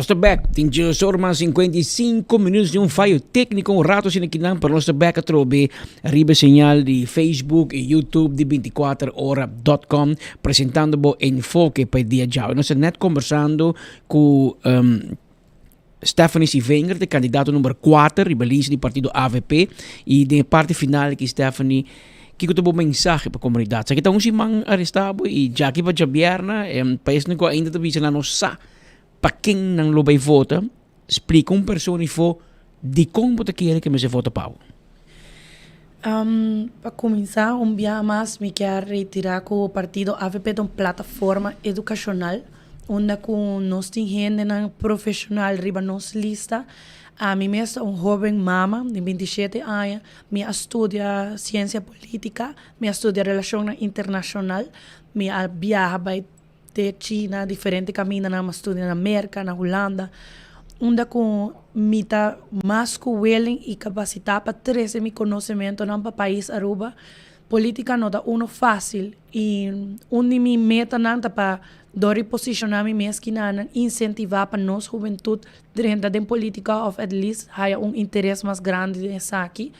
ta bek. Tin djesor mas 55 minuut di un fayo técnico un rato sin kinan, pero nos ta bek atrobe riba señal di Facebook y YouTube di 24ora.com presentando bo Enfoke pa e dia djawe. Nos ta net conversando cu Stephanie Sievinger, de candidato number 4 riba lista di partido AVP. Y den parte final aki, Stephanie, kiko ta bo mensahe pa comunidad? Sa kita un siman arrestado y djaki pa djabierna, pais ku ainda ta bisa na no sa pa ken nan lo bay vota, splika un persona ifo di kon bo ta kere ku mester vota pa bo. Pa cuminsa, un biaha mas mi kier retira cu partido AVP ta un plataforma educacional unda cu nos tin hendenan profesional riba nos lista. Ami mes ta un hoben mama di 27 aña, mi a studia ciencia politica, mi a studia relacionnan internacional, mi a biaha bay te China, diferente camindanan, mi a studia na Merca, na Hulanda, unda cu mi ta mas cu willing y capacita pa trece mi conocementonan pa pais Aruba. Politica no ta uno facil y un di mi metanan ta pa dor di posiciona mi mes kinanan incentiva pa nos hubentud drenta den politica of at least haya un interes mas grandi den esaki.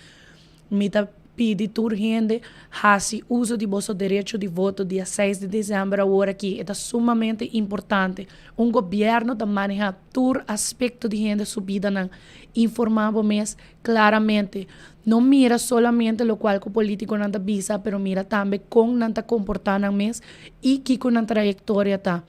Mi ta pidi tur hende haci uso di boso derecho di voto dia 6 di december awor aki. E ta sumamente importante. Un gobierno ta maneha tur aspecto di hende su bidanan. Informa bo mes claramente. No mira solamente locual cu politiconan ta bisa, pero mira tambe con nan ta comporta nan mes y kico nan trayectoria ta.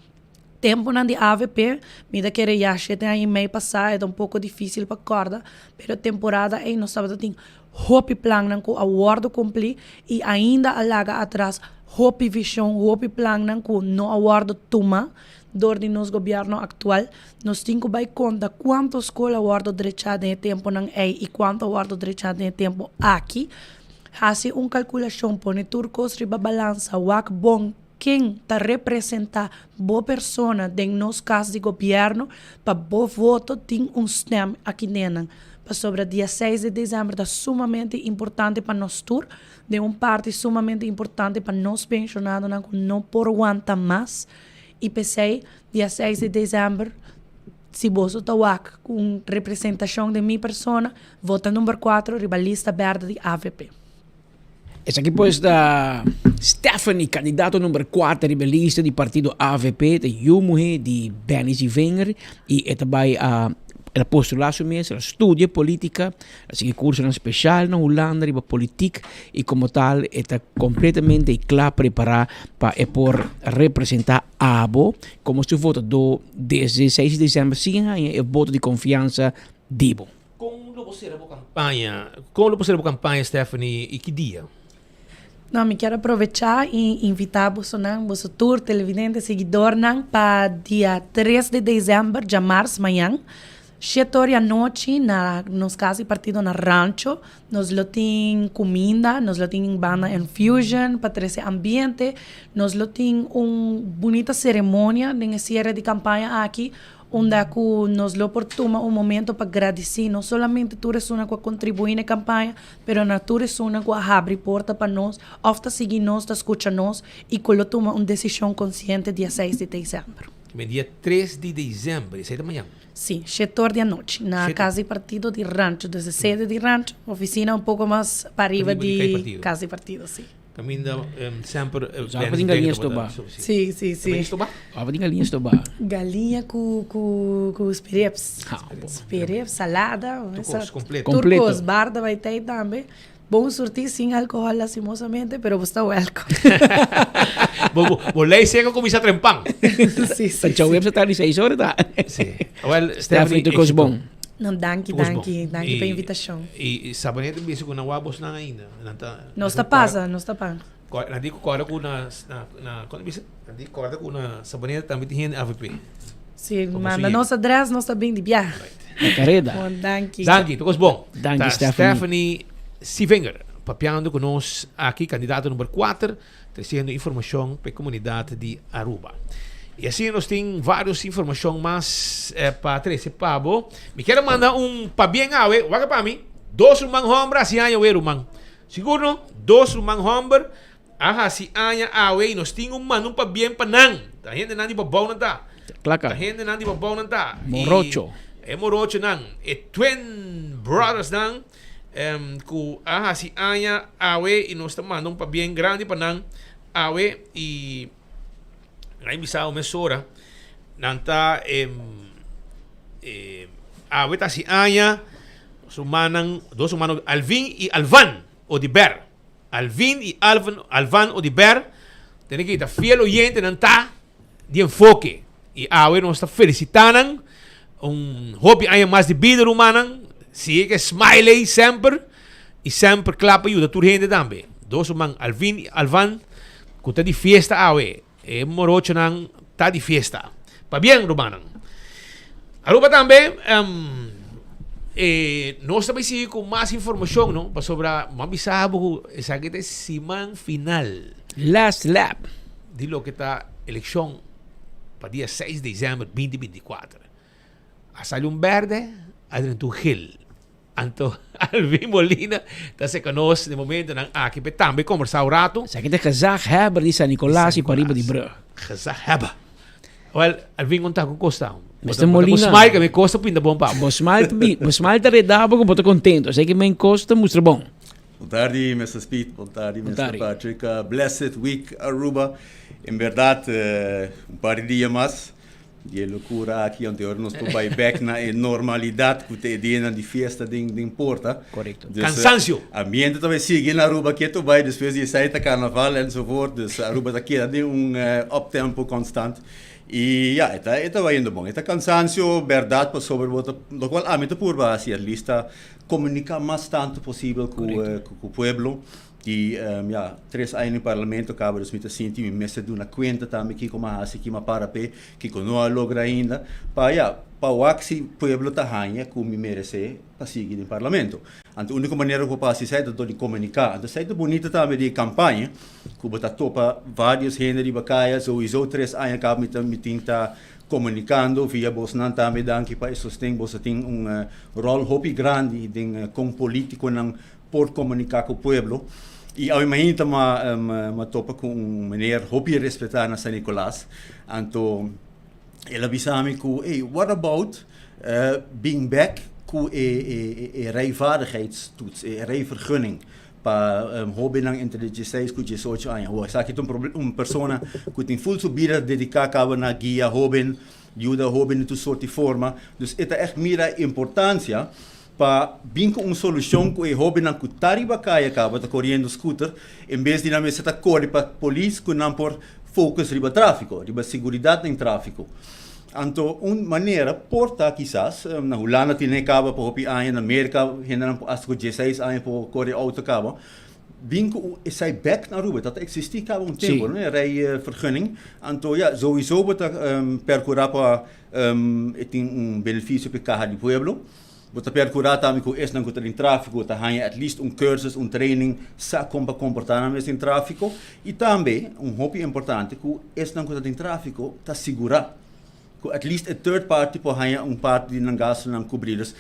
Temponan di AVP, mi ta kere ya 7 aña y mei pasa, e ta un poco dificil pa corda, pero temporada ey nos tabata tin hopi plannan cu a wordo cumpli y ainda a laga atras hopi vision, hopi plannan cu no a wordo tuma door di nos gobierno actual. Nos tin cu bay conta cuanto scol a wordo drecha den e temponan ey y cuanto a wordo drecha den e tempo aki. Haci un calculacion, pone tur cos riba balansa, wak bon ken ta representa bo persona den nos cas di gobierno pa bo voto tin un stem aki nenan. Pasobra dia 6 di december ta sumamente importante pa nos tur, den un parti sumamente importante pa nos pensionadonan cu no por wanta mas. Y p'esey, dia 6 di december, si bo ta wak cu representacion di mi persona, vota number 4 riba lista berde di AVP. Esaki pues ta Stephanie, candidato number 4 riba lista di partido AVP, ta yiu muhe di Benny Sievinger y e ta bay a el a postula su mes, el a studia politica, a sigui cursonan special na Hulanda riba politiek y como tal e ta completamente cla prepara pa e por representa abo como su votador desde 6 di december sin haña e voto di confiansa di bo. Con lo bo cera bo campaña? Con lo bo cera bo campaña, Stephanie, y ki dia? No, mi kier aprovecha y invita boso nan, boso tur televidente, seguidornan pa dia 3 di december, diamars mañan, 7 or di anochi na nos cas di partido na Rancho. Nos lo tin cuminda, nos lo tin banda Infusion pa trece ambiente, nos lo tin un bunita ceremonia den cierre di campaña aki, unda cu nos lo por tuma un momento pa gradici no solamente tur esunnan cu a contribui na e campaña, pero na tur esunnan cu a habri porta pa nos, of ta sigui nos, ta scucha nos, y cu lo tuma un decision consciente dia 6 di december. Dia 3 di december, esey ta mañan? Si, 7 or di anochi, na cas di partido di Rancho, desde sede di Rancho, oficina un poco mas pariba di cas di partido, si. Caminda semper. Sabe tin galiña stoba. Si. Stoba? Sabe tin galiña stoba. Galiña cu sperrips. Sperrips, salada. Tur completo. Tur cos, barda bay tey tambe. Bon surti sin alcohol lastimosamente, pero bo ta welcome. Bo ley seco cuminsa trempan. Si. Chau web ta di 6 or ta. Si. Well, Stephanie, tur cos bon. No, danki, danki, danki pa invitacion. Y Sabaneta bisa cu nan wabos nan ainda. Nan ta Nos ta pasa, nos ta pasa. Nan di corda cu na con bisa? Nan di corda cu na Sabaneta tambe tin hende AVP. Si, manda nos adres, nos ta bin di biaha. Na careda. Bon, danki. Danki, tur cos bon. Danki, Ta Stephanie. Stephanie Sievinger, papiando cu nos aki, candidato number 4, treciendo informacion pa e comunidad di Aruba. Y asina nos tin varios informacion mas pa trece pa bo. Mi kier manda un pabien awe, wak pa mi, dos ruman homber haci aña awe ruman. Sigur no? Dos ruman homber a haci aña awe y nos tin un manda un pabien pa nan. Ta hendenan di Pabou nan ta. Klaka. Ta hendenan di Pabou nan ta. Morocho. E morochonan, e twin brothersnan ku a hasi aña awe i nos ta manda un pabien grandi pa nan awe i nan a bisa awe mesora nan ta awe ta hasi aña su mannan dos humano Alvin i Alvan Odiber. Alvin i Alvan Alvan Odiber tene ki ta fiel oyentenan ta di enfoke y awe nos ta felicita nan un hopi aña mas di bida rumannan sigue ke smiley semper y semper kla pa yuda tur hende tambe dos ruman Alvin y Alvan ku ta di fiesta awe e morochonan ta di fiesta pabien rumannan Aruba tambe e nos ta bay sigui ku mas informacion no pasobra mi a bisa bo ku esaki ta e siman final. Last lap. Di loke ta elekshon pa dia seis december binti 24. A sali un berde, a drenta un gel. Anto Alvin Molina ta seka nos den momentonan aki p'e tambe kombersá un rato. Esaki ta gezaghebber di San Nicolas y pariba di brug. Gezaghebber. Wel, Alvin kon ta ku kos ta? Mister Molina. Bo smile ke mi kos ta pinta bon pa bo. Bo smile ta bi, bo smile ta reda bo ku bo ta kontento. Esaki men kos ta mustra bon. Bon tardi Mister Speed, bon tardi Mister Patrick. Blessed week Aruba. En berdad un par di dia mas di e locura aki anto ora nos por bay bek na e normalidad cu ta e dianan di fiesta den den porta. Correcto. Dus, Cansancio. Ambiente ta bay sigui na Aruba keto bay despues di esey ta carnaval enzovoort. Dus Aruba ta keda den un up tempo constant. Y ya, e ta e ta bayendo bon. E ta cansancio berdad pasobra bo ta locual ami ta purba haci at least ta Comunica mas tanto posibel cu cu pueblo y ya tres aña den parlamento caba dus mi ta sinti mi mester duna cuenta tambe kico mi a haci kico mi a para p'e kico no a logra ainda pa ya pa wak si pueblo ta haña cu mi merece pa sigui den parlamento. Anto unico manera cu bo por haci esey ta dor di comunica. Anto esey ta bunito tambe di e campaña cu bo ta topa varios hende riba caya souiso tres aña caba mi ta mi tin ta Komunikando via bosnan tambe danki pa e sosten. Boso tin un ròl hopi grandi den kon polítikonan por komuniká ku pueblo. I awe mainta m'a topa ku un meneer hopi respetá na San Nicolas. Anto el a bisa mi ku, ey, what about bin bèk ku e rijvaardigheidstoets, e rijvergunning? Pa hobennan entre di dieseis ku diesocho aña. Awor esaki ta un un persona ku tin ful su bida dediká kaba na guia hoben, yuda hoben den tur sort di forma. Dus e ta ègt mira e importansia pa bin ku un solushon ku e hobennan ku ta riba kaya kaba ta koriendo skuter, en bes di nan mester ta kore pa polis ku nan por focus riba tráfiko, riba seguridat den tráfiko. Anto un manera por ta kisas, na Hulanda tin e kaba pa hopi aña, na Merka hendenan por hasta ku dieseis aña por kore outo kaba, bin ku esei bek na Aruba. Ta ta eksistí kaba un tempu, no, e rijvergunning. Anto ya, souiso bo ta perkurá pa e tin un benefisio pa e kaha di pueblo. Bo ta perkurá tambe ku esnan ku ta den tráfiko ta haña at least un kursus, un training, sa kon pa komportá nan mes den tráfiko. I tambe, un hopi importante, ku esnan ku ta den tráfiko ta sigurá ku at least e third party por haña un parti di nan gastunan kubrí. Dus,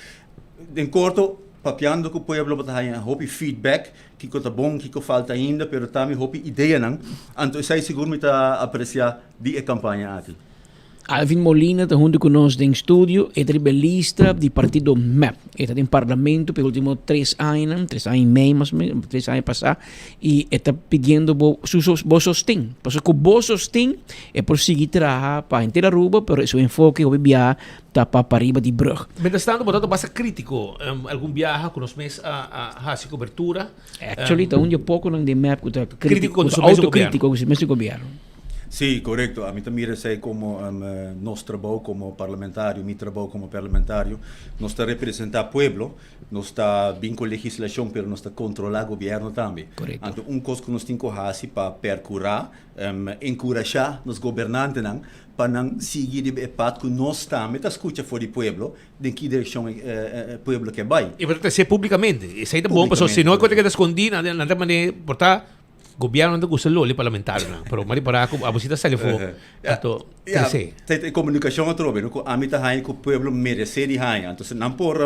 den korto, papiando ku pueblo bo ta haña hopi feedback, kiko ta bon, kiko falta ainda, pero tambe hopi ideanan. Anto esei sigur mi ta apresiá di e kampaña aki. Alvin Molina ta hunto cu nos den studio. E ta riba e lista di partido mep. E ta den parlamento pa e ultimo tres añanan, tres aña y mei mas o menos, tres aña pasa. Y e ta pidiendo bo, su, bo sosten. Pasobra cu bo sosten e por sigui traha pa henter Aruba, pero su enfoke hopi biaha ta pa pariba di brug. Mientras tanto bo ta basta critico algun biaha cu nos mes a a haci cobertura. Actually ta un di e poconan den mep cu ta critico, cu ta autocritico cu su mes gobierno. Sí, korekto. Ami ta mira esei komo nos trabou komo parlamentario, mi trabou komo parlamentario. Nos ta representá pueblo, nos ta bin ku legislashon, pero nos ta kontrolá gobièrnu tambe. Korekto. Anto un kos ku nos tin ku hasi pa perkurá, enkurashá nos gobernantenan pa nan sigui riba e pad ku nos tambe ta skucha for di pueblo, den ki direkshon e pueblo ke bai. I bo ta trasé públikamente. Esei ta bon, pasobra si no e kos ta keda skondí, nan ta manera por ta. Gobierno ta gusta loli parlamentarionan, pero mari para cu abo si ta sali afo, anto trece. Ja, e comunicacion atrobe, no? Cu ami ta haña cu pueblo merece di haña. Entonces nan por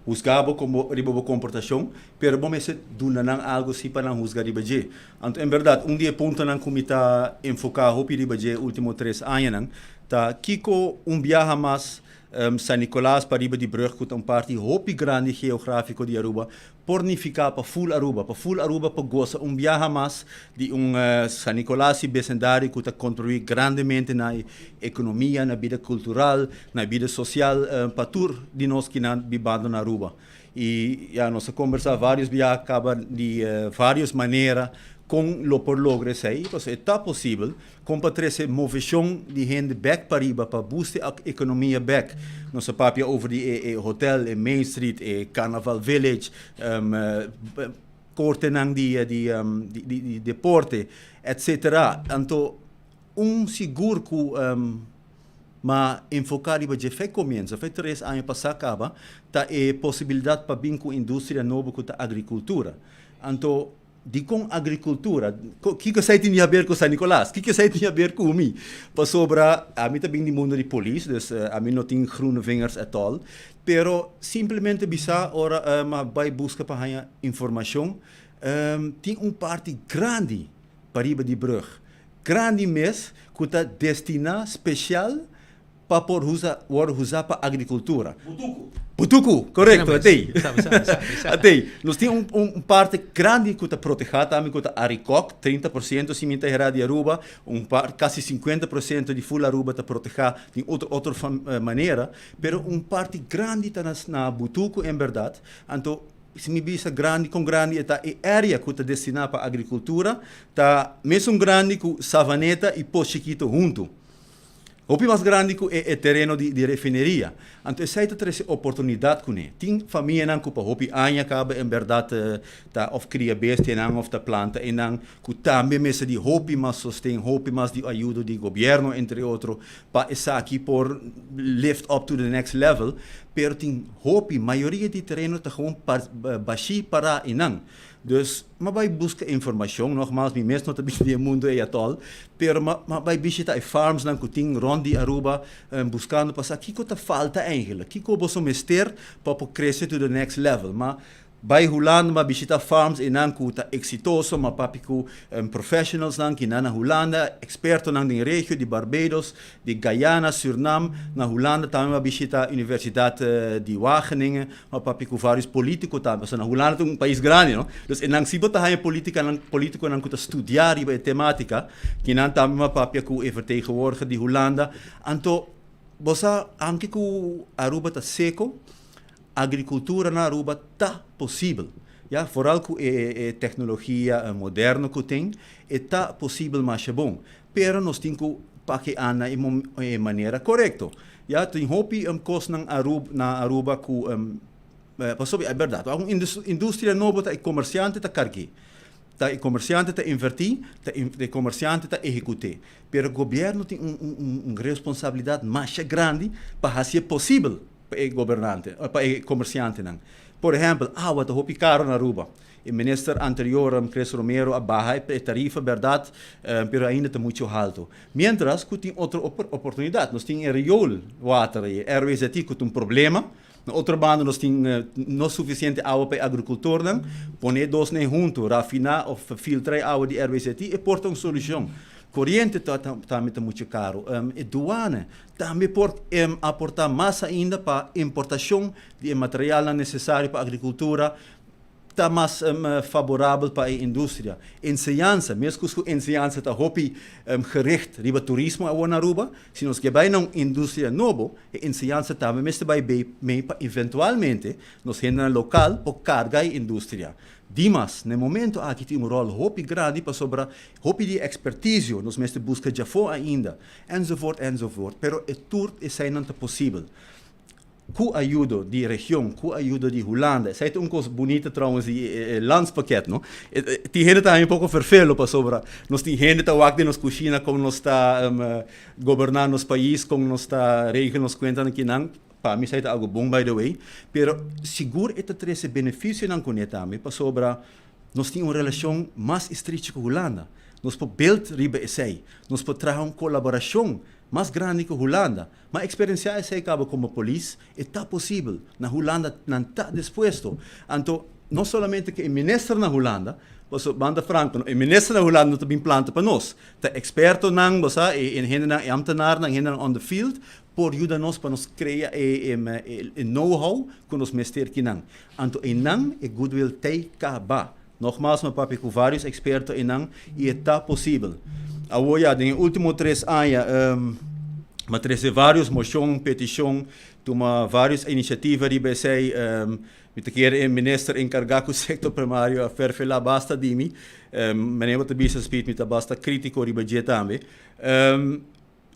huzga bo como riba bo comportacion, pero bo mester duna nan algo si pa nan huzga riba dje. Anto en berdad un di e puntonan cu mi ta enfoca hopi riba dje e ultimo tres añanan ta kico un biaha mas San Nicolas pariba di brug cu ta un parti hopi grandi geografico di Aruba por nifica pa full Aruba, pa full Aruba por goza un biaha mas di un San Nicolas y becendario cu ta contribui grandemente na e economia, na bida cultural, na bida social pa tur di nos kinan bibando na Aruba. Y ya nos a conversa varios biaha caba di varios manera con lo por logra esey, pasobra e ta posibel. Kon pa trese moveshon di hende bek pariba pa boost e ekonomia bek. Nos a papia over di e hotel, e Main Street, e Carnaval Village, kortenan di di deporte, etcetera. Anto un sigur ku m'a enfoká riba dje fe komienso, fe tres aña pasá kaba, ta e posibilidat pa bin ku industria nobo ku ta agrikultura. Anto Dikon agrikultura? Kiko esei tin di haber ku San Nicolas? Kiko esei tin di haber ku mi? Pasobra ami ta bin di mundo di polis, dus ami no tin groene vingers at all. Pero simplemente bisa ora mi a bai buska pa haña informashon, tin un parti grandi pariba di brug, grandi mes ku ta destiná spesial pa por usa wòrdu usá pa agrikultura. Butuku. Butuku, korekto, atei. Atei. Nos tin un un parti grandi ku ta protehá tambe ku ta Arikok, 30% si mi ta herá di Aruba, un par kasi 50% di ful Aruba ta protehá di otro otro manera, pero un parti grandi ta na na Butuku en bèrdat. Anto si mi bisa grandi kon grandi e ta e area ku ta destiná pa agrikultura ta mesun grandi ku Savaneta i Pos Chikito huntu. Hopi mas grandi ku e tereno di refineria. Anto esei ta trese oportunidat kuné. Tin famianan ku pa hopi aña kaba en bèrdat ta òf kria bestianan òf ta planta einan ku tambe mester di hopi mas sosten, hopi mas di ayudo di gobièrnu entre otro pa esaki por lift up to the next level. Pero tin hopi, mayoria di tereno ta gewoon bashí pará einan. Dus m'a bai buska informashon, nogmaals mi mes no ta bin di e mundu ei atòl, pero m'a m'a bai bishita e farmsnan ku tin rònt di Aruba buskando pa sa kiko ta falta eigentlik, kiko boso mester pa por krese to the next level. M'a bai Hulanda, m'a bishita farms einan ku ta eksitoso, m'a papia ku professionalsnan kinan na Hulanda, ekspertonan den regio di Barbados, di Guyana, Surnam, na Hulanda tambe m'a bishita Universidat di Wageningen, M'a papia ku vários polítiko tambe, pasobra na Hulanda ta un pais grandi, no? Dus e nan si bo ta haña politikanan, polítikonan ku ta studiá riba e temátika, kinan tambe m'a papia ku e vertegenwoordiger di Hulanda. Anto, bo sa, anke ku Aruba ta seko, agrikultura na Aruba ta posibel. Ya, foral ku e teknologia moderno ku tin, e ta posibel masha bon. Pero nos tin ku pake anda e manera korekto. Ya tin hopi kosnan Aruba na Aruba ku pasobra e bèrdat un industria nobo ta e komersiante ta karg'é, ta e komersiante ta invertí, ta e komersiante ta ehekut'é. Pero gobièrnu tin un un responsabilidat masha grandi pa hasié posibel pa e gobernante pa e komersiantenan. Por ehèmpel awa ta hopi karo na Aruba. E minister anterior Chris Romero a baha e tarifa berdad pero ainda ta mucho halto. Mientras cu tin otro oportunidad. Nos tin e riool water, e RWZI cu ta un problema. Na otro banda nos tin no suficiente awa pa e agricultornan. Pone e dosnan hunto, rafina of filtra e awa di RWZI e por ta un solucion. Coriente tambe ta mucho caro. E douane tambe por aporta mas ainda pa importacion di e materialnan necesario pa agricultura. Ta mas faborabel pa e industria. Enseñansa, mescos cu enseñansa ta hopi gericht riba turismo awor na Aruba, si nos ke bay na un industria nobo, e enseñansa tambe mester bay bay mee pa eventualmente nos hendenan local por carga e industria. Dimas, na e momento aki tin un rol hopi grandi pasobra hopi di e expertisio nos mester busca djafo ainda, enzovoort, enzovoort, pero e tur eseinan ta posibel. Ku ayudo di region, ku ayudo di Hulanda. Esei ta un kos bunita trouwens di e landspakket, no? Tin hende ta haña un poko ferfelo pasobra nos tin hende ta wak den nos kushina kon nos ta goberná nos pais, kon nos ta regel nos kuentanan kinan. Pa mi esei ta algu bon by the way. Pero sigur e ta trese benefisionan kuné tambe pasobra. Nos tin un relashon mas estrecho ku Hulanda. Nos por build riba esei. Nos por traha un kolaborashon mas grandi ku Hulanda. M'a eksperensiá esei kaba komo polis, e ta posibel. Na Hulanda nan ta dispuesto. Anto no solamente ku e minister na Hulanda, pasobra banda franko no, e minister na Hulanda no ta bin planta pa nos. Ta ekspertonan, bo sa, e hendenan, e ambtenarnan, e hendenan on the field por yuda nos pa nos krea e e know-how ku nos mester kinan. Anto einan e goodwill tei kaba. Nogmaals mi a papia ku vários eksperto einan i e ta posibel. Awor ya den e último tres aña mi a trese vários moshon, petishon, tuma vários inisiativa riba esei. Mi ta kere e minister enkargá ku sektor primario a ferfelá basta di mi. Manera bo ta bisa Speed mi ta basta krítiko riba dje tambe.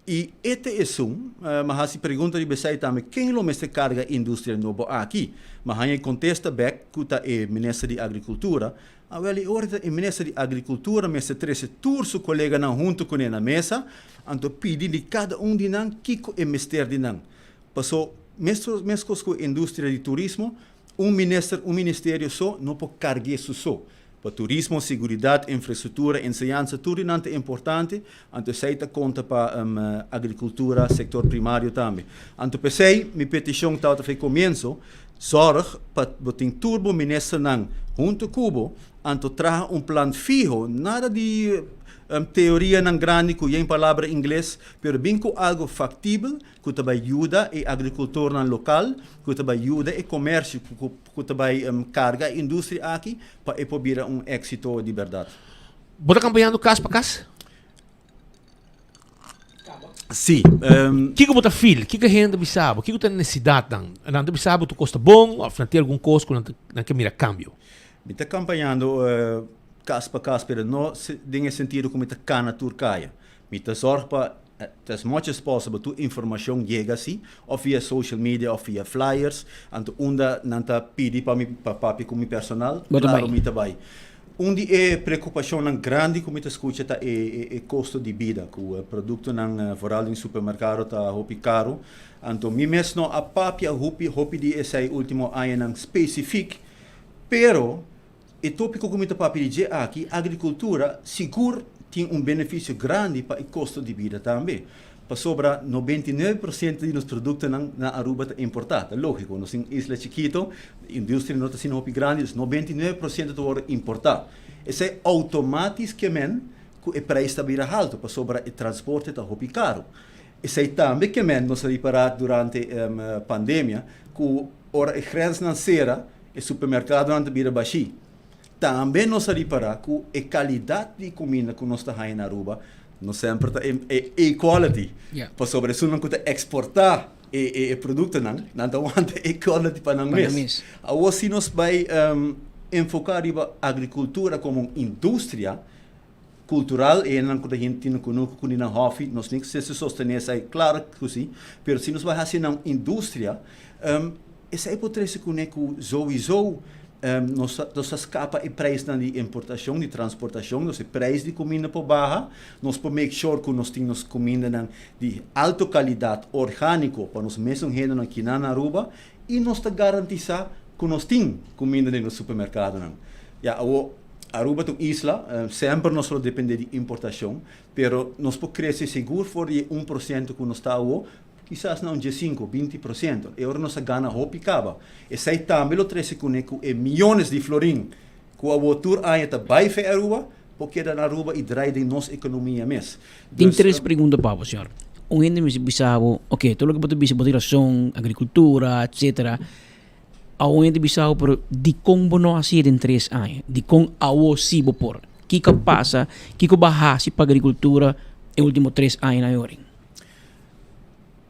I e ta esun, m'a hasi pregunta riba esei tambe, ken lo mester karga e industria nobo aki? M'a haña e kontesta bèk ku ta e minister di Agrikultura. Awèl, e ora ta e minister di Agrikultura mester trese tur su koleganan huntu kuné na mesa, anto pidi di kada un di nan kiko e mester di nan. Paso, meskos ku e industria di turismo, Un minister, un ministerio so no por cargu'e su so. Pa turismo, seguridad, infrastructura, enseñansa, tur di nan ta importante, anto esey ta conta pa agricultura, sector primario tambe. Anto p'esey mi peticion tabata for e comienso, zorg pa bo tin tur bo ministernan hunto cu bo, anto traha un plan fiho, nada di teorianan grandi cu yen palabra ingles, pero bin cu algo factibel ku ta bai yuda e agrikultornan lokal, ku ta bai yuda e komersio, ku ta bai karga e industria aki pa e por bira un éksito di bèrdat. Bo ta kampañando kas pa kas? Sí. Kiko bo ta feel? Kiko e hende ta bisa bo? Kiko ta e nesesidatnan? Nan ta bisa bo tur kos ta bon òf nan tin algun kos ku nan ke mira kambio? Mi ta kampañando kas pa kas, pero no den e sentido ku mi ta kana tur kaya. Mi ta zorg pa as much as possible tur informacion yega si, of via social media of via flyers, anto unda nan ta pidi pa mi pa papia cu mi personal, Bo ta claro bai. mi ta bai. Un di e preocupacionnan grandi cu mi ta scucha ta e e costo di bida, cu productonan vooral den supermercado ta hopi caro, anto mi mes no a papia hopi hopi di esey ultimo añanan specific, pero E tópiko ku mi ta papia di dje aki, agrikultura, sigur tin un benefisio grandi pa e kosto di bida tambe. Pasobra 99% di nos produktonan na Aruba ta importá. Ta lógiko, nos tin un isla chikito, industria no ta asina hopi grandi, dus 99% ta wòrdu importá. Esei outomátis ke men ku e preis ta bira haltu, pasobra e transporte ta hopi karu. Esei tambe ke men nos a ripará durante pandemia ku ora e grensnan sera, E supermerkadonan ta bira bashí. Tambe nos a ripará ku e kalidat di kuminda ku nos ta haña na Aruba no semper ta e A-quality. Pasobra esunnan ku ta eksportá e produktonan, nan ta wanta e quality pa nan mes. Awor si nos bai enfoká riba agrikultura komo un industria kultural, e hendenan ku ta hende tin kunuku ku nan hòfi, nos tin ku sostené esei, klaro ku si, pero si nos bai hasi nan industria, Esei por trese kuné ku souiso nos ta nos ta skapa e preisnan di importashon, di transportashon, nos e preis di kuminda por baha, nos por make sure ku nos tin nos kumindanan di alto kalidat, orgániko, pa nos mesun hendenan kinan na Aruba i nos ta garantisá ku nos tin kuminda den nos supermerkadonan. Ya, awor Aruba ta un isla, semper nos lo dependé di importashon, pero nos por krese sigur for di e 1% ku nos ta awor, Kisas na un diesinku, 20%. E ora nos a gana hopi kaba. Esei tambe lo trese kuné ku e miyones di florin ku awor tur aña ta bai fe Aruba, por keda na Aruba i drai den nos ekonomia mes. Tin Dus. tres pregunta pa bo, señor. Un hende mester bisa bo, oke, tur loke bo ta bisa bo tin rason, agrikultura, etcetera. Awor un hende bisa bo, pero dikon bo no hasié den tres aña? Dikon awor sí bo por? Kiko a pasa? Kiko bo a hasi pa agrikultura e ultimo tres añanan yorin?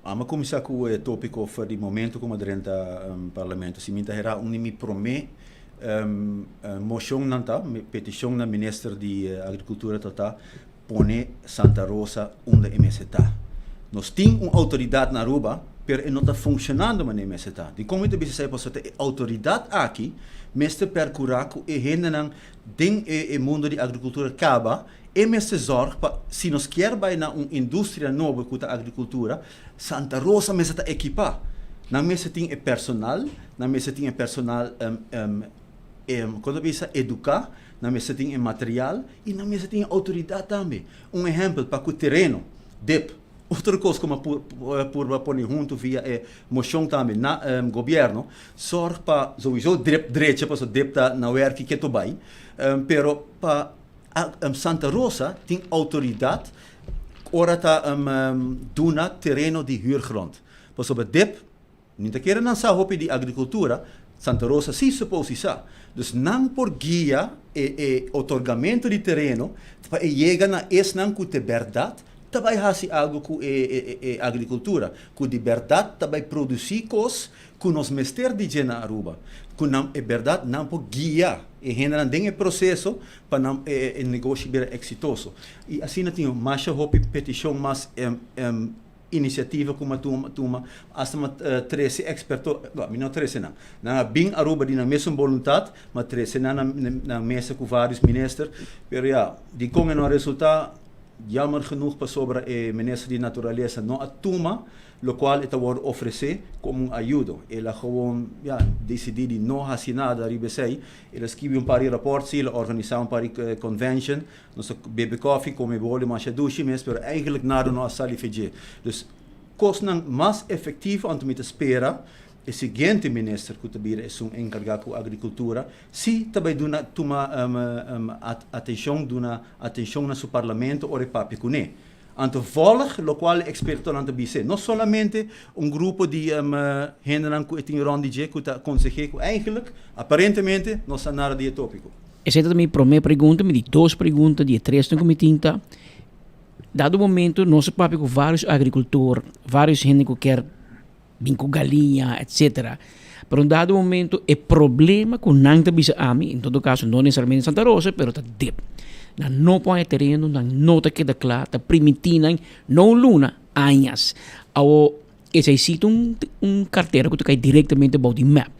Amo a kuminsá ku e tópiko for di momento ku mi a drenta parlamento. Si mi ta hera un di mi promé moshonnan ta, mi petishon na minister di agrikultura ta ta pone Santa Rosa unda e mester ta. Nos tin un outoridat na Aruba, pero e no ta funshonando manera e mester ta. Dikon mi ta bisa esei? Pasobra ta e outoridat aki mester perkurá ku e hendenan den e mundo di agrikultura kaba E mester zorg pa si nos kier bai na un industria nobo ku ta agrikultura, Santa Rosa mester ta ekipá. Nan mester tin e personal, nan mester tin e personal kon ta bisa eduká, Nan mester tin e material y nan mester tin e autoridad tambe. Un ehempel pa cu tereno, dip. Otro cos cu mi a purba pone hunto via e mocion tambe na gobierno, zorg pa sowieso drip drecha pasobra dip ta na werki keto bay, pero pa Santa Rosa tin autoridad ora ta duna tereno di huurgrond. Pasobra dip Ni ta kere nan sa hopi di agricultura, Santa Rosa si suppose sa. Dus nan por guia e e otorgamento di tereno pa e yega na esnan cu te berdad ta bay haci algo cu e e e agricultura, cu di berdad ta bay produci cos cu nos mester di dje na Aruba. Cu nan e berdad nan por guia e hendenan den e proceso pa nan e e negoshi bira exitoso. Y asina tin masha hopi peticion mas Inisiativa ku mi a tuma, tuma, asta mi a trese eksperto, no, mi no a trese nan. Nan a bin Aruba di nan mesun boluntat, mi a trese nan na nan mesa ku vários minister, pero ya, dikon e no a resultá? Jammer genoeg pasobra e minister di naturalesa no a tuma lokual e ta wòrdu ofresé komo un ayudo. El a gewoon, ya, disidí di no hasi nada riba esei. El a skibi un par di rapòrt, sí, el a organisá un par di convention, Nos a bebe kofi, kome boli masha dushi mes, pero eigenlijk nada no a sali fe dje. Dus kosnan mas efektivo anto mi ta spera e siguiente minister ku ta bira esun enkargá ku agrikultura si ta bai duna tuma atenshon duna atenshon na su parlamento ora e papia kuné. Anto vòlg lokual e ekspertonan ta bis'é. No solamente un grupo di hendenan ku e tin rònt di dje ku ta konseh'é ku eigenlijk aparentemente no sa nada di e tópiko. Esei ta mi promé pregunta, mi di dos pregunta di e tresnan ku mi tin ta, dado momento nos a papia ku vários agrikultor, vários hende ku kier bin ku galiña etcetera, pero un dado momento e problema ku nan ta bisa ami, en todo kaso no nesesariamente Santa Rosa, pero ta dip. Nan no por haña tereno, nan no ta keda kla, ta primintí nan no un luna, añas. Awor esei si ta un un kartera ku ta kai direktamente bou di mep.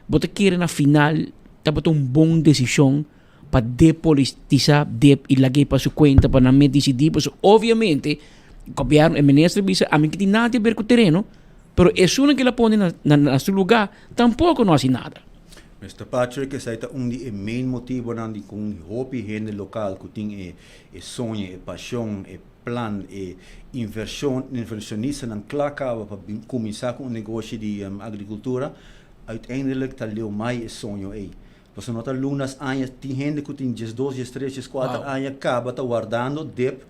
Bo ta kere na final tabata un bon desishon pa depolitisá dip i lag'é pa su kuenta pa nan mes disidí? Pasobra obviamente gobièrnu, e minister bisa ami no tin nada di aber ku tereno, pero esunnan ku el a pone na na su lugá tampoko no hasi nada. Mister Patrick, esei ta un di e main motibonan di kon hopi hende lokal ku tin e e soño, e pashon, e plan, e invershon, invershonistanan kla kaba pa bin kuminsá ku un negoshi di agrikultura, uiteindelijk ta leu mai e soño ei. Pasobra no ta lunas, aña, tin hende ku tin diesdos, diestres, dieskuater aña kaba ta wardando dep,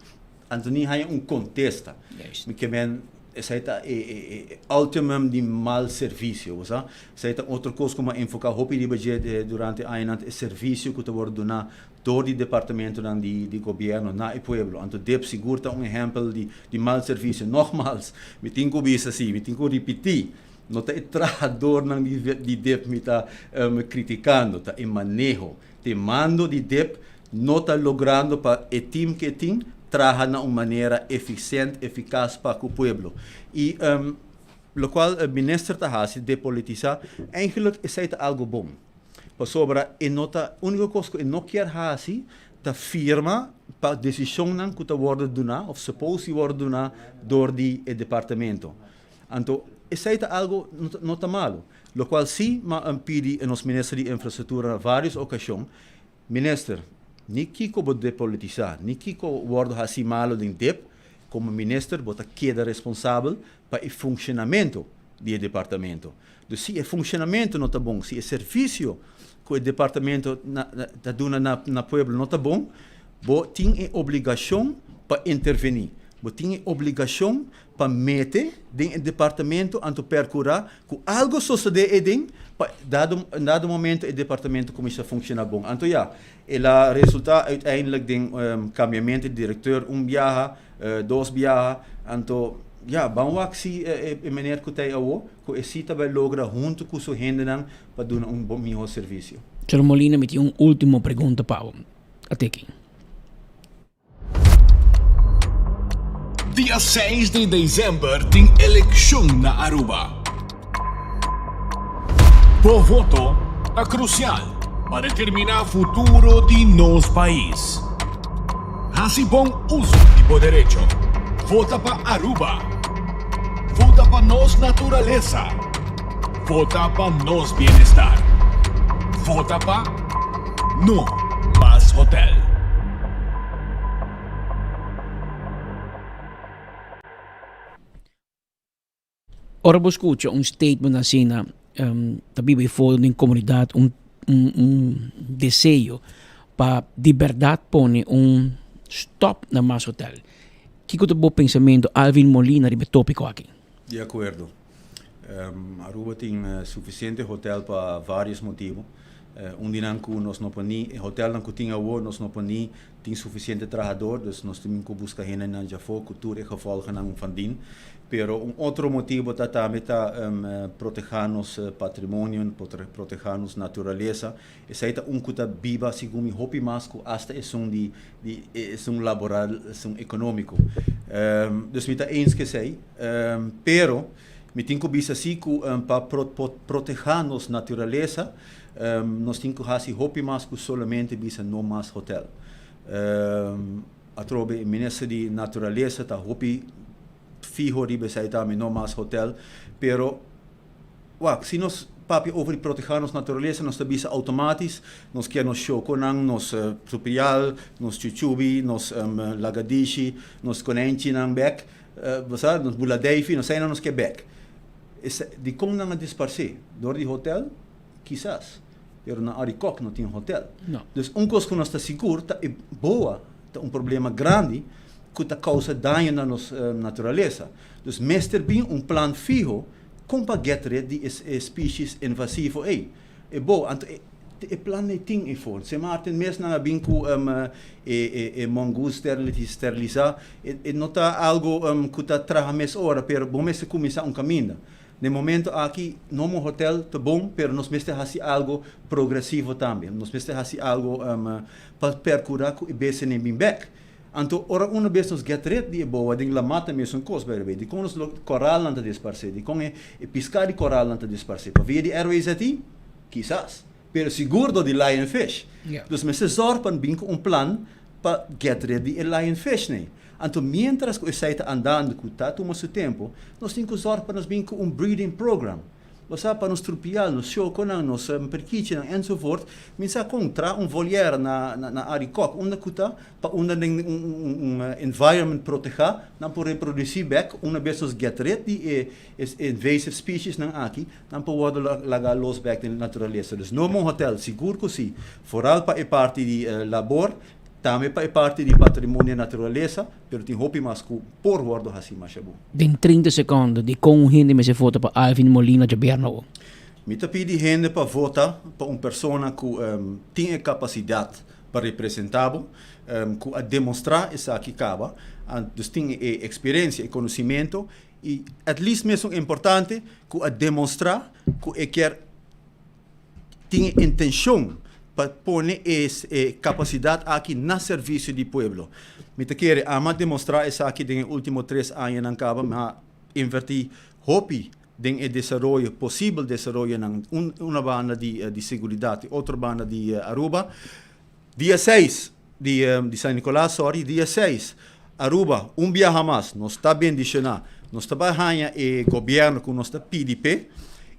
anto ni haña un kontesta. Mi ke men esei ta e e ultimum di mal servisio, bo sa. Esei ta otro kos ku mi a enfoká hopi riba dje durante añanan, ta e servisio ku ta wòrdu duná dor di departamentonan di di gobierno na e pueblo. Anto dep sigur ta un ehempel di di mal servicio. Nogmaals, mi tin cu bisa si, mi tin cu ripiti, no ta e trahadornan di di dep mi ta criticando, ta e maneho. Te mando di dep no ta logrando pa e team cu e tin traha na un manera eficient, eficaz pa cu pueblo. Y locual minister ta haci, depolitisa, eigenlijk esey ta algo bon. Pasobra e no ta, úniko kos ku e no kier hasi ta firma pa desishonnan ku ta wòrdu duná òf suppose di wòrdu duná dor di e departamento. Anto esei ta algu no ta malu. Lokual sí m'a pidi e nos minister di infrastruktura na vários okashon, Minister, ni kiko bo depolitisá, ni kiko wòrdu hasi malu den dep, komo minister bo ta keda responsabel pa e funshonamentu di e departamento. Dus si e funshonamentu no ta bon, si e servisio ku e departamento ta duna na pueblo no ta bon, bo tin e obligashon pa intervení. Bo tin e obligashon pa mete den e departamento anto perkurá ku algo sosodé eden pa dado dado momento e departamento kuminsá funshoná bon. Anto ya, el a resultá uiteindelijk den kambiamentu di direkteur un biaha, dos biaha, anto ya, ban wak si e meneer ku ta ei awo ku e si ta bai logra huntu ku su hendenan pa duna un mihó servisio. Señor Molina, mi tin un ultimo pregunta pa bo. Ateki. Dia seis di december tin eleccion na Aruba. Bo voto ta crucial pa determina futuro di nos pais. Haci bon uso di bo derecho. Vota pa Aruba. Vota pa nos naturalesa. Vota pa nos bienestar. Vota pa No Mas. Ora bo scucha un statement asina ta biba efo den comunidad un un deseo pa di berdad pone un stop na mas hotel. Kico ta bo pensamento Alvin Molina riba e topico aki? Di acuerdo. Aruba tin suficiente hotel pa varios motibo. Un di nan cu nos no por ni, e hotelnan cu tin awor nos no por ni tin suficiente trahador, dus nos tin cu busca hendenan djafó cu tur e gevolgennan van dien. Pero un otro motibo ta tambe ta proteha nos patrimonio, proteha nos naturalesa. Esey ta un cu ta biba segun mi hopi mas cu hasta esun di di esun laboral, esun economico. Dus mi ta eens cu esey, pero Mi tin ku bisa si ku pa protehá nos naturalesa nos tin ku hasi hopi mas ku solamente bisa no mas hotel. Atrobe e minister di naturalesa ta hopi fiho riba esei tambe no mas hotel pero wak si nos papia over di protehá nos naturalesa nos ta bisa outomatis nos kier nos shokonan, nos trupial, nos chuchubi, nos lagadishi, nos konènchinan bèk. Bo sa, nos bula Davy, nos sa nos ke bek. Dikon nan a disparsé? Dor di hotel? Kisas. Pero na Arikok no tin hotel. No. Dus un kos ku nos ta sigur ta e boa ta un problema grandi ku ta kousa daño na nos naturalesa. Dus mester bin un plan fiho kon pa get rid di e species invasivo ei. E bo, anto e e plan ei tin eifor. Sint Maarten mes nan a bin ku e e e mongoose sterilisá. E e no ta algo ku ta traha mes ora, pero bo mester kuminsá un kaminda. Den momento aki no mo hotel ta bon, pero nos mester hasi algo progresivo tambe. Nos mester hasi algo pa perkurá ku e bestianan bin bèk. Anto ora una bes nos get rid di e boa den lamá ta mesun kos by the way. Dikon nos lo koralnan ta disparsé? Dikon e e piská di koralnan ta disparsé? Pa via di RWZI? Kisas. Pero sigur dor di lionfish. Dus mester zòrg pa bin ku un plan pa get rid di e lionfish nei. Anto miéntras ku esei ta andando ku ta tuma su tempu, nos tin ku zòrg pa nos bin ku un breeding program. Bo sa, pa nos trupial, nos shokonan, nos perkichinan enzovoort, mi sa kon traha un volière na na Arikok, unda ku ta pa unda den un un environment protehá nan por reprodusí bèk, una bes nos get rid di e invasive speciesnan aki, nan por wòrdu laga los bèk den naturalesa. Dus no un hotel, sigur ku si, foral pa e parti di labor, Tambe pa e parti di patrimonio naturalesa, pero tin hopi mas ku por wòrdu hasí masha bon. Den 30 sekondo, dikon un hende mester vota pa Alvin Molina djabièrnè awo? Mi ta pidi hende pa vota pa un persona ku tin e kapasidat pa representá bo, ku a demostrá esaki kaba, dus tin e eksperensia, e konosimentu i at least mesun importante ku a demostrá ku e kier tin e intencion pa pone e capacidad aki na servicio di pueblo. Mi ta kere ama demostra esaki den e ultimo tres añanan caba mi a inverti hopi den e desaroyo, posibel desaroyonan, una banda di seguridad y otro banda di Aruba. Dia seis di di San Nicolas, sorry, dia seis, Aruba un biaha mas nos ta bendiciona, nos ta bai haña e gobierno cu nos ta pidi p'e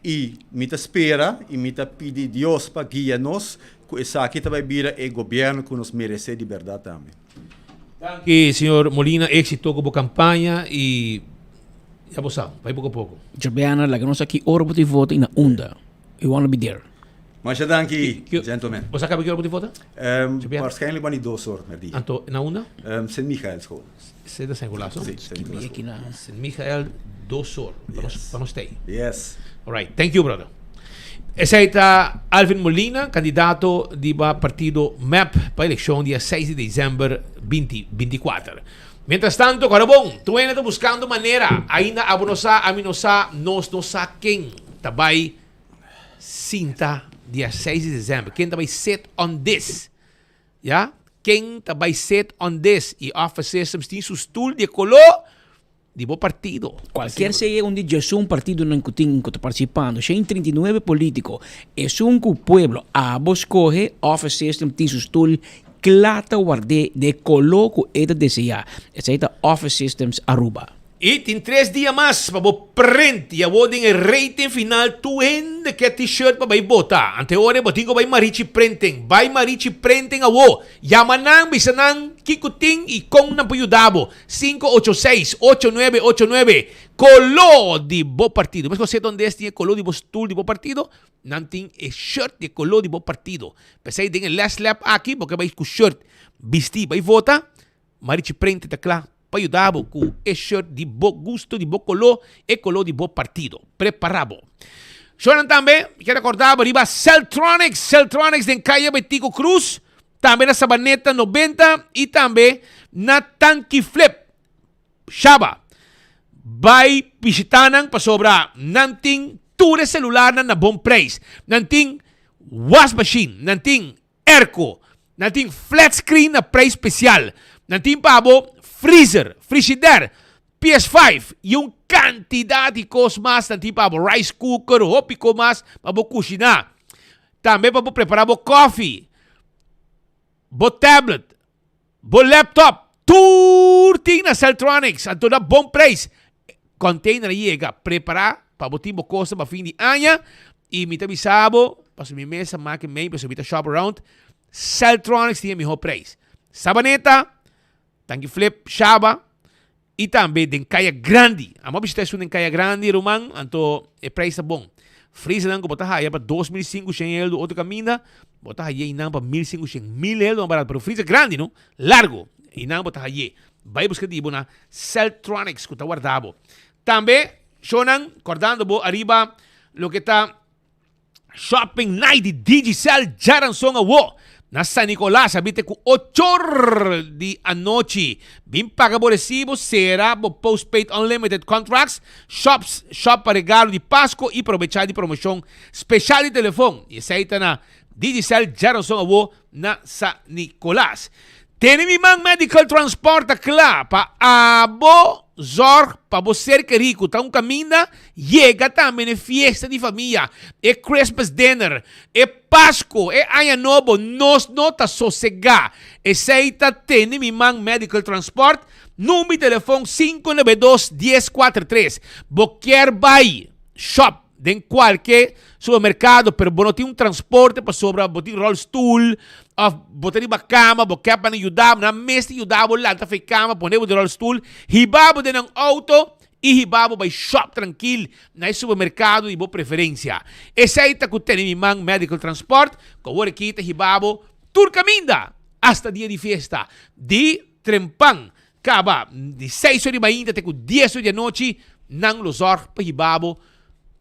y mi ta spera y mi ta pidi Dios pa guia nos cu esaki ta bai bira e gobierno cu nos merece di berdad tambe. Danki señor Molina, éxito cu bo campaña y ya bo sa, bai poco a poco. Djabiana laga nos aki ora bo tin vota y na unda. We wanna be there. Masha danki, gentlemen. Bo sa caba ki ora bo tin vota? Waarschijnlijk wanneer dos or merdia. Anto, na unda? Sint Michael school. Sint San Nicolas, no? Si, Sint Nicolas school. Sint Michael, dos or. Yes. Pa nos tey. Yes. Alright, thank you brother. Esey ta Alvin Molina, candidato di ba partido mep pa eleccion dia 6 di december 2024. Mientras tanto, kora bon, tur hende ta buscando manera, ainda abo no sa, ami no sa, nos no sa ken ta bay sinta dia 6 di december, ken ta bay sit on this, ya, ken ta bay sit on this, y Office Systems tin su stoel di e color di bo partido. Cualkier sea un di djesun partidonan cu tin cu ta participando, 139 politico, esun cu pueblo abo scoge, Office System tin su stoel cla ta ward'é den e color cu e ta desea. Esey ta Office Systems Aruba. I tin tres dia mas pa bo print i awor den e rating final tur hende ke t-shirt pa bai bota. Ante ora bo tin ku bai Marichi Printing. Bai Marichi Printing awor. Yama nan, bisa nan kiko tin i kon nan por yuda bo. 586 8989. Coló di bo partido. Mescos si donde es tin e coló di bo stoel di bo partido, nan tin e shirt di e coló di bo partido. P'esei den e last lap aki bo ke bai ku shirt bisti bai vota, Marichi Prente ta kla pa yuda bo ku e shirt di bo gusto, di bo coló, e coló di bo partido. Prepara bo. Shownan tambe, mi ke recorda bo riba Celtronics, Celtronics den Calle Betico Cruz, tambe na Sabaneta 90 y tambe na Tanki Flip. Shaba, bai bishitá nan pasobra nan tin tur e selularnan na bon preis. Nan tin wasmachine, nan tin airco, nan tin flat screen na preis spesial, nan tin pa bo freezer, frishider, PS5 i un kantidat di kos mas. Nan tin pa bo rice cooker, hopi kos mas pa bo kushiná. Tambe pa bo prepará bo kòfi, bo tablet. Bo laptop, tur tin na Celtronics, anto na bon prijs. Container a yega, prepara pa bo tin bo cosnan pa fin di aña y mi ta bisa bo, pasobra mi mes a make mei, pasobra mi ta shop around, Celtronics tin e miho prijs. Sabaneta, Tanki Flip, Shaba y tambe den Caya Grandi. Amo a bishita esun den Caya Grandi, ruman, anto e prijs ta bon. Freezernan cu bo ta haya pa 2500 eldo otro caminda, Bo ta haye einan pa 1500, mil eldo mas barato, pero freezer grandi no, largo, einan bo ta haye. Bai buska di bo na Celtronics ku ta warda bo. Tambe, shownan, kordando bo ariba loke ta Shopping Night di Digicel djaranson awo na San Nicolas, habite ku ochor di anochi. Bin paga bo resibo, sera bo postpaid unlimited contracts, shops, shop pa regalo di Pasco i probecha di promoshon Special di telefon y esey ta na Digicel Djaranson awo na San Nicolas. Tene mi man Medical Transport ta cla pa abo zorg pa bo ser keri cu ta un caminda yega tambe n'e fiesta di famia, e Christmas dinner, e Pasco, e Aña Nobo, nos no ta sosega. Esey ta Tene mi man Medical Transport, number di telefon 592 1043. Bo kier bay shop? Den kualke supermerkado, pero bo no tin un transporte pasobra bo tin rolstoel of bo ta riba kama, bo ke pa nan yuda bo, nan mester yuda bo lanta for e kama, pone bo den rolstoel, hiba bo den nan auto i hiba bo bai shop trankil na e supermerkado di bo preferensia. Esei ta ku tene mi man Medical Transport, ku awor aki ta hiba bo tur kaminda, hasta dia di fiesta, di trempan Kaba di seis or di mainta te ku dies or di anochi nan lo zòrg pa hiba bo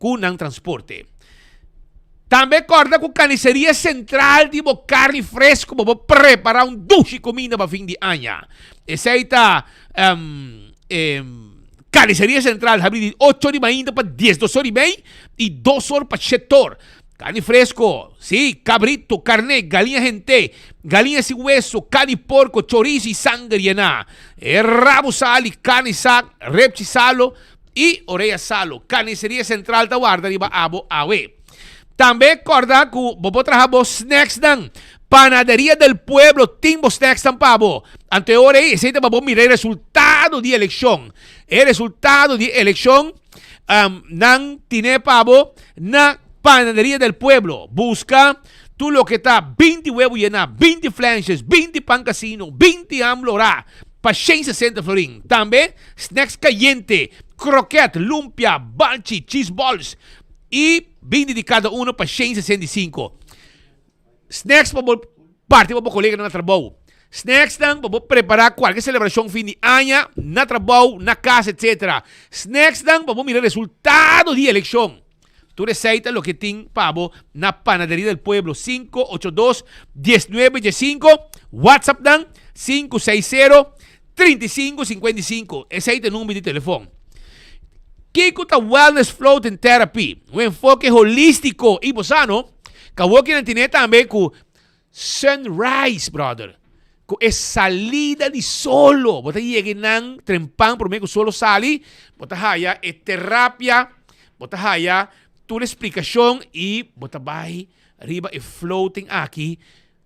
ku nan transporte. Tambe kòrda ku Kaniseria Sentral tin bo karni fresko pa bo prepará un dushi kuminda pa fin di aña. Esei ta Kaniseria Sentral habri di ocho or di mainta pa diesdos or i mei i dos or pa shete or. Carni fresco, sí, cabrito, carné, galiña henté, galiña sin hueso, carni porco, chorizo y sanger yená. E rabo sali, carni sak, repchi salo y orea salo. Carniceria Central ta warda riba abo awe. Tambe corda cu bo por traha bo snacksnan. Panaderia del Pueblo tin bo snacksnan pa bo. Anto e ora ei, esei ta pa bo mira e resultado di eleccion. E resultado di eleccion. Um, nan tine pa bo na Panaderia del Pueblo. Busca tur loke ta 20 huevo llená, 20 flanches, 20 pan casino, 20 ham lorá pa 160 florin. Tambe snacks cayente, croquet, lumpia, balchi, cheese balls y 20 di cada uno pa 165. Snacks pa bo parti pa bo koleganan na trabou. Snacksnan pa bo prepará kualke selebrashon fin di aña, na trabou, na kas, etc. Snacksnan pa bo mira resultado di elekshon. Tur esei ta loke tin pa bo na Panaderia del Pueblo, 582 19 15, WhatsApp nan 560 35 55, esei ta e number di telefon. Kiko ta Wellness Floating Therapy? Un enfoke holístiko i bo sa no? Kawoki nan tine tambe ku sunrise, brother. Ku e salida di solo. Bo ta yega nan trempan prome ku solo sali, bo ta haya e terapia, bo ta haya tur e splikashon i bo ta bai riba e floating aki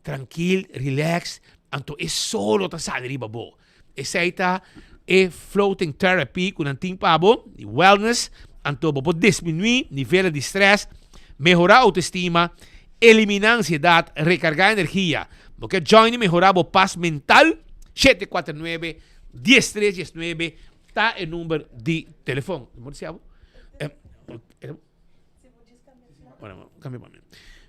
trankil, relax, anto e solo ta sali riba bo. Esei ta e floating therapy ku nan tin pa bo, di wellness, anto bo por disminuí nivelnan di stress, mehorá autoestima, eliminá ansiedat, rekargá energia. Bo ke join i mehorá bo pas mental? 749 13 19. ta e number di telefon. Bo disi abo? Eh, eh, bueno, cambia pa mi.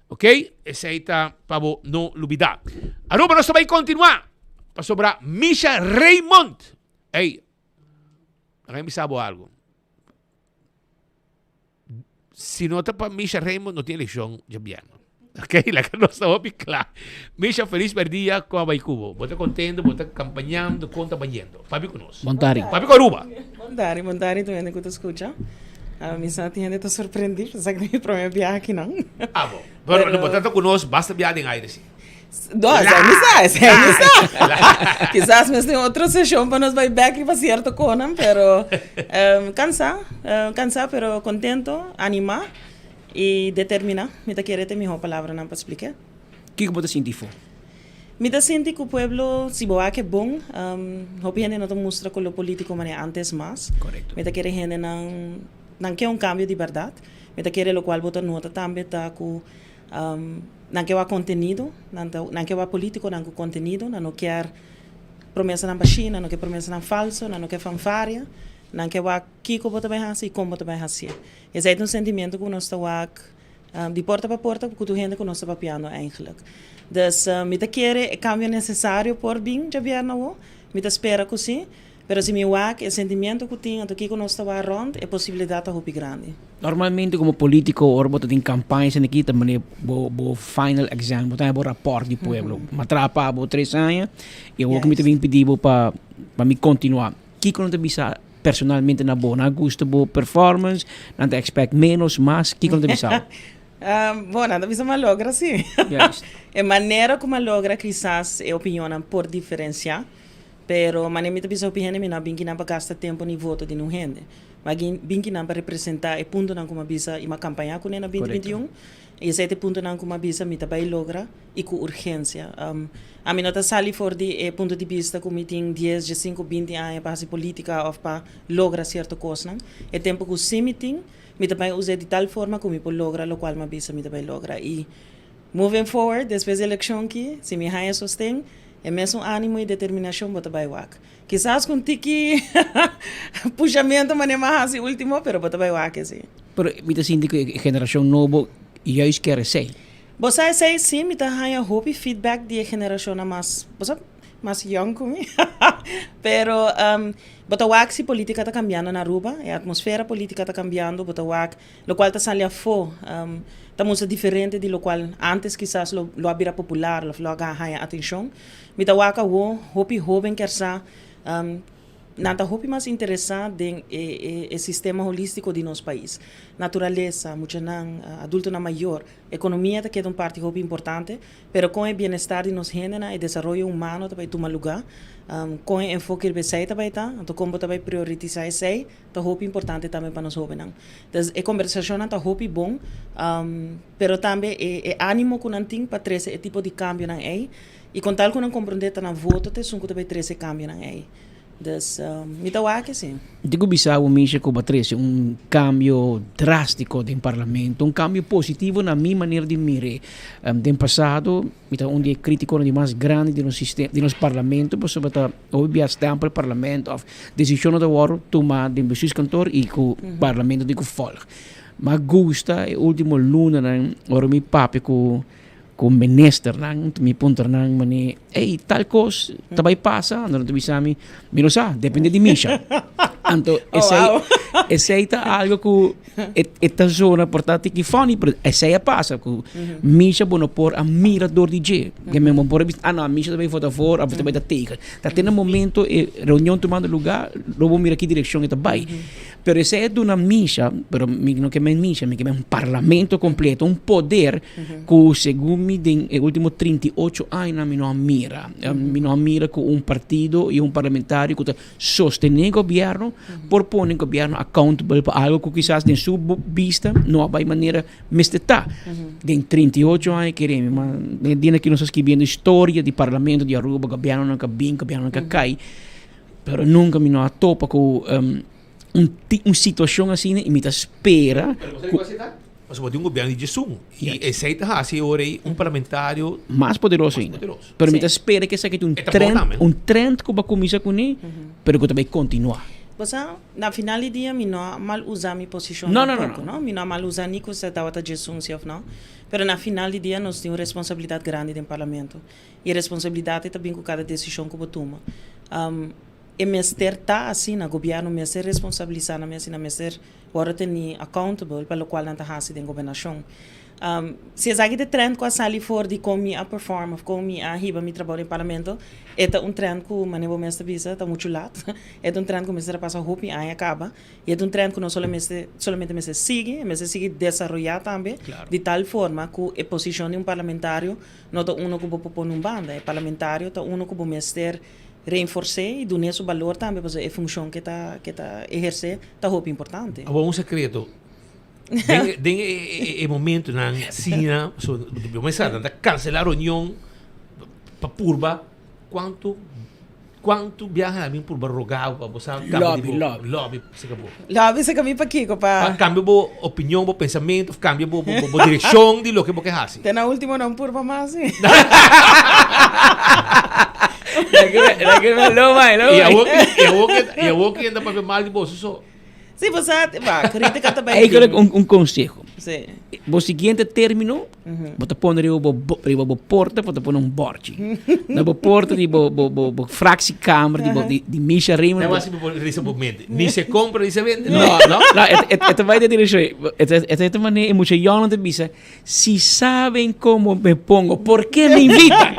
Ok, esei ta pa bo no lubida. Aruba nos ta bai continua pasobra Misha Raymond. Ey, laga mi bisa bo algo. Si no ta pa Misha Raymond no tin eleccion djabièrnè. Ok, laga nos ta hopi kla. Misha, feliz merdia, kon a bai ku bo? Bo ta kontento, bo ta kampañando, kon ta bayendo? Papia ku nos. Bon tardi. Papia ku Aruba. Bon tardi, bon tardi tur hende ku ta skucha. Mi sa tin hende ta sorprendí, pensa ku ta mi promé biaha akinan. Ah bo. Pero bo ta ku nos basta biaha den aire si. No, esei mi sa, esei mi sa. Kisas mes tin otro seshon pa nos bai bek riba sierto konan, pero kansa, kansa pero kontento, animá i determiná. Mi ta kere ta e mihó palabranan pa splik'é. Kiko bo ta sinti fo? Mi ta sinti ku pueblo, si bo wak e bon, hopi hende no ta mustra koló polítiko manera antes mas. Korekto. Mi ta kere hendenan, nan ke un kambio di bèrdat. Mi ta kere lokual bo ta nota tambe ta ku Nan ke wak kontenido, nan ta nan ke wak politikonan ku kontenido, nan no kier promesanan bashí, nan no ke promesanan falso, nan no ke fanfaria, nan ke wak kiko bo ta bai hasi i kon bo ta bai hasié. Esei ta un sentimiento ku nos ta wak di porta pa porta ku tur hende ku nos ta papiando eigenlijk. Dus mi ta kere e kambio nesesario por bin djabièrnè awo, mi ta spera ku si. Pero si mi wak e sentimiento ku tin anto kiko nos ta wak rònt, e posibilidat ta hopi grandi. Normalmente komo politiko ora bo ta den kampaña esei aki ta manera bo bo final exam, bo ta haña bo rapòrt di pueblo. Mi a traha pa bo tres aña i awor ku mi ta bin pidi bo pa pa mi kontinuá. Kiko nan ta bisa personalmente na bo? Nan a gusta bo performance? Nan ta expect menos, mas? Kiko nan ta bisa bo? Bo, nan ta bisa mi a logra si. E manera ku mi a logra kisas e opinionnan por diferensiá. Pero manera mi ta bisa hopi hende mi no a bin kinan pa gasta tempo ni voto di nun hende. Mi a bin kinan pa representa e puntonan ku mi a bisa i mi a kampaña kuné na binti binti i un. I esei ta e puntonan ku mi a bisa mi ta bai logra i ku urgensia. Ami no ta sali for di e punto di bista ku mi tin dies, diesinku, binti aña pa hasi politika òf pa logra sierto kosnan. E tempo ku si mi tin, mi ta bai us'é di tal forma ku mi por logra lokual mi a bisa mi ta bai logra. I moving forward despues di elekshon ki, si mi haña sosten, E mesun ánimo i determinashon bo ta bai wak. Kisas ku un tiki pushamentu manera mi a hasi último, pero bo ta bai wak esei. Pero mi ta sinti ku e generashon nobo juist kier esei. Bo sa esei? Sí, mi ta haña hopi feedback di e generashonnan mas, bo sa, mas yòn ku mi. Pero bo ta wak si polítika ta kambiando na Aruba, e atmosfera polítika ta kambiando, bo ta wak Locual ta sali afó ta mustra diferente di locual antes kisas lo lo a bira popular of lo a haña atencion. Mi ta wak awo hopi hoben kier sa nan ta hopi mas interesa den e e e sistema holistico di nos pais. Naturalesa, muchanan, adultonan mayor, economia ta keda un parti hopi importante, pero con e bienestar di nos hendenan, e desaroyo humano ta bay tuma luga, con e enfoke riba esey ta bay ta, anto con bo ta bay prioritisa esey. Ta hopi importante tambe pa nos hobennan. Entonces e conversacionnan ta hopi bon, pero tambe e e animo cu nan tin pa trece e tipo di cambionan ey y con tal cu nan comprende ta nan voto ta esun cu ta bay trece e cambionan ey. Dus mi ta wak esi. Di cu bisa bo Misha cu bo a trece un cambio drastico den parlamento, un cambio positivo na mi manera di mir'e. Den pasado mi ta un di e criticonan di mas grandi di nos sistema, di nos parlamento pasobra ta hopi bia stempel parlamento of Desishonnan ta wòrdu tumá den bestuurskantoor i ku parlamento tin ku vòlg. Mi a gusta e último lunanan ora mi papia ku ku ministernan, mi puntra nan manera, ey tal kos ta bai pasa? Anto nan ta bisa mi, mi no sa, depende di Misha. Anto esei esei ta algu ku e ta zona por ta tiki funny, pero esei a pasa ku Misha bo no por a mira dor di dje. Ke men bo por a bisa, ah no, Misha ta bai vota voor of ta bai ta tegen. Ta te na momento e reunion tumando lugar, lo bo mira ki direccion e ta bay. Pero esey a duna Misha, pero mi no ke men Misha, mi ke men un parlamento completo, un poder cu segun mi den e ultimo 38 añanan mi no a mira. Mi no a mira cu un partido y un parlamentario cu ta sostene gobierno por pone gobierno accountable pa algo cu kisas den su bista no a bay manera mester ta. Den 38 aña kere mi, ma den dia aki nos ta skibiendo historia di parlamento di Aruba, gobiernonan ka bin, gobiernonan ka kai, pero nunca mi no a topa cu un un situacion asina y mi ta spera cu. Pasobra bo tin un gobierno di djesun y esey ta haci e ora ey un parlamentario mas poderoso ainda. Pero mi ta spera cu esaki ta un trend, un trend cu bo a cuminsa cune, pero cu ta bay continua. Bo sa, na final di dia mi no a mal usa mi posishon No, no, no, tampoco, no. no. Mi no a mal usa ni ku sa tabata djesunsi of no. Pero na final di dia nos tin un responsabilidat grandi den Parlamento. I e responsabilidat ei ta bin ku kada desishon ku bo tuma. E mester ta asina, gobièrnu mester responsabilisá nan mes i nan mester wòrdu tení accountable pa lokual nan ta hasi den gobernashon. Si esaki ta e trend ku a sali for di kon mi a perform òf kon mi a hiba mi trabou den Parlamento, e ta un trend ku, manera bo mes ta bisa, ta muchu lat. E ta un trend ku mester a pasa hopi aña kaba i e ta un trend ku no solamente solamente mester sigui, e mester sigui desaroyá tambe di tal forma ku e posishon di un parlamentario no ta uno ku bo por pone un banda. E parlamentario ta uno ku bo mester reinfors'é i dun'é su balor tambe pasobra e funshon ku e ta ku e ta ehersé ta hopi importante. Awor un sekreto, Den den e e momentonan asina, so bo mester sa nan ta cancela reunion pa purba cuanto cuanto biaha nan a bin purba roga bo pa bo sa cambia di Lobby, bo lobby. lobby cerca bo. Lobby cerca mi pakico? Pa Pa cambia bo opinion, bo pensamento of cambia bo bo bo direccion di loke bo ke haci. Te na ultimo nan purba mas si. Y awor y awor y awor ke nan ta papia mal di boso so. Sí, bo sa, ba, crítica ta bay Eigenlijk bin. un, un conseho. Sí. Bo siguiente término, bo ta pone riba bo, bo- riba bo porta, bo ta pone un bordje. Na bo porta di bo, bo, bo, bo fractiekamer, di, bo, di, di Misha Raymond. Nada bo- más bo risa bo mente. Ni se compra ni se vende. No, no, no, het, het, het bai de dirección. Het, het, het, het manier, mucha jongen te bisa, si saben cómo me pongo, por qué me invitan?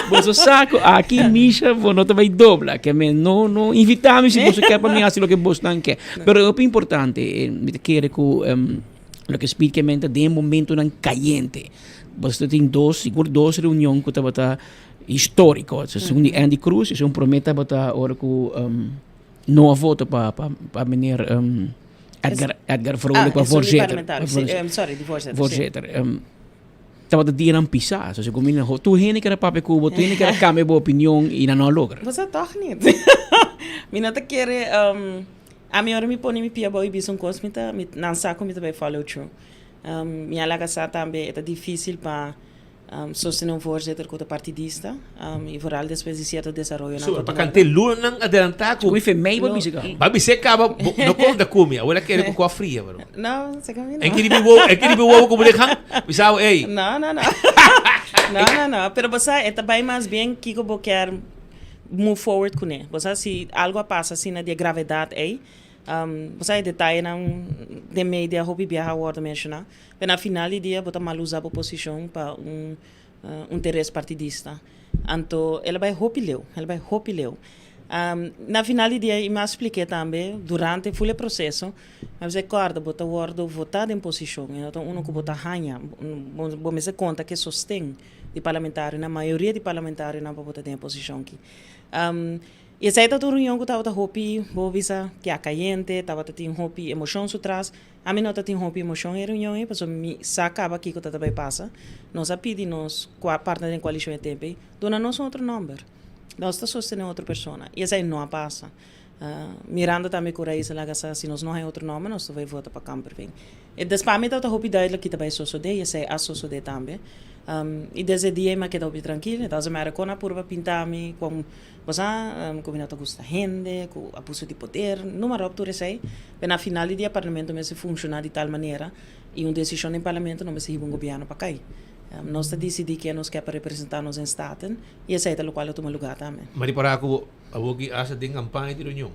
Boso sa ku aki Misha bo no ta bai dobla, ke me no no invita mi si boso ke pa mi hasi loke bosnan ke. Pero hopi importante, eh, mi ta kere ku em, loke Speed ke menta den momentonan kayente. Boso tin dos, sigur dos reunion ku tabata historico. Segun di Andy Cruz, esun prome tabata ora ku em, no a voto pa pa pa meneer em, Edgar Edgar Vrolijk Ah, pa esun di voorzitter. parlamentario. Pa Sí, voorzitter. em, sorry, di voorzitter. sí. Voorzitter, em, tabata dianan pisá. So, segun mi, tur hende kere papia ku bo, tur hende kere kambia bo opinion i nan no a logra. Bo sa tòg nit. Mi no ta kere, ami ora mi pone mi pia abou i bisa un kos, mi ta, mi, nan sa ku mi ta bai follow through. Mi a laga sa tambe e ta difísil pa sostené un voorzitter ku ta partidista, i vooral despues di sierto desaroyonan So, ku pa tuma kante lunanan adelantá ku. Ku mi fe mei bo bisa kaba. Ba bis'é kaba, bo no konta ku mi, awor a kere ku kua fria, bro. No, se ka mi no. En kiri mi wowo, en kiri mi wowo ku bo dejan, mi sa ey. No, no, no. No, no, no. Pero bo sa, e ta bai mas bien kiko bo kier move forward kuné. Bo sa, si algo a pasa asina di e gravedad ey, bo sa e detayenan den media hopi biaha a wordo menshoná. Pero na final di dia bo ta mal usa bo posishon pa un interes partidista. Anto el a bai hopi leu, el a bai hopi leu. Na final di dia i mi a splik'é tambe durante ful e proseso, mi a bisa kòrda bo ta wòrdu votá den posishon i no ta unu ku bo ta haña. Bo mester konta ku e sosten di parlamentarionan, mayoria di parlamentarionan pa bo ta den e posishon aki. I esei tabata un reunion ku tabata hopi, bo bisa, kia kayente, tabata tin hopi emoshon su tras. Ami no ta tin hopi emocion e reunion ei pasobra mi sa caba kico ta ta bay pasa. Nos a pidi nos cua partner den coalicion e tempo ei, duna nos un otro nomber. Nos ta sostene otro persona. Y esei no a pasa. Mirando tambe cu Raiza laga sa si nos no hay otro nomber nos ta bay vota pa Kamperveen. E des pa mi tabata hopi duidelijk ki ta bay sosode y esei a sosode tambe. Y desde e dia ei mi a keda hopi trankil. E doesn't matter con a purba pinta mi, con Bo sa ku mi no ta gusta hende, ku abuso di poder, numa ròp tur esei. Pero na final di dia parlamento mester funshoná di tal manera i un desishon den parlamento no mester hiba un gobièrnu pa kai. Nos ta disidí ken nos ke pa representá nos den Staten i esei ta lokual lo tuma lugá tambe. Ma ripará ku awor ki hasta den kampaña di reunion.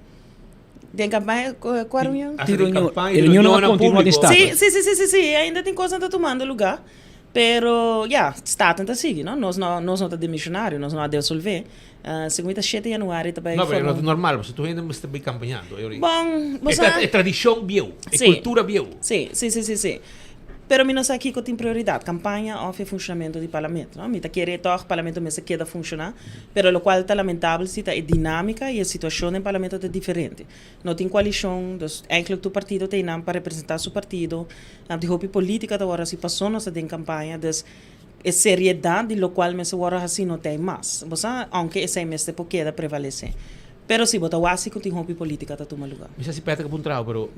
Den kampaña, kua reunion? Hasta den kampaña E di reunion no a reunionnan kontinuá den públiko. Staten. Sí, sí, sí, sí, sí, ainda tin kosnan ta tumando lugá. Pero ya, Staten ta sigui, no? Nos no, nos no ta demisionario, nos no a desolvé. Segun mi ta shete januari ta bai No, pero forma no ta normal, pasobra tur hende mester bai kampañando e ora ei. Bon, bo E sa. e tradishon bieu, e Sí. kultura bieu. Sí, sí, sí, sí, sí. Pero mi no sa kiko tin prioridat, kampaña òf e funshonamentu di parlamento, no? Mi ta kere tòg parlamento mester keda funshoná, pero lokual ta lamentabel si ta e dinámika i e situashon den parlamento ta diferente. No tin koalishon, dus eigenlijk tur partido ta einan pa representá su partido. Di hopi polítika ta wòrdu hasi pasó nos ta den kampaña, dus e seriedat di lokual mester wòrdu hasi no ta ei mas. Bo sa, ounke esei mester por keda prevalesé. Pero si bo ta wak si ku tin hopi polítika ta tuma lugá. Mi sa si Patrick a puntra bo, pero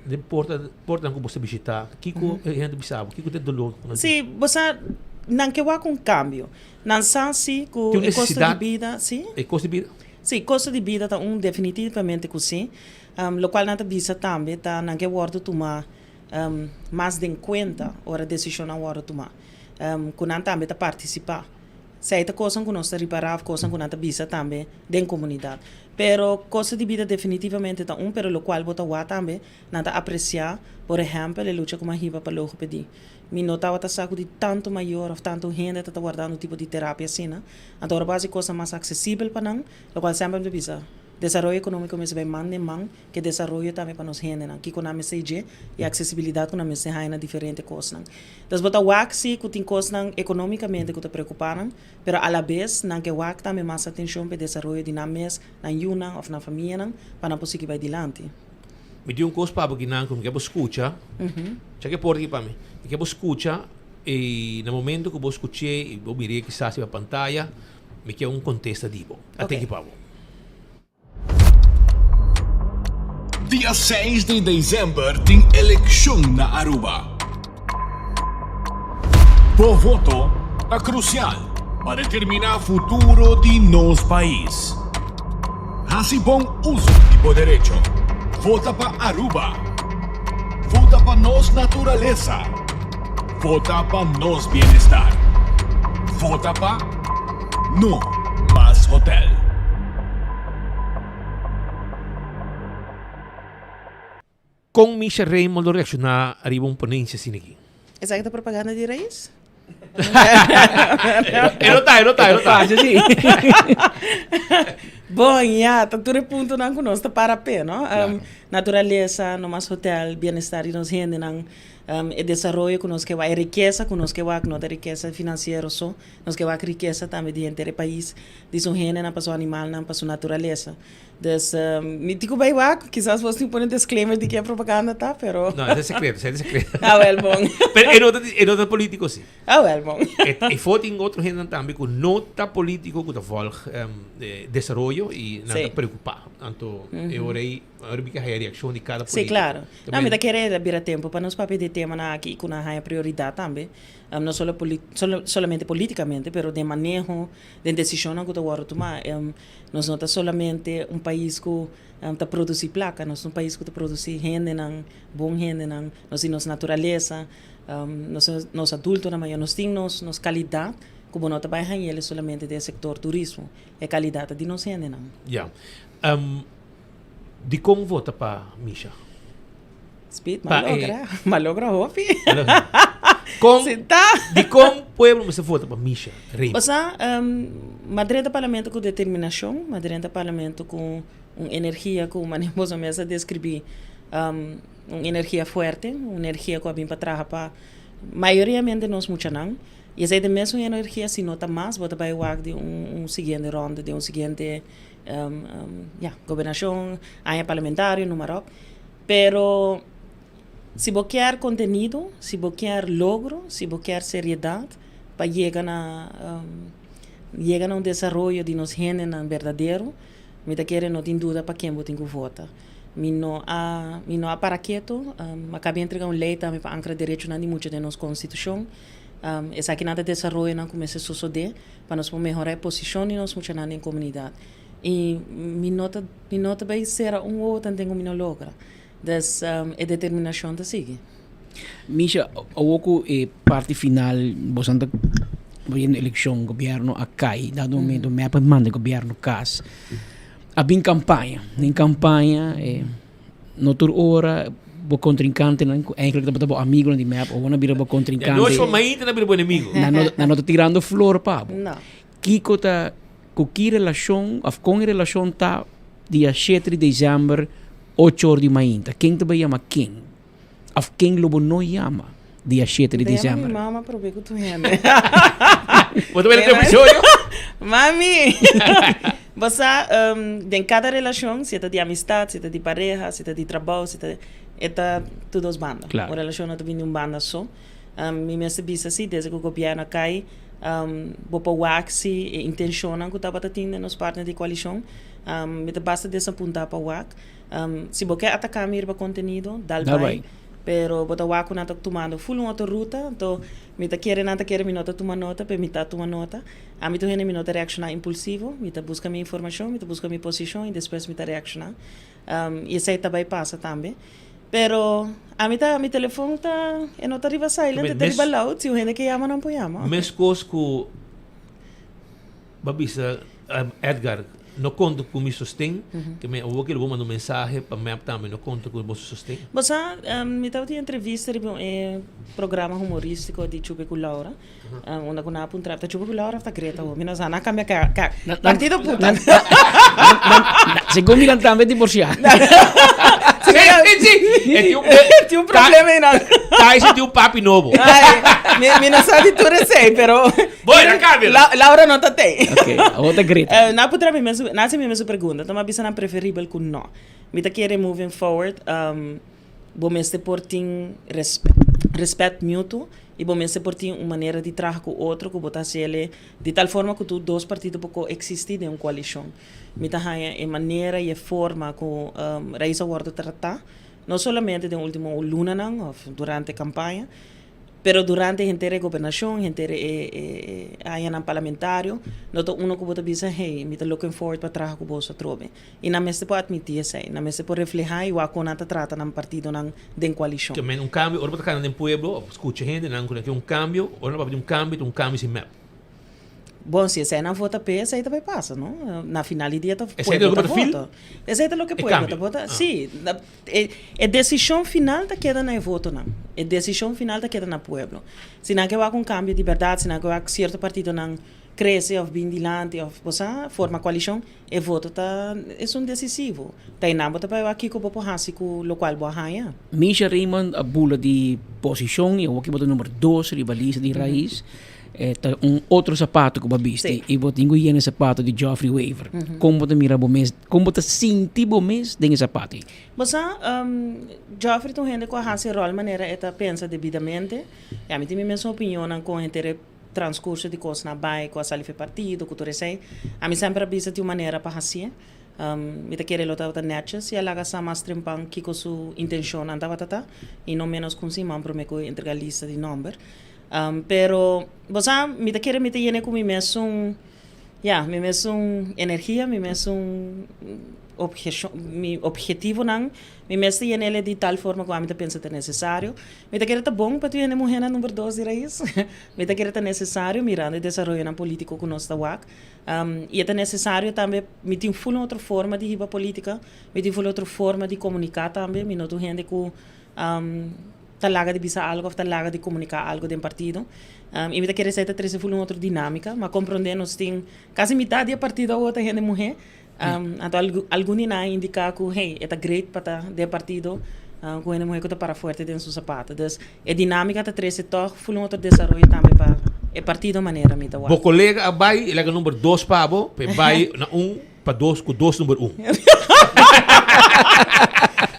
den porta, portanan ku bo ta bishitá, kiko e hende bisa bo? Kiko ta e dolor ku nan tin? Si, bo sa, nan ke wak un kambio. Nan sa si ku Tin un e kosto di nesesidat? bida, si. E kosto di bida? Si, kosto di bida ta un definitivamente ku si. Lokual nan ta bisa tambe ta nan ke wòrdu tuma mas den kuenta ora desishonnan wòrdu tuma. Ku nan tambe ta partisipá. Esei ta kosnan ku nos ta ripará òf kosnan ku nan ta bisa tambe den komunidat. Pero kosto di bida definitivamente ta un, pero lokual bo ta wak tambe nan ta apresiá, por ehèmpel e lucha ku mi a hiba pa logopedie. Mi no tabata sa ku di tantu mayor òf tantu hende ta ta wardando un tipo di terapia asina. Anto ora bo hasi kosnan mas aksesibel pa nan, lokual semper mi ta bisa, desaroyo ekonómiko mester bai man den man ku e desaroyo tambe pa nos hendenan, kiko nan mester dje i aksesibilidat ku nan mester haña na diferente kosnan. Entonces bo ta wak si ku tin kosnan ekonómikamente ku ta preokupá nan, pero alabes nan ke wak tambe mas atenshon pa e desaroyo di nan mes, nan yunan òf nan famianan pa nan por sigui bai dilanti. Mi tin un kos pa bo kinan ku mi ke bo skucha. Chak e porta aki pa mi. Mi ke bo skucha i na momento ku bo skuch'é i bo mir'é kisas riba pantaya, mi ke un kontesta di bo. A teki pa bo. Dia seis di december tin eleccion na Aruba. Bo voto ta crucial pa determina futuro di nos pais. Haci bon uso di bo derecho. Vota pa Aruba. Vota pa nos naturalesa. Vota pa nos bienestar. Vota pa No Mas Hotel. Kon Misha Raymond lo reakshoná riba un ponencia asina aki? Esaki ta propaganda di Reis? E no ta, e no ta, e no ta. Fácil, sí. Bon, ya, ta tur e puntonan ku nos ta para p'e, no? Naturalesa, no mas hotel, bienestar di nos hendenan, e desaroyo ku nos ke wak, e rikesa ku nos ke wak, no ta rikesa finansiero so, nos ke wak rikesa tambe di henter e pais, di su hendenan, pa su animalnan, pa su naturalesa. Dus, mi tin ku bai wak, kisas bos tin pone disclaimer di ke propaganda ta, pero. No, esei sekreto, esei ta sekreto. Ah, wel bon. Pero e no ta, e no ta politico si. Ah, wel bon. E, e for tin otro hendenan tambe ku no ta politico ku ta volg e desaroyo i nan ta preocupa. Anto e ora ei, ora mi ke haya reaccion di kada Si, politico. claro. No, mi ta kere a bira tempo pa nos papia di e temanan aki i ku nan haya prioridad tambe. No solo poli, solo, solamente politicamente, pero den maneho, den decisionnan ku ta wòrdu tuma. Nos no ta solamente un pais ku ta produsí plaka, nos ta un pais ku ta produsí hendenan, bon hendenan, nos tin nos naturalesa, nos nos adultonan mayor, nos tin nos nos kalidat ku bo no ta bai hañ'el solamente den e sektor turismo, e kalidat ta di nos hendenan. Ya. Dikon vota pa Misha? Speed, ma logra. Ma logra hopi. Kon, Sinta. dikon pueblo mester vota pa Misha Raymond? Osa, um, ma drenta parlamento ku determinashon, ma drenta parlamento ku un energia ku manera boso mes a deskribí, um, un energia fuerte, un energia ku a bin pa traha pa mayoriamente nos muchanan. I esei ta e mesun energia, si no ta mas, bo ta bai wak den un, un siguiente ronda, den un siguiente, um, um, ya, gobernashon, aña parlamentario, noem maar op. Pero si bo kier contenido, si bo kier logro, si bo kier seriedad pa yega na yega na un desaroyo di nos hendenan berdadero, mi ta kere no tin duda pa ken bo tin cu vota. Mi no a mi no a para keto, a caba di entrega un ley tambe pa ancra derechonan di mucha den nos constitucion. Esakinan ta desaroyonan cu mester sosode pa nos por mehora e posicion di nos muchanan den comunidad. I mi no ta mi no ta bai sera un wowo tanten ku mi no logra. Dus e determinashon ta sigui. Misha, awor ku e parti final boso ta bayendo elekshon, gobièrnu a kai, dado momento mep a manda gobièrnu kas. A bin kampaña, den kampaña e no tur ora bo kontrinkantenan ku eigenlijk tabata bo amigonan di mep awor nan a bira bo kontrinkante. Nochi pa mainta nan a bira bo enemigo. Nan no nan no ta tirando flor pa bo. No. Kiko ta Ku ki relashon òf kon e relashon ta dia shete di desèmber ocho or di mainta? Ken ta bai yama ken? Òf ken lo bo no yama dia shete di Bo ta yama desèmber? mi mama promé ku tur hende. Bo ta bai na episodio? Mami! Bo sa, den kada relashon, si e ta di amistat, si e ta di pareha, si e ta di trabou, si ta, e ta tur dos banda. Klaro. Un relashon no ta bini di un banda so. Mi mester bisa si, desde ku gobièrnu a kai, bo por wak si e intenshonnan ku tabata tin den nos partner di koalishon. Mi ta basta desapuntá pa wak. Si bo ke ataká mi riba kontenido, dal bai. Pero bo ta wak ku nan ta tumando ful un otro ruta, anto mi ta kere nan ta kere mi no ta tuma nota, pero mi ta tuma nota. Ami tur hende mi no ta reakshoná impulsivo, mi ta buska mi informashon, mi ta buska mi posishon i despues mi ta reakshoná. I esei ta bai pasa tambe. Pero ami ta, mi telefon ta, e no ta riba silent, e ta riba loud, si un hende ke yama nan por yama. Meskos ku Bo a bisa Edgar, no konta ku mi sosten, ke mi awor ke lo bo manda un mensahe pa mep tambe, no konta ku boso sosten. Bo sa, mi tabatin entrevista riba un e programa humorístiko di Chupi ku Laura, unda ku nan a puntra, ta Chupi ku Laura of ta Greta awor? Mi no sa, nan a kambia partido puta. Segun mi nan tambe divorsiá. Sí, sí, sí. E tin un problema einan. Tyson tin un papi nobo. Ai, mi no sa di tur esei, pero Bueno, cambia. Laura no ta tei. Ok, awor ta Greta. Na putra mi mes, na hasi mi mes pregunta, toma bisa nan preferibel ku no. Mi ta kere moving forward, bo mester por tin respet mutuo i bo mester por tin un manera di traha ku otro ku bo ta hasiel di tal forma ku tur dos partido por koeksistí den un koalishon. Mi ta haña e manera i e forma ku Raiz a wòrdu tratá, no solamente den último lunanan òf durante kampaña, pero durante henter e gobernashon, henter e añanan parlamentario, no ta uno ku bo ta bisa, hey, mi ta looking forward pa traha ku boso atrobe. I nan mester por atmití esei, nan mester por reflehá i wak kon nan ta trata nan partidonan den koalishon. Ke men un kambio, ora bo ta kana den pueblo òf skucha hendenan ku nan ke un kambio, ora nan papia di un kambio ta un kambio sin mep. Bon, si esei nan vota p'e, esei ta bai pasa, no? Na final di dia ta Esei ta pueblo loke ta bo ta feel? vota. Esei ta loke E pueblo ta kambio. vota. Ah. Sí, e e desishon final ta keda na e votonan. E desishon final ta keda na pueblo. Si nan ke wak un kambio di bèrdat, si nan ke wak sierto partidonan krese òf bin dilanti òf bo sa, forma koalishon, e voto ta esun desisivo. Ta einan bo ta bai wak kiko bo por hasi ku lokual bo a haña. Misha Raymond a bula di posishon i awor ki bo ta number dos riba lista di Raiz. E ta un otro sapato ku bo a bisti i bo tin ku yena e sapato di Geoffrey Wever. Kon bo ta mira bo mes, kon bo ta sinti bo mes den e sapato ei? Bo sa, Geoffrey ta un hende ku a hasi ròl manera e ta pensa debidamente. I ami tin mi mesun opinionnan kon henter e transkurso di kosnan a bai, ku a sali for e partido, ku tur esei. Ami semper a bisa tin un manera pa hasié. Mi ta kere lo tabata nètjes si a laga sa mas trempan kiko su intenshonnan tabata ta i no ménos ku un siman promé ku e entregá lista di nòmber. Pero, bo sa, mi ta kere mi ta yene ku mi mesun, ya, mi mesun energia, mi mesun obheshon, mi obhetivonan, mi mes ta yen'el di tal forma ku ami ta pensa ta nesesario. Mi ta kere ta bon pa tur hende muhénan number dos di rais. Mi ta kere ta nesesario mirando e desaroyonan polítiko ku nos ta wak. I e ta nesesario tambe, mi tin ful un otro forma di hiba polítika, mi tin ful otro forma di komuniká tambe, mi no ta un hende ku ta laga di bisa algo of ta laga di comunica algo den partido. Y mi ta kere esey ta trece ful un otro dinamica. Ma comprende nos tin casi mitad di e partido awo ta hende muhe. Anto algun di nan a indica cu hey, e ta great pa ta den partido cu hende muhe cu ta para fuerte den su zapato. Dus e dinamica ta trece toch ful un otro desaroyo tambe pa e partido manera mi ta wak. Bo colega a bay, e laga number dos pa bo, pa e bay na un. Pa dos ku dos number un.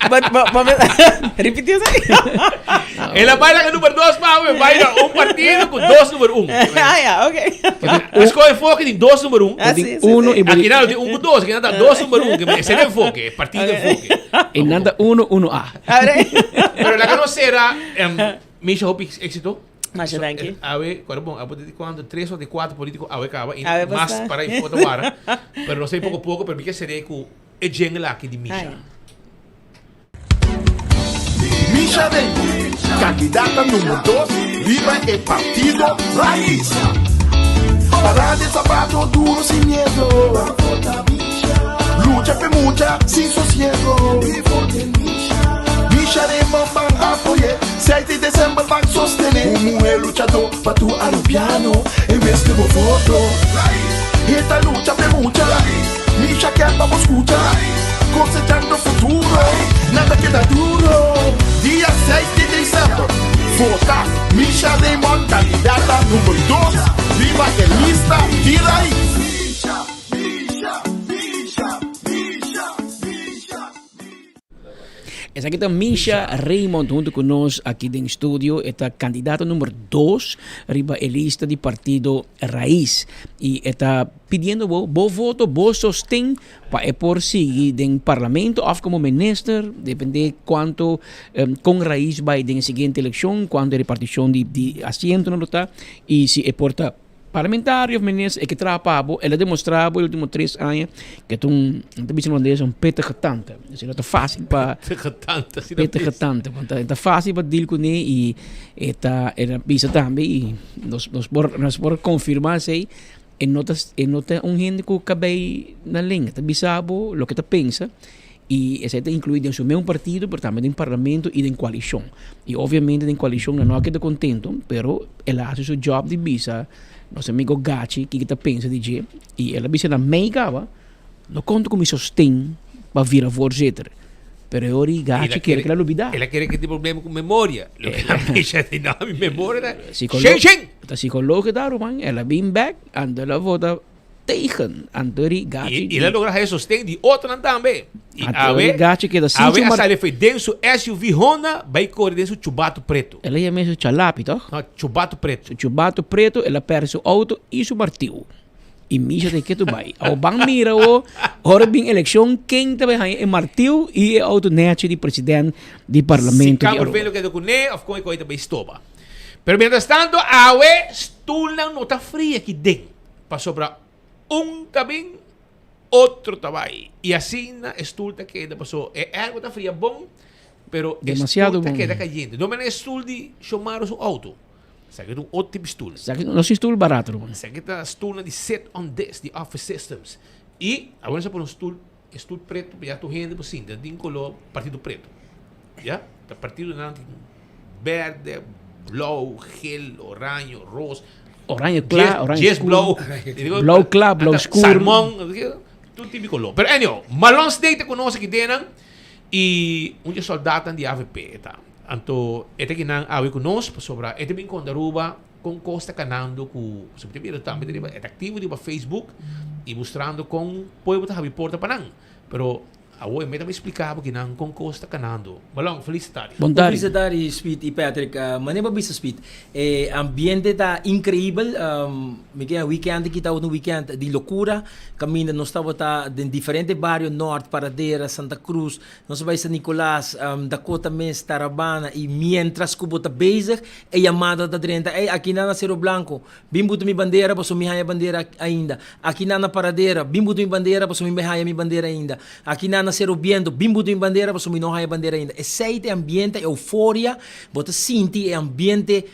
But, but, but, repiti esei. El a bai laga number dos pa mi bai na un partido ku dos number un. Ah, ja, oké. Esco enfoque di dos number un. Ah, sí, sí, Uno sí. y bo- Aki nada di un ku dos, aki nada dos number un. Ese es el enfoque, partido enfoque. E nan ta uno, uno A. A ver. Pero laga nos cera, Misha, hopi éxito. Masha danki. Awe, cuando bon, awe di cuando tres o di cuatro político awe caba y Awe mas pasa. para y foto wara. Pero no sé poco poco, pero mi ke seré cu e jingle aki di Misha. Ay. Misha Raymond, candidata numero 2 riba e partido Raiz. Para de zapato duro sin miedo. Lucha pe mucha sin sosiego. Misha Raymond ban apoye. 6 di december ban sostene. Un muher luchador pa tu Arubiano. En vez de bo voto. Esta lucha pe mucha. Misha kier pa bo scucha. Cosechando futuro. Nada keda duro. Dia 6 di december. Vota Misha Raymond candidata number 2 riba e lista di Raiz. Esaki ta Misha Raymond hunto cu nos aki den studio. E ta candidato number dos riba e lista di partido Raiz. Y e ta pidiendo bo, bo voto, bo sosten pa e por sigui den parlamento of como minister, depende cuanto con Raiz bay den e siguiente eleccion, cuanto e reparticion di di asientonan lo ta y si e por ta Parlamentario of minister e ke traha pa bo, el a demostra bo e ultimo tres aña ke ta un, nan ta bisa na holandes, un pittige tante. Dus e no ta fácil pa. Pittige tante, asina Pittige bisa. tante, want ta, ta fácil pa deal kuné i e ta, el a bisa tambe i nos, nos por, nos por konfirmá esei, e no ta, e no ta un hende ku kabei na lenga, ta bisa bo loke ta pensa I esei ta inkluí den su meun partido, pero tambe den parlamento i den koalishon. I obviamente den koalishon nan no a keda kontento, pero el a hasi su job di bisa nos amigo Gachi kiko ta pensa di dje. I el a bisa na mei kaba, no konta ku mi sosten pa vira voorzitter. Pero e ora ei Gachi kere ku el a lubidá. El a kere ku tin problema ku memoria. Loke el a bisa di no, mi memoria ta Psikolo shen shen. Ta psikologo ta ruman, el a bin bek, anto el a vota. Tegen Antori Gachi. I el a logra haya sosten di otronan tambe. I Antori awe, Gachi keda sin awe su a mar- sali foi den su SUV Honda bai kore den su chubato preto. El a yama su chalapi, toch? No, chubato preto. Su chubato preto, el a perde su auto i su martiu. I Misha ta ketu bai. Awo ban mira awo, ora bin elekshon, ken ta bai haña e martiu i e auto nechi di president di Si parlamento di Camber Aruba. Velo keda kuné of kon e koi ta bai stoba. Pero mientras tanto awe stulnan no ta fria aki den. Pasobra un ta bin, otro ta bai. I asina e stul ta keda, paso e airco ta fria bon, pero e Demasiado stul ta bon. keda kayente. No menen e stul di Shomaro su auto. Esaki ta un otro tipo stul. Esaki no si stul barato, ruman. Esaki ta stulnan di sit on desk, di Office Systems. I awor nos a pone un stul, e stul preto, pa ya tur hende por sinta den kolor partido preto. Ya, ta partidonan tin berde, blou, gel, oraño, ros. Oranje kla, oranje Djes skur. blou. Blou kla, blou skur. Salmon, tur tipo di kolor. Pero anyhow, Malon State ta konos aki den nan i un di e soldadnan di avp e ta. Anto e ta kinan awe ku nos pasobra e ta bin konta Aruba kon kos ta kanando ku pasobra ta bira tambe riba e ta aktivo riba Facebook i mustrando kon pueblo ta habi porta pa nan. Pero Awor e meta mi splica bo kinan con cos ta canando. Balon, felis tardi. Bon tardi. Felis tardi Speed y Patrick. Mane bo bisa Speed, e ambiente ta increibel. Mi ke weekend aki tabata un weekend di locura. Caminda nos tabata den diferente bario, Noord, Paradera, Santa Cruz, nos a bay San Nicolas, Dakota mes, Tarabana y mientras cu bo ta bezig e yamada ta drenta, ey aki nan na Cero Blanco, Bin buta mi bandera pasobra mi haña bandera ainda. Aki nan na Paradera, bin buta mi bandera pasobra mi bai haña mi bandera ainda. Aki nan na Sero Biento, bin buta mi bandera pasobra mi no haña bandera ainda. Esei ta e ambiente, e euforia, bo ta sinti e ambiente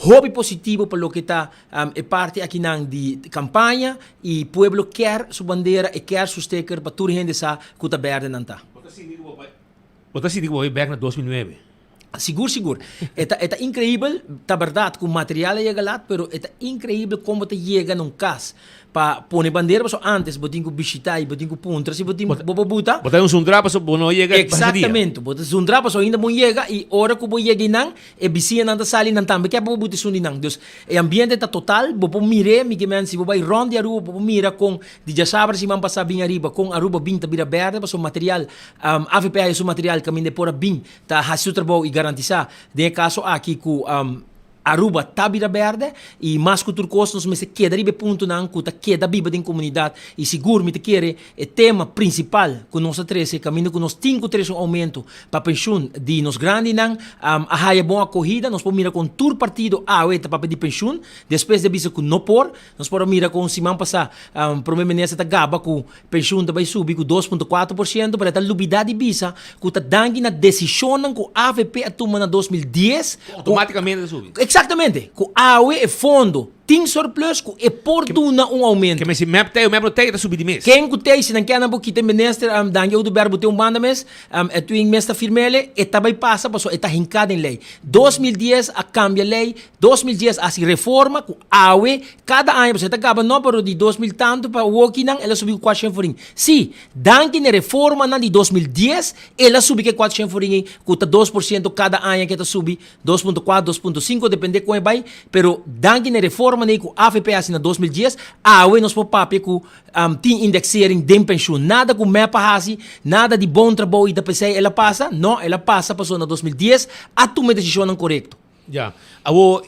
hopi positivo pa loke ta e parti akinan di campaña y pueblo kier su bandera, e kier su sticker pa tur hende sa cu ta berde nan ta. Bo ta sinti cu bo bai, bo ta sinti cu bo bai bek na 2009? Sigur sigur. E ta e ta increibel, ta berdad cu material a yega lat, pero e ta increibel con bo ta yega na un cas pa pone bandera, pasobra antes bo tin cu bishita y bo tin cu puntra si bo tin bo por buta. Bo ta un zundra pasobra bo no yega pasa dia. Exactamente, bo ta zundra pasobra ainda bo yega y ora cu bo yega eynan e bisiñanan ta sali nan tambe kier pa bo buta esun di nan. Dus e ambiente ta total, bo por mir'é, mi ke men si bo bay rond di Aruba bo por mira con di djasabra siman pasa bin ariba con Aruba bin ta bira berde pasobra material avp haya su material caminda e por a bin ta hasi su trabou i garantisá den e kaso aki ku Aruba ta bira bèrdè i mas ku tur kos nos mester keda riba e puntonan ku ta keda biba den komunidat i sigur mi ta kere e tema prinsipal ku nos a trese kaminda ku nos tin ku trese un oumento pa penshun di nos grandinan a haya bon akohida nos por mira kon tur partido awe ta papia di penshun despues di a bisa ku no por nos por a mira kon siman pasá prome minister ta gaba ku Penshun ta bai subi ku 2.4%, pero e ta lubidá di bisa ku ta danki na desishonnan ku avp a tuma na 2010 Ku outomátikamente ta subi. Eksaktamente! Ku awe e fondo tin surplus ku e por duna un oumento. Ke men si mep tei o mep no tei e ta subi di mes. Ken ku tei si nan ke nan por kita e minister Dangui Oduber bo tin un banda mes, e twin mes ta firm'ele, e ta bai pasa pasobra e ta hinká den lei. 2010 a kambia lei, 2010 a hasi reforma ku awe Kada aña pasobra e ta gaba no pero di 2000 tantu pa awokinan el a subi ku 400 forin. Si, danki na e reformanan di 2010 el a subi ku e 400 forin ei ku ta 2% kada aña ke ta subi, 2.4, 2.5 depende kon e bai, pero danki na e reformanan. reforma nei ku avp a hasi na 2010, awe nos por papia ku tin indexering den penshun. Nada ku mep a hasi, nada di bon trabou i ta p'esei el a pasa, no, el a pasa pasobra na 2010 a tuma e desishonnan korekto. Ya. Awor,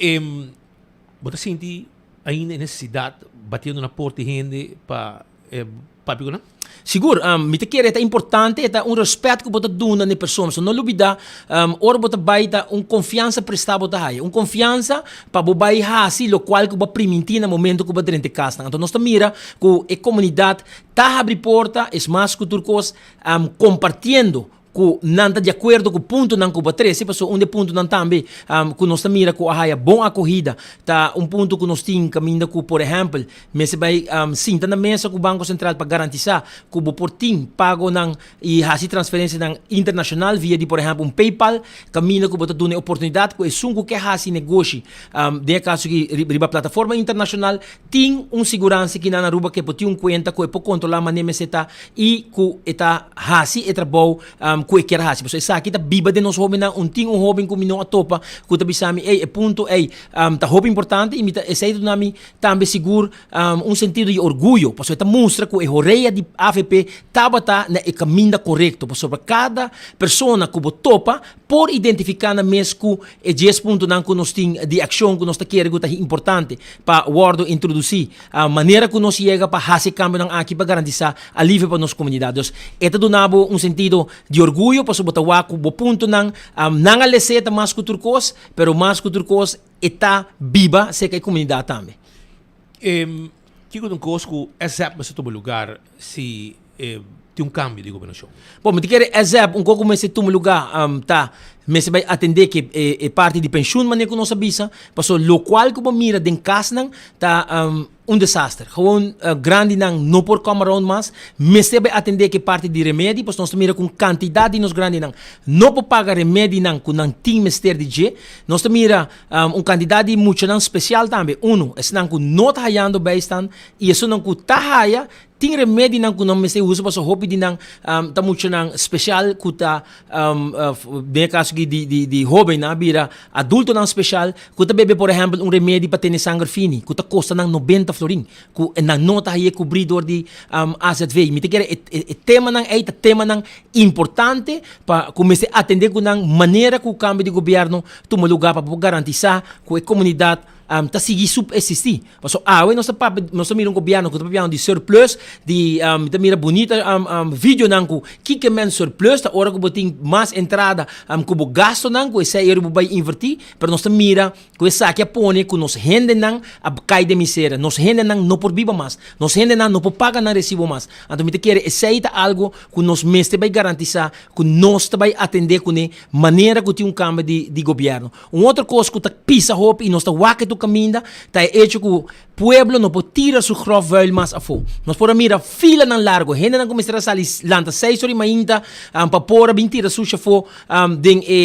bo ta sinti ainda e nesesidat batiendo na porta di hende pa papia ku nan? Sigur, mi ta kere e ta importante, e ta un respet ku bo ta duna na e persona. So no lubida, ora bo ta bai ta un konfiansa prestá bo ta haya. Un konfiansa pa bo bai hasi lokual ku bo a primintí na momento ku bo a drenta e kasnan. Anto nos ta mira ku e komunidat ta habri porta, es mas ku tur kos, kompartiendo ku nan ta di akuerdo ku puntonan ku bo a trese, pasobra un di e puntonan tambe ku nos ta mira ku a haya bon akohida ta un punto ku nos tin kaminda ku por ehèmpel mester bai sinta na mesa ku Banko Sentral pa garantisá ku bo por tin pagonan i hasi transferensianan internashonal via di por ehèmpel un PayPal kaminda ku bo ta duna e oportunidat ku esun ku ke hasi negoshi den e kaso aki riba plataforma internashonal tin un siguransa ki nan na Aruba ke por tin un kuenta ku e por kontrolá manera mester ta i ku e ta hasi e trabou ku e kier hasi. Pasobra esaki ta biba den nos hobennan. Un tin un hoben ku mi no a topa ku ta bisa mi, ey, e punto ey ta hopi importante i mi ta esey ta duna mi tambe sigur un sentido di orguyo. Pasobra e ta mustra ku e horea di avp tabata na e kaminda korekto. Pasobra kada persona ku bo topa por identifiká nan mes ku e dies puntonan ku nos tin di akshon ku nos ta kere ku ta importante pa wòrdu introdusí. Manera ku nos yega pa hasi e kambionan aki pa garantisá alivio pa nos komunidat. Dus, e ta duna bo un sentido di orguyo pasobra bo ta wak ku bo puntonan, nan a les'é ta mas ku tur kos, pero mas ku tur kos e ta biba serka e komunidat tambe. Kiko ta un kos ku ASAP mester tuma lugar si tin un kambio di gobernashon? Bon, mi ta kere ASAP un kos ku mester tuma lugar ta mester bai atendé ku e parti di penshun manera ku nos a bisa, pasobra lokual ku bo mira den kasnan ta un desaster. Gewoon grandinan no por come around mas, mester bai atendé ku e parti di remedi, pasobra nos ta mira ku un kantidat di nos grandinan no por paga remedinan ku nan tin mester di dje. Nos ta mira un kantidat di muchanan spesial tambe, unu, esnan ku no ta hayando bijstand i esunnan ku ta haya Tin remedinan ku nan mester usa pasobra hopi di nan ta muchanan speshal ku ta den e kaso aki di di hobennan a bira adultonan speshal ku ta bebe por ehèmpel un remedi pa tene sanger fini ku ta kosta nan nobenta florin ku nan no ta haye kubrí dor di AZV. Mi ta kere e temanan ei ta temanan importante pa ku mester atendé ku nan manera ku kambio di gobièrnu tuma lugá pa por garantisá ku e komunidat ta sigui subsistí. Pasobra awe nos ta papia, nos ta mira un gobièrnu ku ta papiando di surplus, di mi ta mira bunita videonan ku kiko men surplus ta ora ku bo tin mas entrada ku bo gastonan ku esei ora bo bai invertí, pero nos ta mira ku esaki a pone ku nos hendenan a kai den miseria, nos hendenan no por biba mas, nos hendenan no por paga nan resibo mas. Anto mi ta kere esei ta algu ku nos mester bai garantisá ku nos ta bai atendé kuné manera ku tin un kambio di gobièrnu. Un otro kos ku ta pisa hopi i nos ta wak e tur kaminda ta e echo ku pueblo no por tira su grof vuil mas afó. Nos por a mira filanan largo, hendenan ku mester a sali lanta seis ora di mainta pa por a bin tira sushi afó den e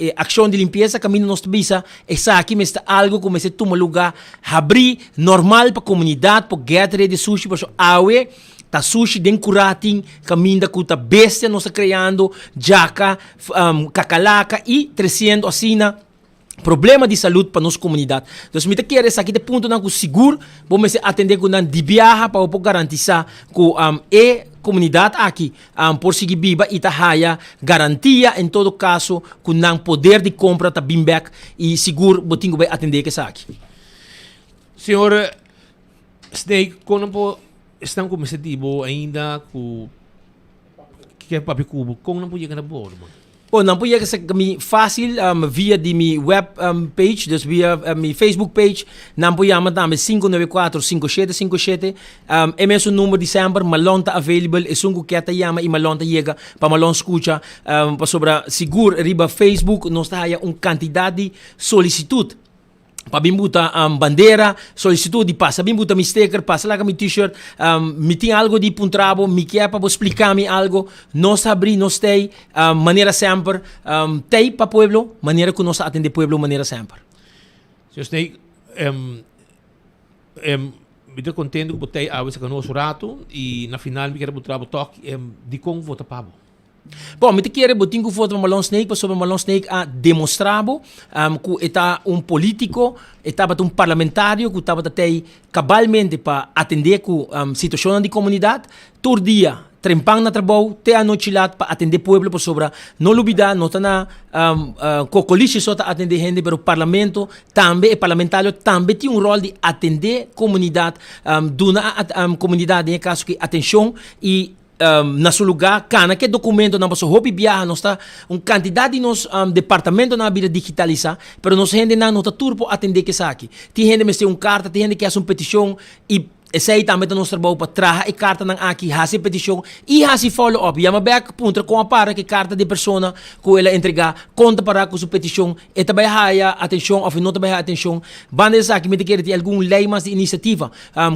e akshon di limpiesa kaminda nos ta bisa esaki mester ta algu ku mester tuma lugá habrí normal pa komunidat por get red di sushi pasobra awe Ta sushi den kurá tin kaminda ku ta bestia nos ta kreando, djaka, kakalaka i tresiendo asina problema di salud pa nos komunidat. Dus mi ta kere esaki ta e puntonan ku sigur bo mester atendé ku nan di biaha pa bo por garantisá ku e komunidat aki por sigui biba i ta haya garantia en todo kaso ku nan poder di kompra ta bin bèk i sigur bo tin ku bai atendé ku esaki. Señor Snake, kon nan por esnan ku mester di bo ainda ku ke papia ku bo, kon nan por yega na bo, ruman? Bon, nan por yega serka mi fásil via di mi web page, dus via mi Facebook page. Nan por yama tambe 594 5757. E mesun number di semper, Malon ta available, esun ku ke ta yama i Malon ta yega pa Malon skucha. Pasobra sigur riba Facebook nos ta haya un kantidat di solisitut. Pa bin buta bandera, solicitud di pasa bin buta mi sticker, pasa laga mi t-shirt, mi tin algo di puntra bo, mi kier pa bo splica mi algo, nos ta habri, nos t'ey, manera semper, t'ey pa pueblo, manera cu nos ta atende pueblo manera semper. Señor Snake, mi ta contento cu bo t'ey awe saca nos un rato y na final mi kier a puntra bo toch, dicon vota pa bo? Bon, mi ta kere bo tin ku vota pa Marlon Snake pasobra Marlon Snake a demostra bo ku e ta un politico, e tabata un parlamentario ku tabata tei kabalmente pa atende ku situashonnan di komunidat. Tur dia trempan na trabou te anochi lat pa atende pueblo pasobra no lubida no ta na kokolishi so ta atende hende pero parlamento tambe e parlamentario tambe tin un rol di atende komunidat duna komunidat den e kaso aki atenshon i na su lugar kana ke dokumentonan pasobra hopi biaha nos ta un kantidat di nos departamentonan a bira digitalisa pero nos hendenan no ta tur por atende ke esaki tin hende mester un karta tin hende ke hasi un petishon i Esei tambe ta nos trabou pa traha e kartanan aki, hasi e petishon i hasi follow up. Yama bek, puntra kon a para ku e karta di e persona ku el a entregá, kon ta pará ku su petishon, e ta bai haya atenshon òf e no ta bai haya atenshon. Banda di esaki mi ta kere tin algun lei mas di inisiativa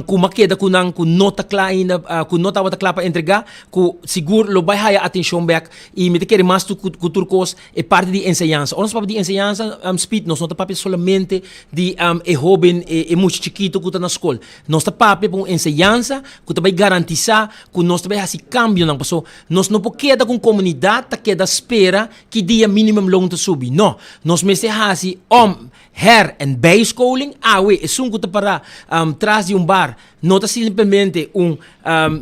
ku mi a keda ku nan ku no ta kla ainda, ku no tabata kla pa entregá, ku sigur lo bai haya atenshon bek. I mi ta kere mas ku tur kos E parti di enseñansa. Ora nos papia di enseñansa, Speed, nos no ta papia solamente di e hoben, e mucha chikito ku ta na skol. Nos ta papia pa un enseñansa ku ta bai garantisá ku nos ta bai hasi kambionan. Paso nos no por keda ku un komunidat ta keda spera ki dia minimumloon ta subi. No. Nos mester hasi om, her en bijscholing. Awe, esun ku ta pará tras di un bar No ta simplemente un,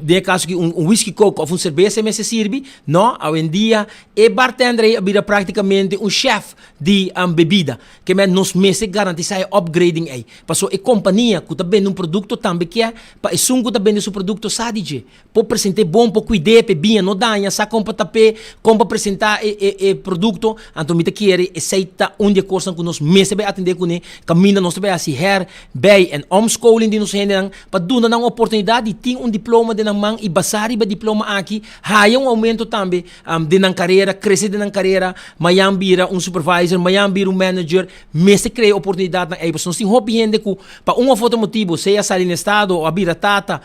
den e kaso aki, un whisky coke of un serbesa e mester sirbi. No, awendia e bartender ei a bira praktikamente un chef di bebida. Ke men nos mester garantisá e upgrading ei. Pasobra e kompania ku ta bende un produkto tambe kier pa esun ku ta bende su produkto sa di dje. Por present'é bon, por kuid'é p'e biña no daña, sa kon pa tap'é, kon pa presentá e e e produkto. Anto mi ta kere esei ta un di e kosnan ku nos mester bai atendé kuné, kaminda nos ta bai hasi her, bij en omscholing di nos hendenan pa duna nan oportunidat di tin un diploma den nan man i basá riba e diploma aki haya un oumento tambe den nan karera, krese den nan karera, mayan bira un supervisor, mayan bira un manager. Mester krea oportunidatnan ei pasobra nos tin hopi hende ku pa un òf otro motibu, sea a sali na estado o a bira tata,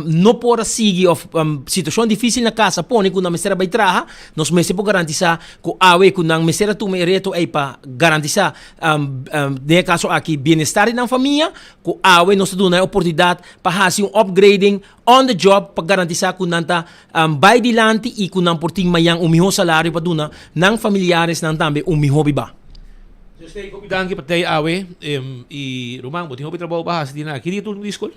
no por a sigui òf situashon difísil na kas a pone ku nan mester a bai traha. Nos mester por garantisá ku awe ku nan mester a tuma e reto ei pa garantisá den e kaso aki bienestar di nan famia, ku awe nos ta duna e oportunidat pa hasi un upgrading on the job pa garantisá ku nan ta bai dilanti i ku nan por tin mañan un mihó salario pa duna nan familiaresnan tambe un mihó bibá. Señor Stein, hopi danki pa tei awe. I ruman, bo tin hopi trabou pa hasi dina. Ki dia tur di skol?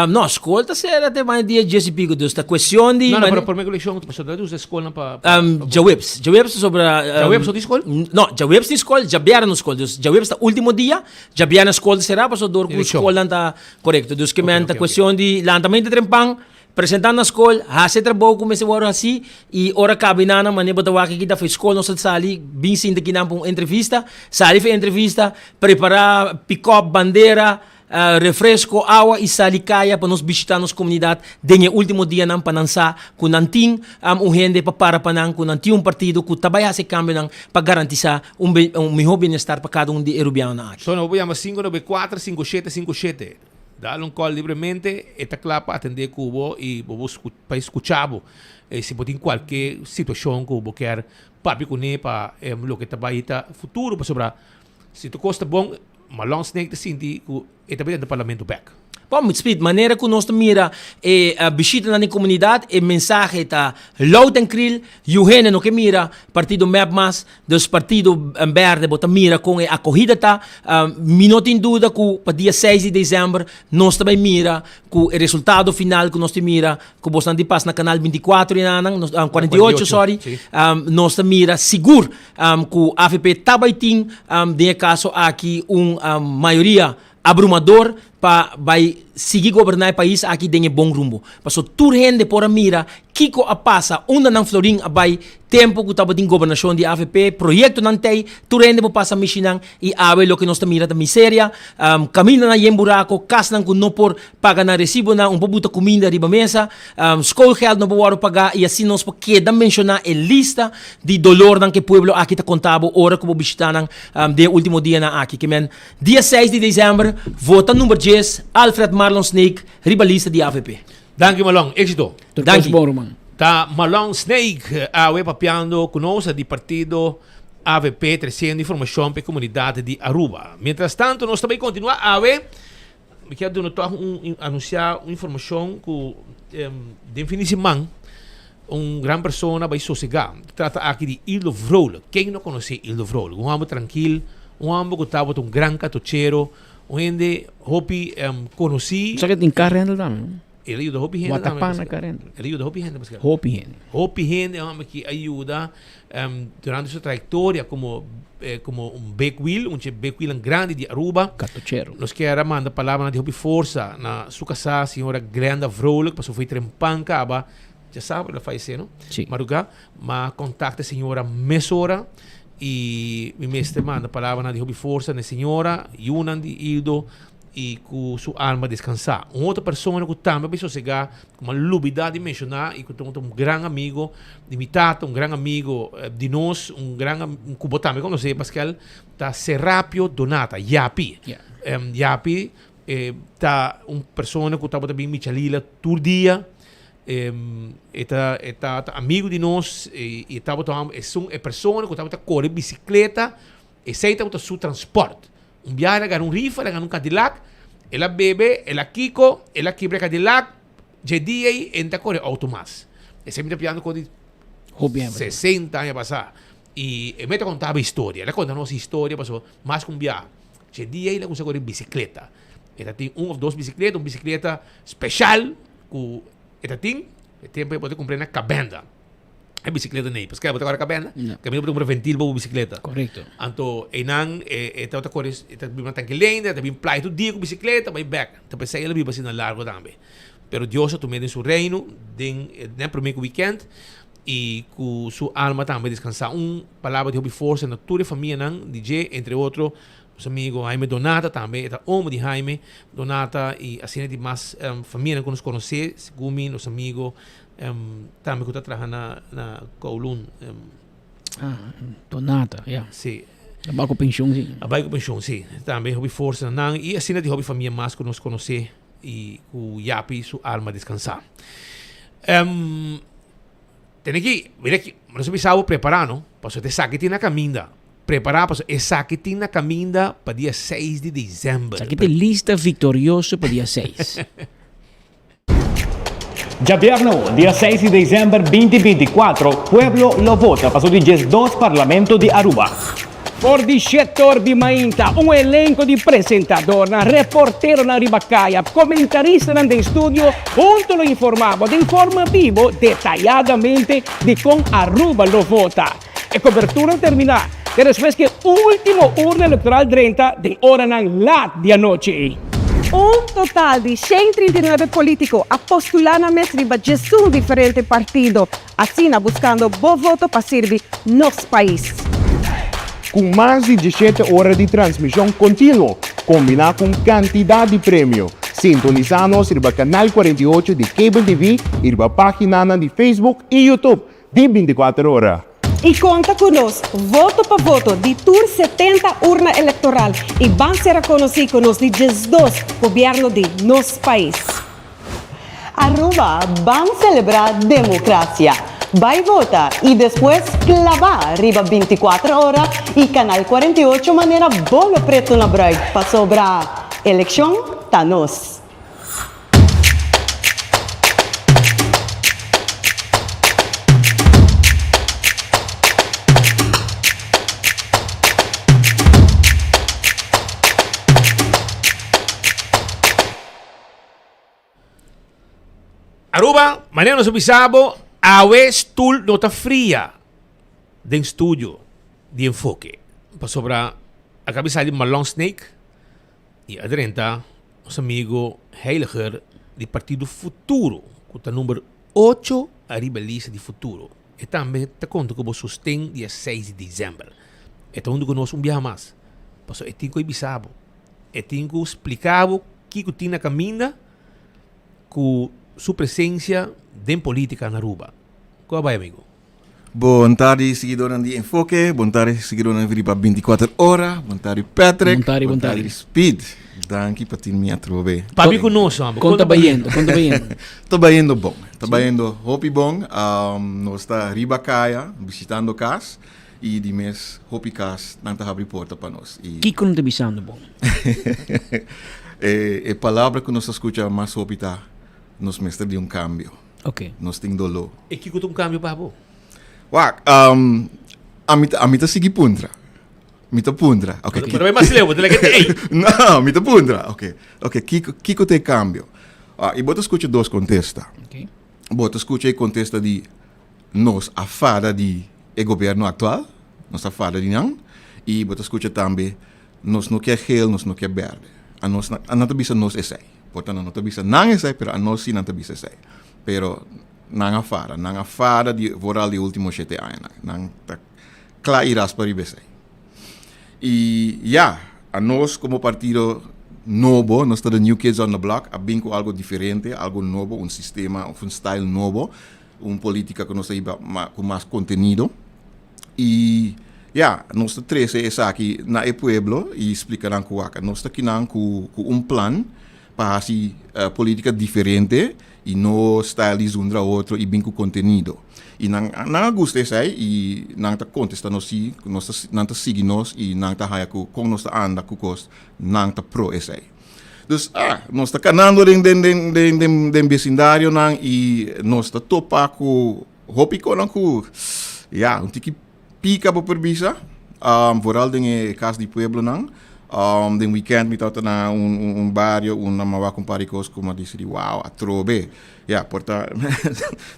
No, skol ta sera te maña dia dies i piko, dus ta kuestion di. No, no, pero prome ku elekshon, pasobra ta usa skolnan pa. Djaweps. Djaweps ta sobra. Djaweps no tin skol? No, djaweps tin skol, djabièrnè no skol. Dus djaweps ta ultimo dia, djabièrnè skol ta sera pasobra dor ku skolnan ta korekto. Dus ke men ta kuestion di lanta mente trempan. Presentá na skol, hasi e trabou ku mester wòrdu hasí i ora kabi nan manera bo ta wak aki ta for skol nos ta sali bin sinta kinan pa un entrevista, sali for e entrevista, prepará pikòp, bandera, refresko, awa i sali kaya pa nos bishitá nos komunidat den e último dianan pa nan sa ku nan tin un hende pa para pa nan, ku nan tin un partido ku ta bai hasi e kambionan pa garantisá un mihó bienestar pa kada un di e rubianonan aki. So nan bo por yama 594 5757. Dal un call libremente, e ta cla pa atende cu bo y bo bo pa e scucha bo. E si bo tin cualke situacion cu bo kier papia cune pa loke ta bay ta futuro pasobra si tur cos ta bon, Marlon Snake ta sinti cu e ta bay denter parlamento bek. Bon, Speed, manera cu nos ta mira e bishitanan den comunidad, e mensahe ta loud en kril, Yu hende no ke mira partido mep mas, dus partido berde bo ta mira kon e akohida ta. Mi no tin duda ku pa dia seis di desember nos ta bai mira ku e resultado final ku nos tin mira ku bosnan tin pas na kanal 24 i nan, 48 sorry, nos ta mira sigur ku avp ta bai tin den e kaso aki un mayoria abrumador pa bai sigui goberná e pais aki den e bon rumbo. Paso tur hende por a mira kiko a pasa, unda nan florin a bai tempo ku tabatin gobernashon di avp, proyektonan tei, tur hende por pasa mishi nan i awe loke nos ta mira ta miseria, kamindanan yen burako, kasnan ku no por paga nan resibonan, un por buta kuminda riba mesa, schoolgeld no por wòrdu pagá i asina nos por keda menshoná e lista di dolornan ku e pueblo aki ta konta bo ora ku bo bishita nan den e ultimo dianan aki. Ke men. Dia seis di december, vota number djes, Alfred Marlon Snake, riba lista di avp. Danki Marlon, éxito. Tur kos bon ruman. Ta Marlon Snake awe papiando ku nos di partido avp tresiendo informashon pa e komunidat di Aruba. Mientras tanto nos ta bai kontinua awe. Mi kier duna tòg un anunsiá un informashon ku den fin di siman. Un gran persona bai sosegá. Ta trata aki di Ildo Vrolijk. Ken no konosé Ildo Vrolijk? Un hòmber trankil, un hòmber ku tabata un gran katochero, un hende hopi konosí. Sa ke tin car rental tambe, no? El a yuda hopi hende tambe. Watapana car rental. El a yuda hopi hende, paske. Hopi hende. Hopi hende e hòmber aki a yuda durante su trayektoria komo komo un big wheel, un dje big wheelnan grandi di Aruba. Katochero. Nos kier a manda palabranan di hopi forsa na su kasá, señora Glenda Vrolijk, pasobra foi trempan kaba Djasabra el a fallecé, no? Sí. Madrugá, m'a contacta e señora mesora y mi mester manda palabranan di hopi forsa na e señora, yunan di Ildo y cu su alma descansa. Un otro persona cu tambe a bay sosega, cu m'a lubida di menciona y cu ta un gran amigo di mi tata, un gran amigo di nos, un gran, cu bo tambe conoce, Pascal, ta Serapio Donata, Yapi. Ja. Yapi ta un persona cu tabata bin Michalila tur dia. E ta e ta ta amigu di nos i e tabata un esun e persona ku tabata kore bisikleta, esei tabata su transpòrt. Un biaha el a gana un rifa, el a gana un Cadillac, el a bebe, el a kiko, el a kibra e Cadillac, dje dia ei e no ta kore outo mas. Esei mi ta pidiendo kos di Hopi aña pasá. 60 aña pasá. I e mester kontaba historia, el a konta nos historia pasobra mas ku un biaha. Dje dia ei el a kuminsá kore bisikleta. E ta tin un òf dos bisikleta, un bisikleta speshal ku e ta tin, e tempu ei bo ta kumpr'é na Cabenda. E bisikleta nei, paske bo ta kore Cabenda? No. Kaminda bo ta kumpra ventil pa bo bisikleta. Korekto. Anto einan e e tabata kore, e ta biba na Tanki Leende, e ta bin playa tur dia ku bisikleta bai bèk. Ta p'esei el a biba asina largu tambe. Pero Dios a tum'é den su reino den e promé ku wikènt i ku su alma tambe deskansá. Un palabra di hopi forsa na tur e famianan di dje, entre otro Nos amigo Jaime Donata tambe, e ta omo di Jaime Donata y asina di mas famianan cu nos conoce, segun mi nos amigo tambe cu ta traha na na Kowloon. Ah, Donata, ya. Si. A bai cu pensioen, si. A bai cu pensioen, si. Tambe hopi forsa na nan y asina di hopi famia mas cu nos conoce y cu Yapi su alma descansa. Tene ki, mira ki, nos a bisa bo prepara no, pasobra esaki tin na caminda. Prepara pasobra esaki tin na caminda pa dia seis di december. Esaki ta e lista victorioso pa dia seis. Djabièrnò, dia seis di december binti 24, pueblo lo vota pa su di diesdos Parlamento di Aruba. For di shetor di mainta, un elenco di presentadornan, reporteronan riba caya, comentaristanan den studio hunto lo informa bo den forma bibo detayadamente di con Aruba lo vota. E cobertura lo termina te despues cu e ultimo urna electoral drenta den oranan laat di anochi. Un total di 139 politico a postula nan mes riba djesun diferente partido. Asina buscando bo voto pa sirbi nos pais. Cu mas di diesshete ora di transmision continuo, combina cu un cantidad di premio. Sintonisa nos riba Canal 48 di Cable TV y riba paginanan di Facebook y YouTube di 24 Ora. Y conta cu nos, voto pa voto, di tur 70 urna electoral y ban sera conoci cu nos di 12 Gobierno di nos pais. Aruba, ban celebra democracia. Bai vota y despues claba riba 24 ora y Canal 48 manera bolo preto na bruid pasobra eleccion ta nos. Aruba, manera nos a bisa bo, awe stoel no ta fria den studio di Enfoke. Pasobra a caba di sali Marlon Snake y a drenta nos amigo Heiliger di Partido Futuro, cu ta number ocho ariba e lista di Futuro. E tambe ta conta cu bo sosten dia seis di december. E ta hunto cu nos un biaha mas, pasobra e tin cu e bisa bo. E tin ku splika bo kiko tin na kaminda ku su presensia den politika na Aruba. Ku a bai amigo? Bon tardi siguidornan di Enfoke, bon tardi siguidornan di riba 24 ora, bon tardi Patrick, Bon tardi, bon tardi. Speed. Danki pa tin mi atrobe. Papia ku nos, hombre. Kon ta bayendo? Kon ta bayendo? Ta bayendo bon. Ta bayendo hopi bon. Um, nos ta riba kaya, visitando kas. Y di mes hopi cas nan ta habri porta pa nos. Y Kico nan ta bisando bo? E, e palabra cu nos ta scucha mas hopi ta, nos mester di un cambio. Ok. Nos tin doló. E kiko ta un kambio pa bo? Wak, ami ta, ami ta sigui puntra. Mi ta puntra. Ok. Pero bai mas leu, bo ta leke te ei. No, mi ta puntra. Ok, ok, kiko, kiko ta e kambio? Ah, i bo ta skucha dos kontesta. Ok. Bo ta skucha e kontesta di nos a fada di e gobierno aktual, nos a fada di nan, i bo ta skucha tambe nos no ke geel, nos no ke berde. Anos, nan ta bisa nos esei. Por ta nan no ta bisa nan esei, pero anos si nan ta bisa esei. Pero nan a fada, nan a fada di vooral di ultimo shete añanan. Nan ta kla i raspa riba esei. I ya, anos komo partido nobo, nos ta the new kids on the block, a bin ku algo diferente, algo nobo, un sistema of un style nobo, un politica ku nos ta hiba ku mas kontenido. I ya, nos ta trese esaki na e pueblo i splika nan ku wak nos ta kinan ku ku un plan pa hasi politica diferente i no style di zundra otro i bin ku kontenido. I nan nan a gusta esei i nan ta kontesta nos si, ku nos ta nan ta sigui nos i nan ta haya ku kon nos ta anda ku kos nan ta pro esei. Dus ah, nos ta kanando den den den den den den besindarionan i nos ta topa ku hopi konan ku ya un tiki pika bo por bisa, vooral den e kas di pueblonan. Den weekend mi tabata na un bario unda mi a wak un par di kos ku mi a disidi wow atrobe. Ya por ta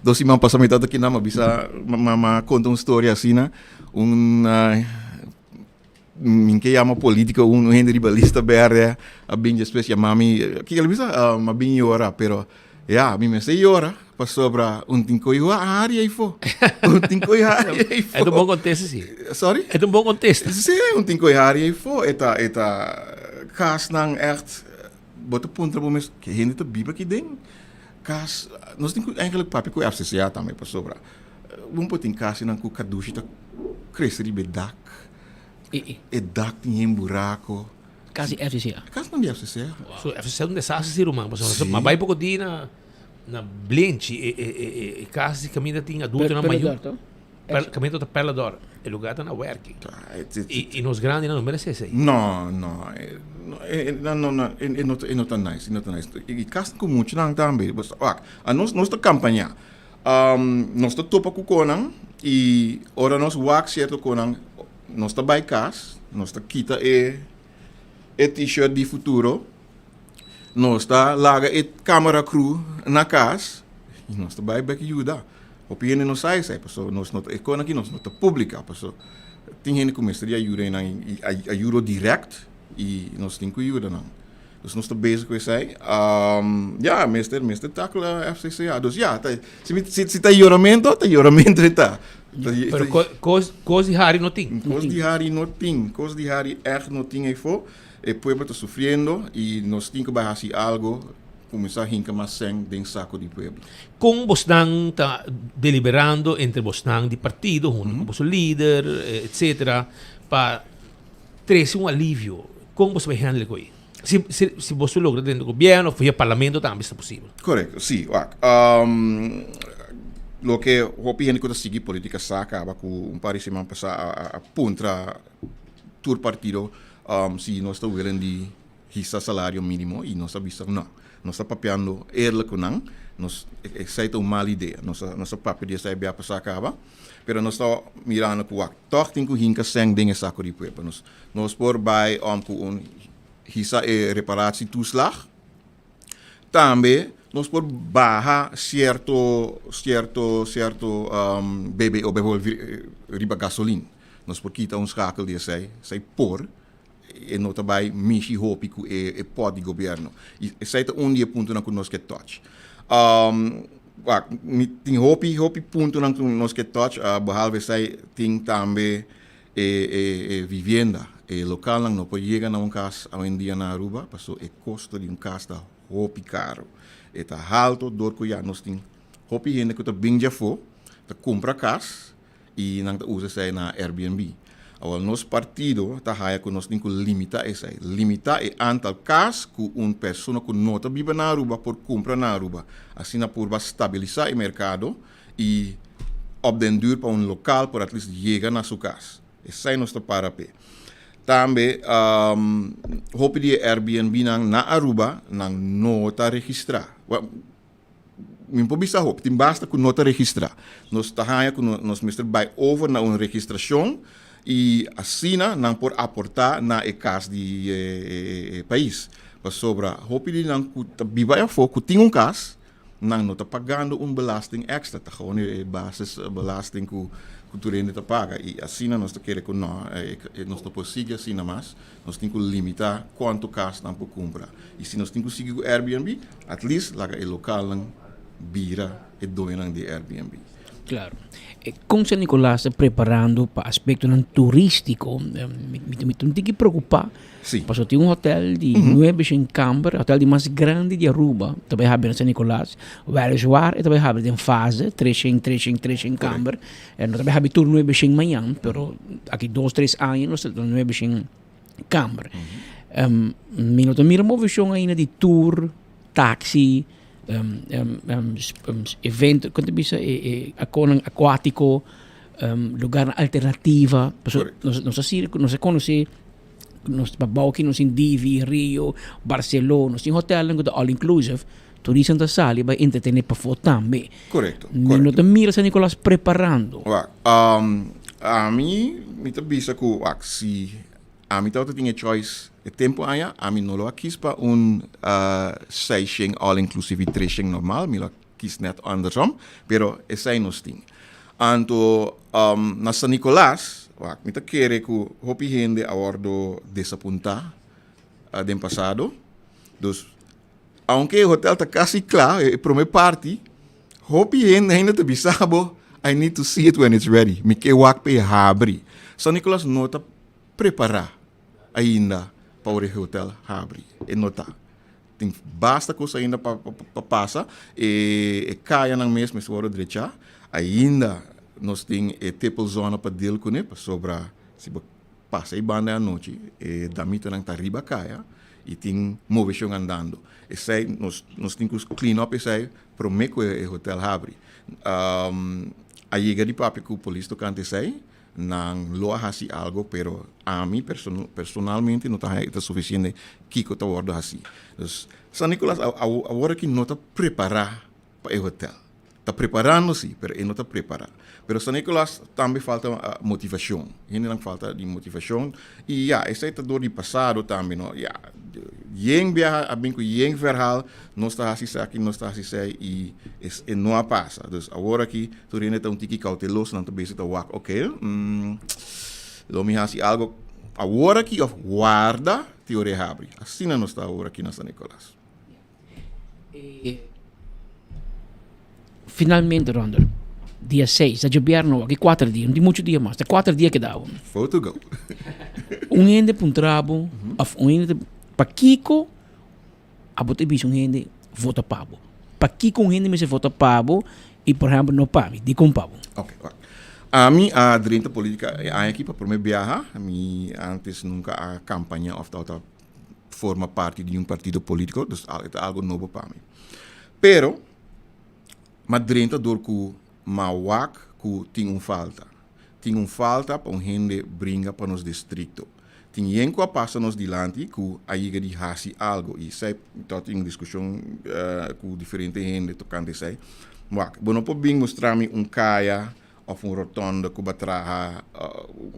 dos siman pasa mi tabata kinan mi a bisa mi a konta un storia asina un mi ke yama politico un hende riba lista berde a bin despues yama mi kiko el a bisa mi a bin yora pero ya mi mester yora pasobra un tin koe hari eyfo un tin koe hari eyfo. E ta un bon kontesta si. Sorry? E ta un bon kontesta. Si un tin koe hari eyfo e ta e ta kasnan echt bo ta puntra bo mes ke hende ta biba aki den kas nos tin ku eigenlijk papia ku FCCA tambe pasobra bo por tin kasnan ku kadushi ta krese riba e dak. E dak tin heen buraco. Cas di FCCA. Casnan di FCCA. So FCCA ta un desastre si ruman pasobra Si. ma bai poco di na na Blenchi e e e e cas di caminda tin adultonan mayor. Perlador to? Per caminda ta Perlador. E lugar ta na werki. Y y nos grandinan no merece esey. No, no, no, no, no, e no e no ta nice, e no ta nice. Y cas cu muchanan tambe. Wak, anos nos ta campaña. Nos ta topa ku konan i ora nos wak sierto konan nos ta bai kas, nos ta kita e e t-shirt di futuro, nos ta laga e camera crew na kas i nos ta bai bek yuda. Hopi hende no sa esei pasobra nos no ta e konan aki nos no ta publica pasobra tin hende ku mester di ayuda einan i ayudo direct i nos tin ku yuda nan. Dus nos ta bezig ku esei. Ya, mester, mester tackle FCCA. Dus ya, ta, si, mi, si, si ta yoramento, ta yoramento e ta. Pero kos, kos di hari no tin. Kos di hari no tin. Kos di hari echt no tin eyfo. E pueblo ta sufriendo y nos tin ku bai hasi algo, kuminsá hinka mas sèn den sako di pueblo. Kon bosnan ta deliberando entre bosnan di partido hunto ku boso lider, etcetera, pa trese un alivio, kon boso bai handle ku ei? Si, si, si boso logra drenta gobierno of via parlamento tambe esta posibel. Correcto, si, wak. Loke hopi hende ku ta sigui politica sa kaba ku un par di siman pasa a, a, a puntra tur partido si nos ta willing di hisa salario minimo y nos a bisa no. Nos ta papiando eerlijk ku nan, nos, esei ta un mal idea. Nos a, nos a papia di esei bia pasa kaba. Pero nos ta mirando ku wak tòg tin ku hinka sèn den e sako di pueblo. Nos nos por bai om ku un hisa e reparatietoeslag. Tambe nos por baha sierto sierto sierto BBO bijvoorbeeld riba gasolin. Nos por kita un schakel di esei, esei por e no ta bai mishi hopi ku e e pòt di gobièrnu. I esei ta un di e puntonan ku nos ke touch. Wak, mi tin hopi hopi puntonan ku nos ke touch, behalve esei tin tambe e e e vivienda. E lokalnan no por yega na un kas awendia na Aruba paso e kosto di un kas ta hopi karo. E ta halto dor ku ya nos tin hopi hende ku ta bin djafó ta kumpra kas y nan ta usa esey na Airbnb. Awor nos partido ta haya cu nos tin cu limita esey. Limita e aantal cas cu un persona cu no ta biba na Aruba por cumpra na Aruba. Asina purba stabilisa e mercado y op den duur pa un local por at least yega na su cas. Esey nos ta para p'e. Tambe hopi di e Airbnb nan na Aruba nan no ta registra. Mi por bisa hopi, tin basta ku no ta registrá. Nos ta haña ku nos mester bai over na un registrashon i asina nan por aportá na e kas di e pais. Pasobra hopi di nan ku ta biba ei afó ku tin un kas, nan no ta pagando un belasting èkstra, ta gewoon e basisbelasting ku tur hende ta paga. I asina nos ta kere ku no, nos no por sigui asina mas. Nos tin ku limitá kuantu kas nan por kumpra. I si nos tin ku sigui ku Airbnb, at least laga e lokalnan bira e doñonan di e Airbnb. Claro. Kon San Nicolas ta preparando pa aspectonan turistico? Mi mi ta un tiki preocupa. Si. Pasobra tin un hotel di nuebe shen kamber, hotel di mas grandi di Aruba, ta bai habri na San Nicolas. Weliswaar e ta bai habri den fase, 300, 300, 300 kamber. No ta bai habri tur 900 mañan, pero aki dos, tres aña nos ta 900 kamber. Mi no ta mira moveshon ainda di tour, taxi, evento, kon ta bisa e akonan akuatiko, lugarnan alternativa. Pasobra nos a siri, nos a konosé, nos pa bou aki nos tin Divi, Rio, Barceló, nos tin hotelnan ku ta all inclusive. Turistanan ta sali bai entretené pafó tambe. Korekto, Mi no ta mira San Nicolas preparando. Wak, ami mi ta bisa ku wak si ami tabata tin e choice e tempu aña ami no lo a kis pa un seishen all inclusive i treshen normal, mi lo a kis net andersom, pero esei nos tin. Anto na San Nicolas, wak, mi ta kere ku hopi hende a wòrdu desapuntá den pasado, dus Aunke e hotel ta casi cla, e prome parti, hopi hende ainda ta bisa bo, I need to see it when it's ready. Mi ke wak pa e habri. San Nicolas no ta prepara ainda pa ora e hotel habri. E no ta. Tin basta cos ainda pa pa pasa. E e cayanan mes mester worde drecha. Ainda nos tin e tippelzone pa deal cune, pasobra si bo Pasa e banda e anochi, e damitanan ta riba kaya i tin moveshon andando. Esei nos nos tin ku clean up esei promé ku e hotel habri. A yega di papia ku polis tokante esei, nan lo a hasi algo pero ami personalmente no ta haña e ta sufisiente kiko ta wòrdu hasi. Dus San Nicolas awor aki no ta prepará pa e hotel. Ta preparando si, pero e no ta prepara. Pero San Nicolas tambe falta motivacion. Hendenan falta di motivacion. Y ya, esey ta door di pasado tambe, no. Ya, yen biaha a bin cu yen verhaal, nos ta haci esaki, nos ta haci esey, y e no a pasa. Dus awor aki tur hende ta un tiki cauteloso, nan ta bezig ta wak, ok, lo mi haci algo awor aki of warda te ora e habri. Asina nos ta awor aki na San Nicolas. Finalmente Rondel, dia seis, ta djobièrnè aki kuater dia, no tin muchu dia mas, ta kuater dia keda awe. Four to go. Un hende puntra bo òf un hende ta pakiko abo ta bisa un hende vota pa bo? Pakiko un hende mester vota pa bo i por ehèmpel no pa mi? Dikon pa bo? Oke, wak. Ami a drenta politika e aña aki pa prome biaha, mi antes nunka a kampaña òf tabata forma parti di un partido politico, dus e ta algo nobo pa mi. Pero, m'a drenta door cu m'a wak cu tin un falta. Tin un falta pa un hende bringa pa nos districto. Tin yen cu a pasa nos dilanti cu a yega di haci algo y esey ta tin un discusion cu diferente hende tocante esey. Wak, bo no por bin mustra mi un caya of un rotonde ku bo a traha,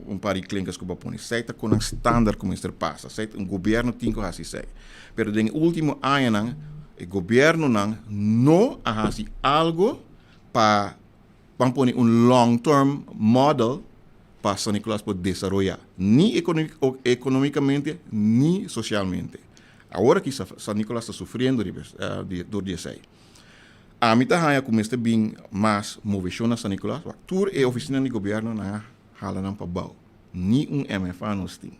un par di klinkers ku bo a pone. Esei ta kon nan standaard ku mester pasa. Esei un gobièrnu tin ku hasi esei. Pero den e último añanan e gobièrnunan no a hasi algu pa ban pone un long term model pa San Nicolas por desaroyá, ni ekonómikamente ni sosialmente. Awor aki San Nicolas ta sufriendo riba dor di esei. Ami ta haña ku mester bin mas moveshon na San Nicolas, wak tur e ofisinanan di gobièrnu nan a hala nan pa bou. Ni un MFA nos tin.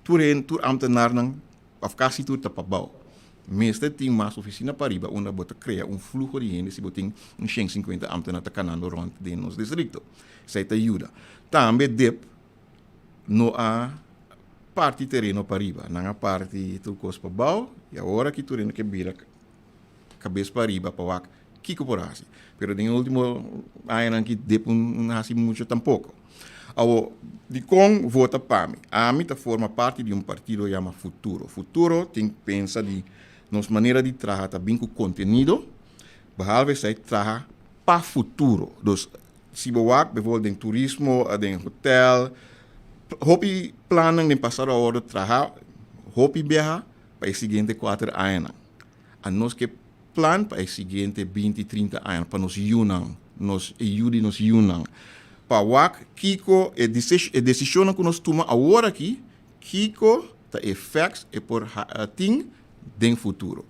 Tur hende, tur amtenarnan òf kasi tur ta pa bou. Mester tin mas ofisina pa riba unda bo ta krea un fluho di hende si bo tin un 150 amtenar ta kanando rònt den nos distrikto. Esei ta yuda. Tambe dip no a parti tereno pa riba, nan a parti tur kos pa bou i awor aki tur hende ke bira kabes pa riba pa wak kiko por hasi. Pero den e ultimo añanan aki dip no hasi mucho tampoko. Awo, dikon vota pa mi? Ami ta forma parti di un partido yama Futuro. Futuro tin pensa di nos manera di traha ta bin ku kontenido. Behalve esei traha pa futuro. Dus si bo wak bijvoorbeeld den turismo, den hotel, hopi plannan den pasado a wordo traha hopi biaha pa e siguiente kuater añanan. A nos ke plan pa e siguiente binti, trinta añanan, pa nos yunan, nos e yu di nos yunan. Pa wak kiko e e desishonnan ku nos tuma awor aki, kiko ta e effects e por tin den futuro.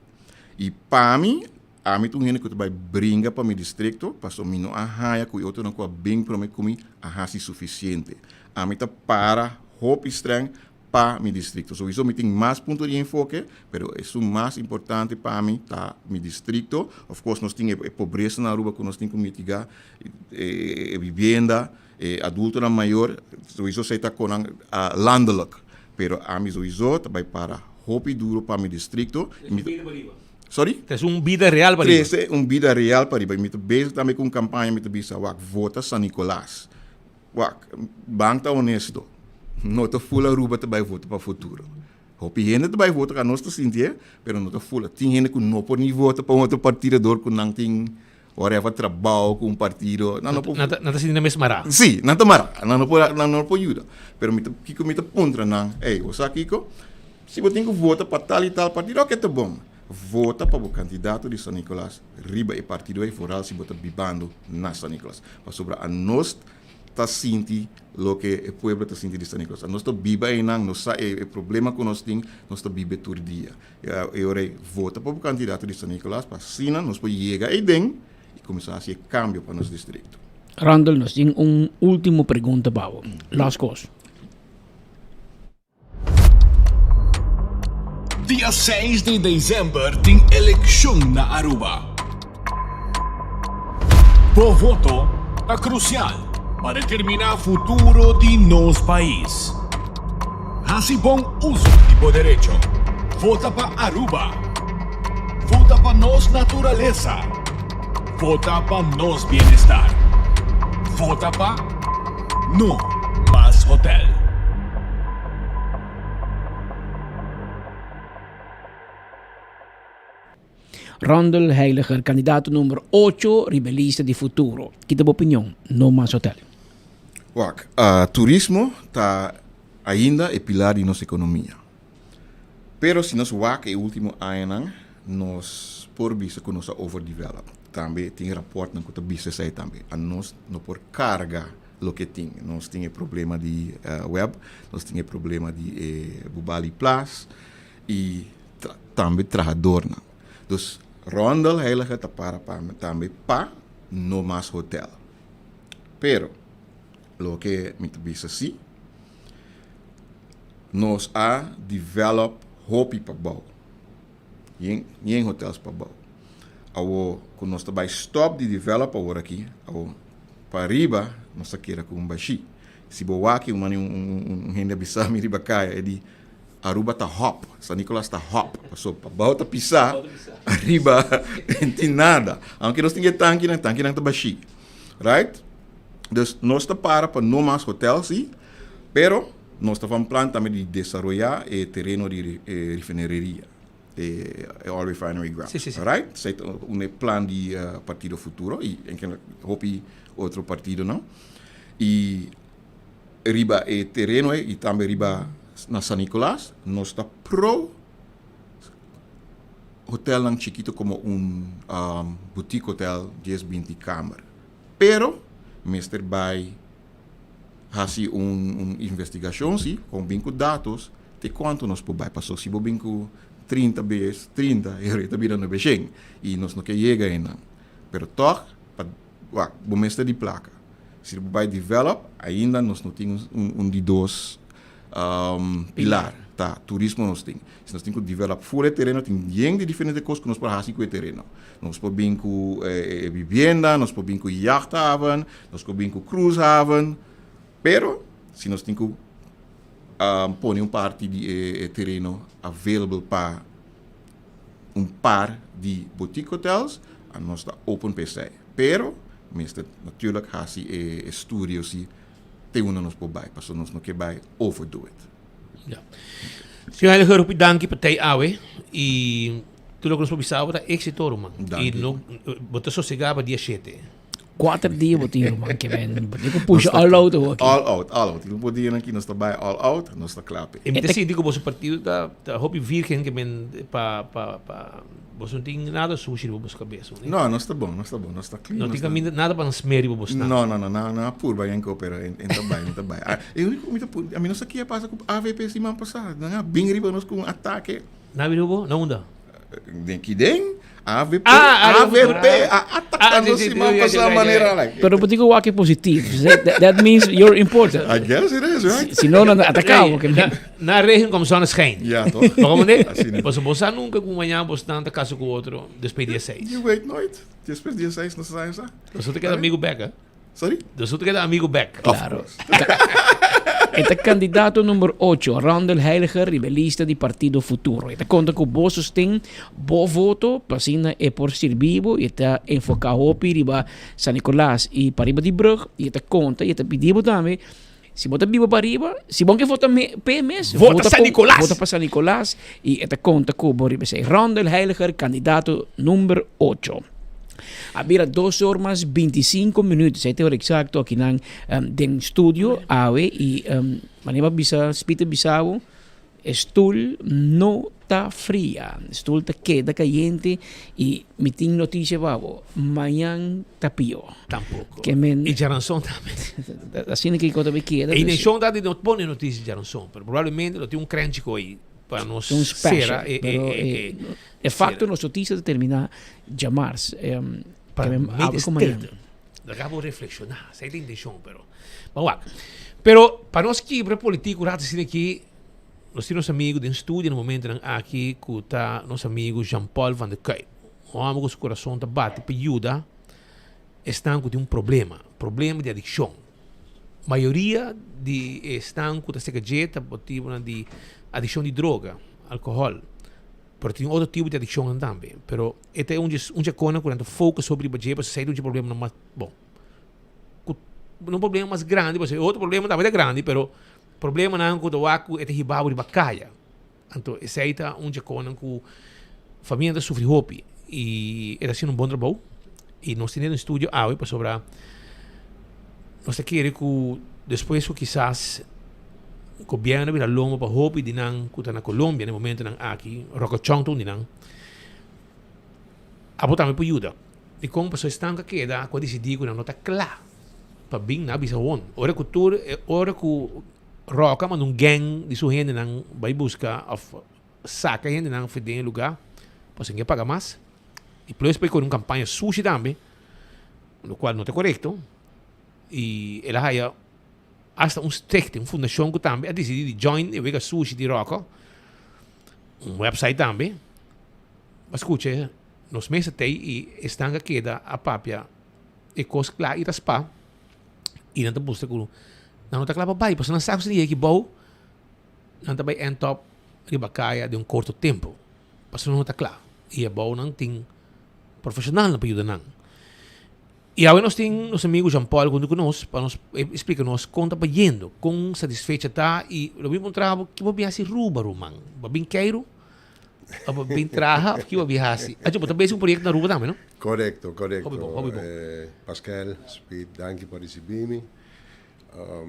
I pa mi, ami ta un hende ku ta bai bringa pa mi distrikto, pasobra mi no a haña ku e otronan ku a bin promé ku mi a hasi sufisiente. Ami ta para hopi strèng pa mi distrikto. Souiso mi tin mas punto di enfoke, pero esun mas importante pa mi ta mi distrikto. Of course nos tin e pobresa na Aruba ku nos tin ku mitiga, e bibienda, e adultonan mayor, souiso esei ta konan landelijk. Pero ami souiso ta bai para hopi duro pa mi distrikto. Sorry? Trese un bida real pa riba. Trese un bida real pa riba. Mi ta bezig tambe ku un kampaña, mi ta bisa wak vota San Nicolas. Wak, ban ta honesto, no ta ful Aruba ta bai vota pa futuro. Hopi hende ta bai vota, nos ta sinti e, pero no ta ful. Tin hende ku no por ni vota pa un otro partido dor ku nan tin whatever trabao ku un partido. Nan no por. Nan ta sinti nan mes mará. Sí, nan ta mará. Nan no por, nan no por yuda. Pero mi ta, kiko mi ta puntra nan, ey, bo sa kiko? Si bo tin ku vota pa tal i tal partido, oke ta bon. Vota pa bo kandidato di San Nicolas riba e partido ei, vooral si bo ta bibando na San Nicolas. Pasobra anos ta sinti loke e pueblo ta sinti di San Nicolas. Anos ta biba einan, nos sa e problema ku nos tin, nos ta biba e tur dia. E ora ei, vota pa bo kandidato di San Nicolas pa asina nos por yega eiden i kuminsá hasi e kambio pa nos distrikto. Randall, nos tin un ultimo pregunta pa bo. Last kos. Dia seis di december tin eleccion na Aruba. Bo voto ta crucial pa determina futuro di nos pais. Haci bon uso di bo derecho. Vota pa Aruba. Vota pa nos naturalesa. Vota pa nos bienestar. Vota pa. No mas hotel. Rondel Heiliger, kandidato number ocho riba e lista di Futuro. Ki ta bo opinion? No mas hotel. Wak, turismo ta ainda e pilar di nos ekonomia. Pero si nos wak e ultimo añanan, nos por bisa ku nos a overdevelop. Tambe tin raportnan ku ta bisa esei tambe. Anos no por karga loke tin. Nos tin e problema di web, nos tin e problema di e Bubali Plas i tambe trahadornan. Dus Rondel Heilige ta para pa tambe pa no mas hotel. Pero loke mi ta bisa si, Nos a develop hopi pa bou. Yen, yen hotels pa bou. Awo ku nos ta bai stop di develop awor aki, awo pa riba nos ta keda ku un bashí. Si bo wak un mani un, un, un hende a bisa mi riba kaya, e di Aruba ta hop, San Nicolas ta hop, paso pa bou ta pisá, ariba no tin nada. Aunke nos tin e tankinan, tankinan ta bashí. Right? Dus nos ta para pa no mas hotel sí, pero nos ta van plan tambe di desaroyá e tereno di e refineria, e oil refinery ground. Sí, sí, sí. Right? Esei ta un e plan di Partido Futuro i enkele hopi otro partidonan. I riba e tereno ei i tambe riba na San Nicolas nos ta pro hotelnan chikito komo un boutique hotel dies binti kamer. Pero mester bai hasi un un investigashon si, kon bin ku datos te kuantu nos por bai. Paso si bo bin ku trinta bes trinta e rei ta bira nobeshen i nos no ke yega einan. Pero tòg pa wak bo mester di plaka. Si bo bai develop ainda nos no tin un un di dos pilar ta turismo nos tin. Si nos tin ku develop ful e tereno tin yen di diferente kos ku nos por hasi ku e tereno. Nos por bin ku e bibienda, nos por bin ku jachthaven, nos por bin ku cruisehaven, pero si nos tin ku pone un parti di e tereno available pa un par di boutique hotels, nos ta open pa esei. Pero mester natuurlijk hasi e estudio si te unda nos por bai, pasobra nos no ke bai overdo it. Ya. Señor Heiliger, hopi danki pa tei awe y. Tur loke nos por bisa bo ta éxito ruman. I no bo ta sosegá pa dia shete. Kuater dia bo tin ruman ke men. Bo tin ku pusha all out awor aki. All out, all out. Tin por dianan ki nos ta bai all out, nos ta kla p'e. I mi ta sinti ku boso partido ta ta hopi virgen ke men pa pa pa boso no tin nada sushi riba boso kabes. No, nos ta bon, nos ta bon, nos ta clean. No tin caminda nada pa nan smer riba bosnan. No, no, no, nan a purba yen ko, pero en ta bai, en ta bai. E unico mi ta pur, ami no sa kia pasa ku AVP siman pasa. Nan a bin riba nos ku un atake. Nan a bin riba bo? Na unda? Den ki den? AVP, Ah, AVP a ataka nos siman pasa manera like. Pero bo tin ku wak e positief. That means you're important. I guess it is, right? Si no, nan ta ataka bo. Na regen kom zonneschijn. Ja, toch? Bo komende? Asina. Pasobra bo sa nunca ku mañana bo stan ta kasa ku otro despues dia seis. Je weet nooit. Despues dia seis no sa sa. Nos ta keda amigo bek, hè? Sorry? Nos ta keda amigo bek. Claro. E ta kandidato number ocho, Randall Heiliger, riba e lista di Partido Futuro. E ta konta ku bo sosten, bo voto, pa asina e por sirbi bo. E ta enfoká hopi riba San Nicolas i pariba di brug. I e ta konta i e ta pidi bo tambe Si bo ta biba pariba, si bo ke vota me, p'e mes, Vota San Nicolas! Vota pa San Nicolas y e ta conta cu bo riba esey. Rondel Heiliger, candidato number ocho. A bira dos or mas binticinco minuut, esey ta e ora exacto akinan den studio awe y manera bo a bisa, Speed a bisa bo, E stul no ta fria, e stul ta keda kayente i mi tin notisia pa bo, mañan ta pió. Tampoco. Ke men. I djaranson tambe. Asina ke kos ta bay keda. E intenshon ta di no pone notisia djaranson, pero probablemente lo tin un krenchiko ei pa nos Un special, sera e pero e e e fakto nos notisia ta termina djamars. Pa Ke men medio awe ku mañan. stilte. Laga bo reflekshoná, esei ta e intenshon, pero bo wak. Pero pa nos kibra politiko rato asina aki. Nos tin nos amigu den studio na momentonan aki ku ta nos amigu Jean Paul van der Kuyp. Un hòmber ku su kurason ta bati pa yuda esnan ku tin un problema, problema di adikshon. Mayoria di esnan ku ta seka dje ta motibunan di adikshon di droga, alkohòl, pero tin otro tipo di adikshonnan tambe. Pero e ta un dje konan ku nan ta focus hopi riba dje pasobra esei ta un dje problemanan mas bon. Ku no problema mas grandi pasobra e otro problema tambe ta grandi pero Problemanan ku ta wak ku e ta hiba bo riba kaya. Anto esei ta un dje konan ku famia ta sufri hopi i e ta hasiendo un bon trabou i nos tene den studio awe pasobra nos ta kere ku despues ku kisas gobièrnu a bira lomba pa hopi di nan ku ta na Colombia na e momentonan aki, Rocochon ta un di nan, abo tambe por yuda. Dikon? Pasobra esnan ku a keda ku a disidí ku nan no ta kla. Pa bin na bisa won. Ora ku tur e ora ku Roca manda un gang di su hendenan bai buska of saka hendenan for den e luga pasobra ke paga mas y plus bai kore un kampaña sushi tambe lo kual no ta korekto y el a haya hasta un stichting un fundashon ku tambe a disidi di join e wega sushi di Roca un website tambe a skucha nos mes a tei y esnan a keda a papia. E kos kla i ta spa i nan ta mustra ku nan no ta kla pa bai pasobra nan sa ku si nan yega aki bou nan ta bai end up riba kaya den un korto tempu pasobra nan no ta kla i abou nan tin profeshonalnan pa yuda nan. I awe nos tin nos amigu Jean Paul huntu ku nos pa nos e splika nos kon ta bayendo kon satisfecha ta i lo bin puntra bo ki bo bin hasi Ruba ruman bo a bin keiru? Bo bin traha of ki bo bin hasi? Acho bo ta bezig un proyecto na Aruba tambe no? Correcto, correcto. Hopi bon, hopi bon. Pascal, Speed, danki pa ricibi mi.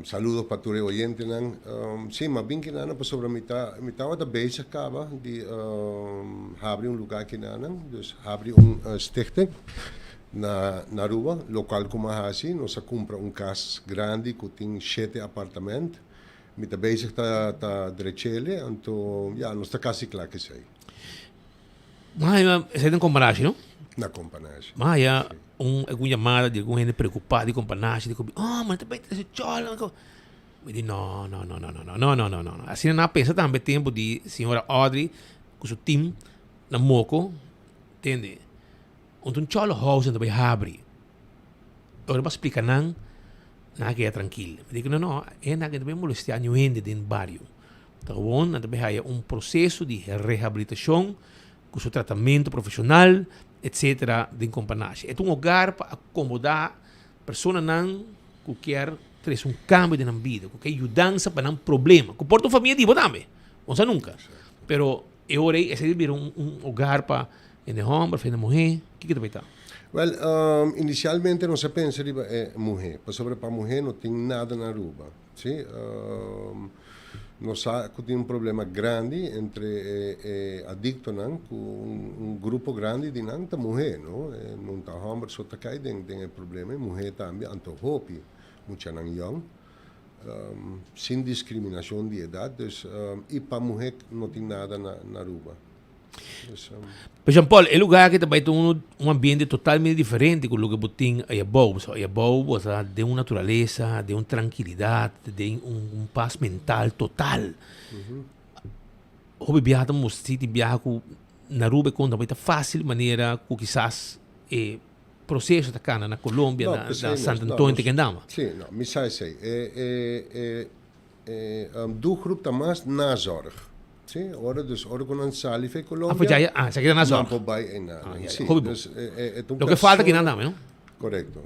Saludos pa tur e oyentenan. Si, m'a bin kinanan pasobra mi ta mi tabata bezig caba di habri un lugar kinanan, dus habri un stichting na na Aruba, locual cu m'a haci, nos a cumpra un cas grandi cu tin shete apartament. Mi ta bezig ta ta drechele, anto ya, nos ta casi cla cu esey. Maya, esey ta Companashi, no? Na Companashi. Maya, un algun yamada di algun hende preocupa di Companashi, di ku, oh, ma ta bay trece chola. Mi di, no, no, no, no, no, no, no, no, no, no. Asina nan a pensa tambe tempo di señora Audrey cu su team na Moko, tende, un ta un cholo house nan ta bay habri. Ora bo a splika nan, nan a keda trankil. Mi di ku no, no, e hende aki no ta bin molestiá niun hende den bario. Ta gewoon nan ta bin haya un proseso di rehabilitashon ku su tratamentu profeshonal, etsetera, den Kompanashe. E ta un hogar pa akomodá personanan ku kier trese un kambio den nan bida, ku ke yudansa pa nan problema, ku por ta un famia di bo tambe, bo no sa nunka. Pero. E ora ei esei ta bira un un hogar pa hende hòmber of hende muhé? Kiko ta bai ta? Wèl, inisialmente nos a pensa riba e muhé, pasobra pa muhé no tin nada na Aruba, si. Nos sa ku tin un problema grandi entre e e adiktonan, ku un grupo grandi di nan ta muhé, no. No ta hòmber so ta kai den den e problema, e muhé tambe, anto hopi muchanan yòn. Sin discriminacion di edad, dus y pa muhe no tin nada na na Aruba. Dus, Pero Jean Paul, e lugar aki ta bai ta un un ambiente totalmente diferente ku loke bo tin aya abou. Pasobra aya abou bo ta den un naturalesa, den un trankilidat, den un un pas mental total. Hopi biaha ta mustra si tin biaha ku na Aruba e kon ta bai ta fácil manera ku kisas e proceso ta cana na Colombia, No, na, pesey na mes. Sant No, Antonio nos, Tequendama. sí, no, mi sa esey. E, e, e, e um, doelgroep ta mas nazorg. Sí, ora dus, ora cu nan sali fe Ah, Colombia, pues ya, ya, ah, esaki ta nazorg. nan por bay eynan. Ah, ya, ya. Sí, Hopi bon. dus, e, e, e ta un Loke falta persona kinan tambe, no? Correcto.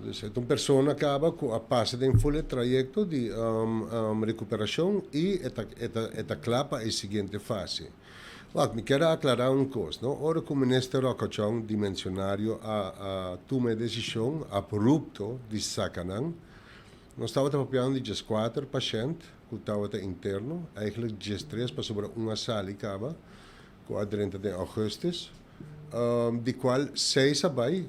Dus e ta un persona caba cu a pasa den full e trayecto di um, um, recuperacion y e ta, e ta, e ta cla pa e siguiente fase. Wak, mi kier a aclara un cos, no? Ora cu Minister Rocochon di Mencionario a a tuma e decision abrupto di saca nan, nos tabata papiando di diescuater pashent cu tabata interno, eigenlijk diestres pasobra un a sali caba, cu a drenta den augustus, di cual seis a bay,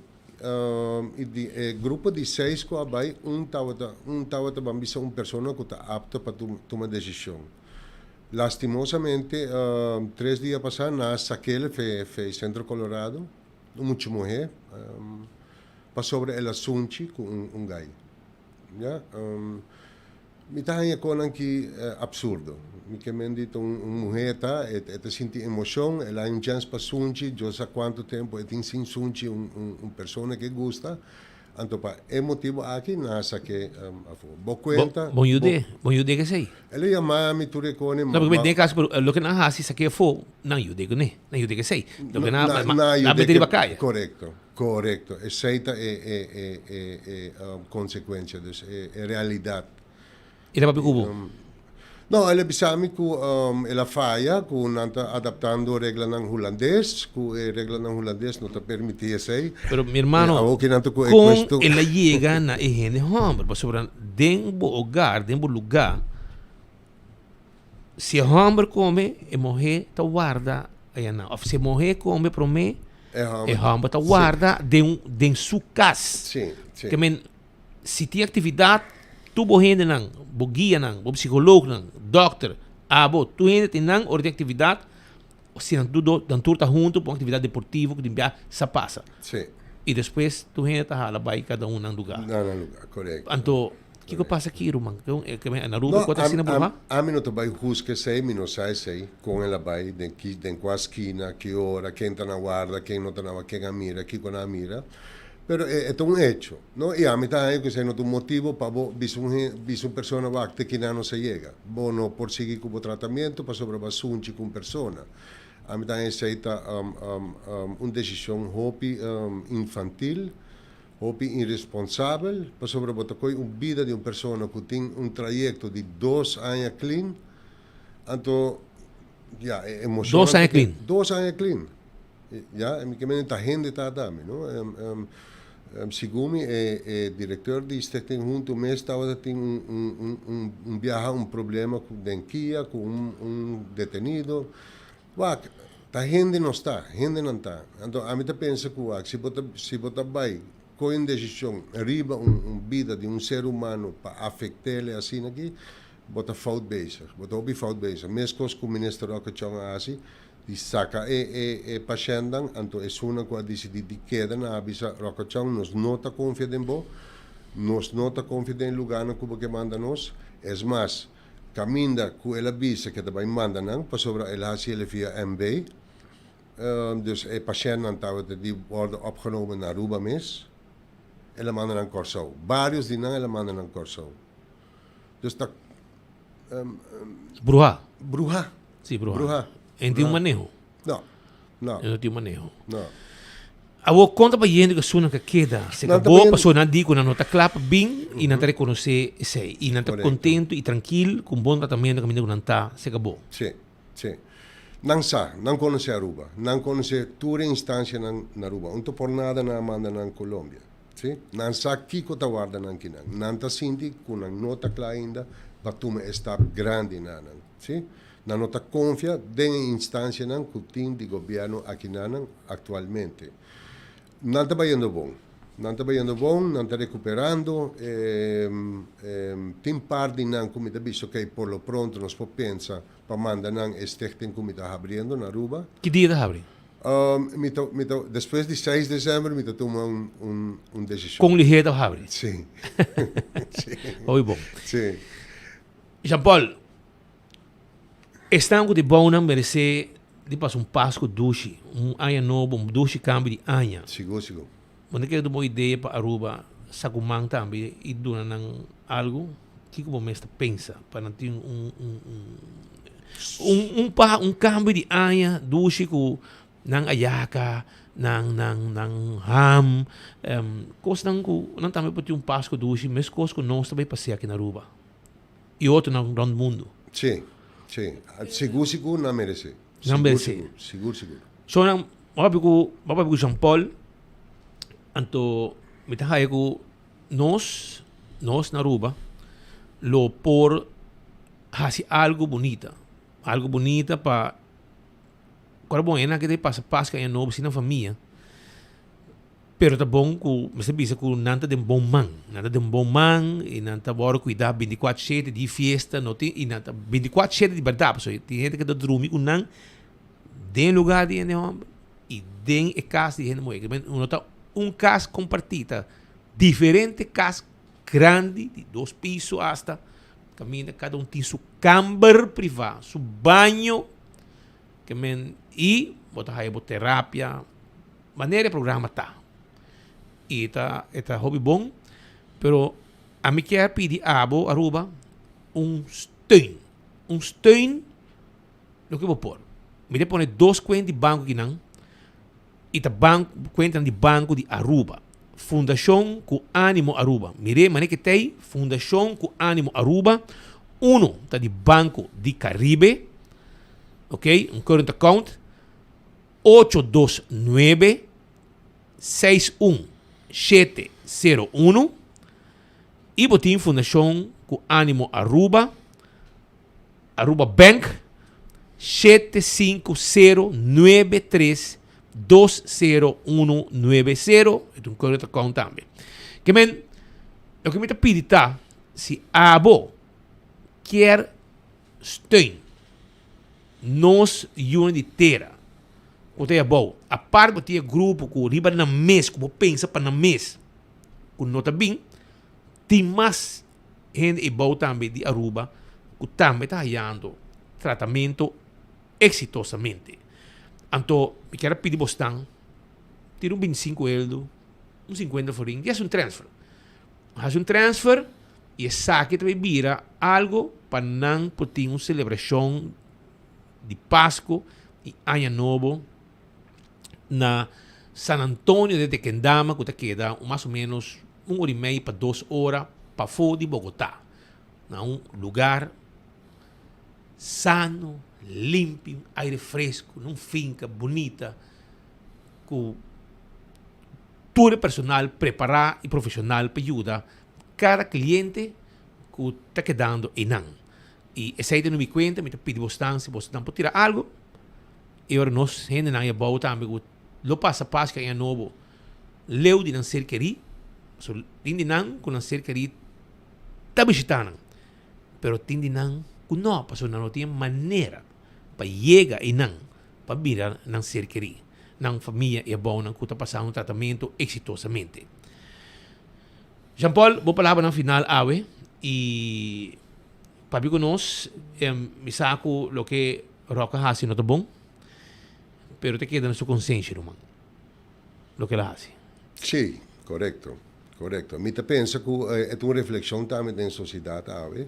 y di e grupo di seis cu a bay, un tabata, un tabata ban bisa un persona cu ta apto pa tuma decision. Lastimosamente, tres dia pasá nan a sak'el fe fe Centro Colorado, un mucha muhé, pasobra el a sunchi ku un un gai. Ya, mi ta haña konan ki absurdo. Mi ke men di ta un un muhé ta, e e ta sinti emoshon, el a haña un chèns pa sunchi, Dios sa kuantu tempu e tin sin sunchi un un un persona ku e gusta. Anto pa e motibu aki nan a sak'é afó. Bo kuenta. Bo yud'é, bo yud'é ku esei. El a yama mi tur e kone. No, porque den e kaso, pero loke nan a hasi sak'é afó, nan yud'é kuné, nan yud'é ku esei. Loke nan a, nan a mete riba kaya. Korekto, korekto. Esei ta e e e e e konsekuensia, dus e e realidat. El a papia ku bo? No, el a bisa mi ku el a faya, ku nan ta adaptando reglanan hulandes, ku e reglanan hulandes no ta permití esei. Pero mi hermano, Awor ki nan ta ku e kon kuestion. el a yega na e hende hòmber? Pasobra den bo hogar, den bo lugá, si e hòmber kome, e muhé ta warda ayanan. Òf si e muhé kome promé, e hòmber ta warda den den su kas. Sí, sí. Ke men Si tin actividad, tur bo hendenan, bo guianan, bo psicoloognan, dokter, abo, tur hende tin nan ora tin actividad, si nan tur do, nan tur ta hunto pa un actividad deportivo cu tin bia sa pasa. Sí. Y despues tur hende ta hala bay cada un nan lugar. Na nan lugar, correcto. Anto, kico pasa aki ruman? Na Aruba No, cu ta asina ami, bruha? ami no ta bay husga esey, mi no sa esey, con el a bay, den ki, den cua skina, ki ora, ken ta na warda, ken no ta na warda, ken a mira, kico nan a mira. Pero e ta un hecho, no? I ami ta haña ku esei no ta un motibu pa bo bisa un hen, bisa un persona wak te kinan nos a yega. Bo no por sigui ku bo tratamiento pasobra bo a sunchi ku un persona. Ami ta haña esei ta un desishon hopi infantil, hopi iresponsabel, pasobra bo ta kohe un bida di un persona ku tin un trayekto di dos aña klin, anto ya e emoshonnan Dos aña klin? Dos aña klin. Ya, mi ke mende ta hende ta tambe, no? Segun mi e e directeur di Stichting Hunto mes tabata tin un un un un un biaha un problema ku den kia ku un un detenido. Wak, ta hende nos ta, hendenan ta. Anto ami ta pensa ku wak si bo ta si bo ta bai kohe un desishon riba un un bida di un ser humano pa afekt'el asina aki, bo ta fout bezig, bo ta hopi fout bezig. Meskos ku Minister Roque Chong a hasi, Di saka e e e pashèntnan, anto esunnan ku a disidí di keda nan a bisa, Ròkòchòn, nos no ta konfia den bo, nos no ta konfia den e lugánan ku bo ke manda nos. Es mas, kaminda ku el a bisa ke ta bai manda nan, pasobra el a hasi el via MB, dus e pashèntnan tabata di wòrdu opgenomen na Aruba mes, el a manda nan Kòrsou. Bários di nan el a manda nan Kòrsou. Dus ta. Bruhá. Bruhá. Sí, bruhá. Bruhá. En tin un maneho. No, no. En no tin un maneho. No. Awor konta pa yende ku esunnan ka keda se ka bo pasobra nan di ku nan no ta kla pa bin i nan ta rekonosé esei i nan ta kontentu i trankil ku un bon tratamentu kaminda ku nan ta se ka bo. Sí, sí. Nan sa, nan conoce Aruba, nan conoce tur e instancianan na Aruba. Un ta por nada nan a manda nan Colombia. Si, nan sa kico ta warda nan kinan. Nan ta sinti cu nan no ta cla ainda pa tuma e stap grandi nanan. Si, nan no ta confia den e instancianan cu tin di gobierno akinanan actualmente. Nan ta bayendo bon. Nan ta bayendo bon, nan ta recuperando. Tin par di nan cu mi ta bisa, ok, por lo pronto nos por pensa pa manda nan e stichting cu mi ta habriendo na Aruba. Ki dia ta habri? Mi ta, mi ta, despues di seis december mi ta tuma un, un, un decision. Con liher ta habri? Si. Si. Hopi bon. Si. Jean Paul, esnan cu ta bounan merece di pasa un Pascu dushi, un aña nobo, un dushi cambio di aña. Sigur, sigur. Bo no kere ta un bon idea pa Aruba sa cu man tambe y duna nan algo? Kico bo mes ta pensa pa nan tin un un un un pa un cambio di aña dushi cu nan ayaca, nan nan nan ham, cosnan cu nan tambe por tin un Pascu dushi mescos cu nos ta bay pasea aki na Aruba y otronan rond mundo. Si, si. Sigur sigur nan merece. Nan merece. Sigur sigur, sigur sigur. So nan, bo papia cu, bo papia cu Jean Paul, anto mi ta haya cu nos, nos na Aruba lo por haci algo bunita, algo bunita pa ora bon esnan ke ta pasa Pascua aña nobo sin nan famia, pero ta bon cu mester bisa cu nan ta den bon man, nan ta den bon man y nan ta worde cuida binticuatro shete di fiesta no tin y nan ta binticuatro shete di berdad pasobra tin hende ke ta drumi cu nan den lugar di hende homber y den e cas di hende muher, no ta un cas comparti ta Diferente kas grandi di dos piso asta kaminda kada un tin su kamber privá, su baño ke men i bo ta haya bo terapia manera e programa ta. I ta e ta hopi bon pero ami kier pidi abo Aruba un steun, un steun loke bo por. Mi ta pone dos kuenta di banko akinan. Y ta ban cuentanan di Banco di Aruba. Fundacion cu Animo Aruba. Mir'é manera ke t'ei, Fundacion cu Animo Aruba. Uno ta di Banco di Caribe, ok, un current account, ocho dos nuebe, seis un shete sero uno. Y bo tin Fundacion cu Animo Aruba. Aruba Bank, shete sinku sero nuebe tres dos sero uno nuebe sero, e ta un current account tambe. Ke men, loke mi ta pidi ta, si abo kier steun nos yunan di tera ku ta abou, apart bo tin e grupo ku riba nan mes, ku bo pensa pa nan mes, ku no ta bin, tin mas. Hende e bou tambe di Aruba cu tambe ta hayando tratamento exitosamente. Anto mi kier a pidi bosnan tira un binticinco eldo, un cincuenta florin, di haci un transfer. Haci un transfer y esaki ta bay bira algo pa nan por tin un celebracion di Pasco y Aña Nobo na San Antonio de Tequendama cu ta keda mas o menos un ora y mei pa dos ora pafó di Bogotá, na un lugar sano, limpi, un aire fresco, na un finca bunita cu tur e personal prepara y profesional pa yuda cada cliente cu ta kedando eynan. Y esey ta no mi cuenta, mi ta pidi bosnan si bosnan por tira algo y ora nos hendenan e abao tambe cu lo pasa Pascua aña nobo leu di nan ser kerí, so tin di nan ku nan ser kerí ta bishitá nan, pero tin di nan ku no, pasobra nan no tin e manera pa yega einan pa mira nan ser kerí, nan famia i abounan ku ta pasando un tratamentu eksitosamente. Jean Paul, bo palabranan final awe i papia ku nos, mi sa ku loke Rock a hasi no ta bon, pero ta keda na su konsenshi ruman. loke el a hasi. Sí, korekto, korekto. Mi ta pensa ku e ta un reflekshon tambe den sosiedat awe.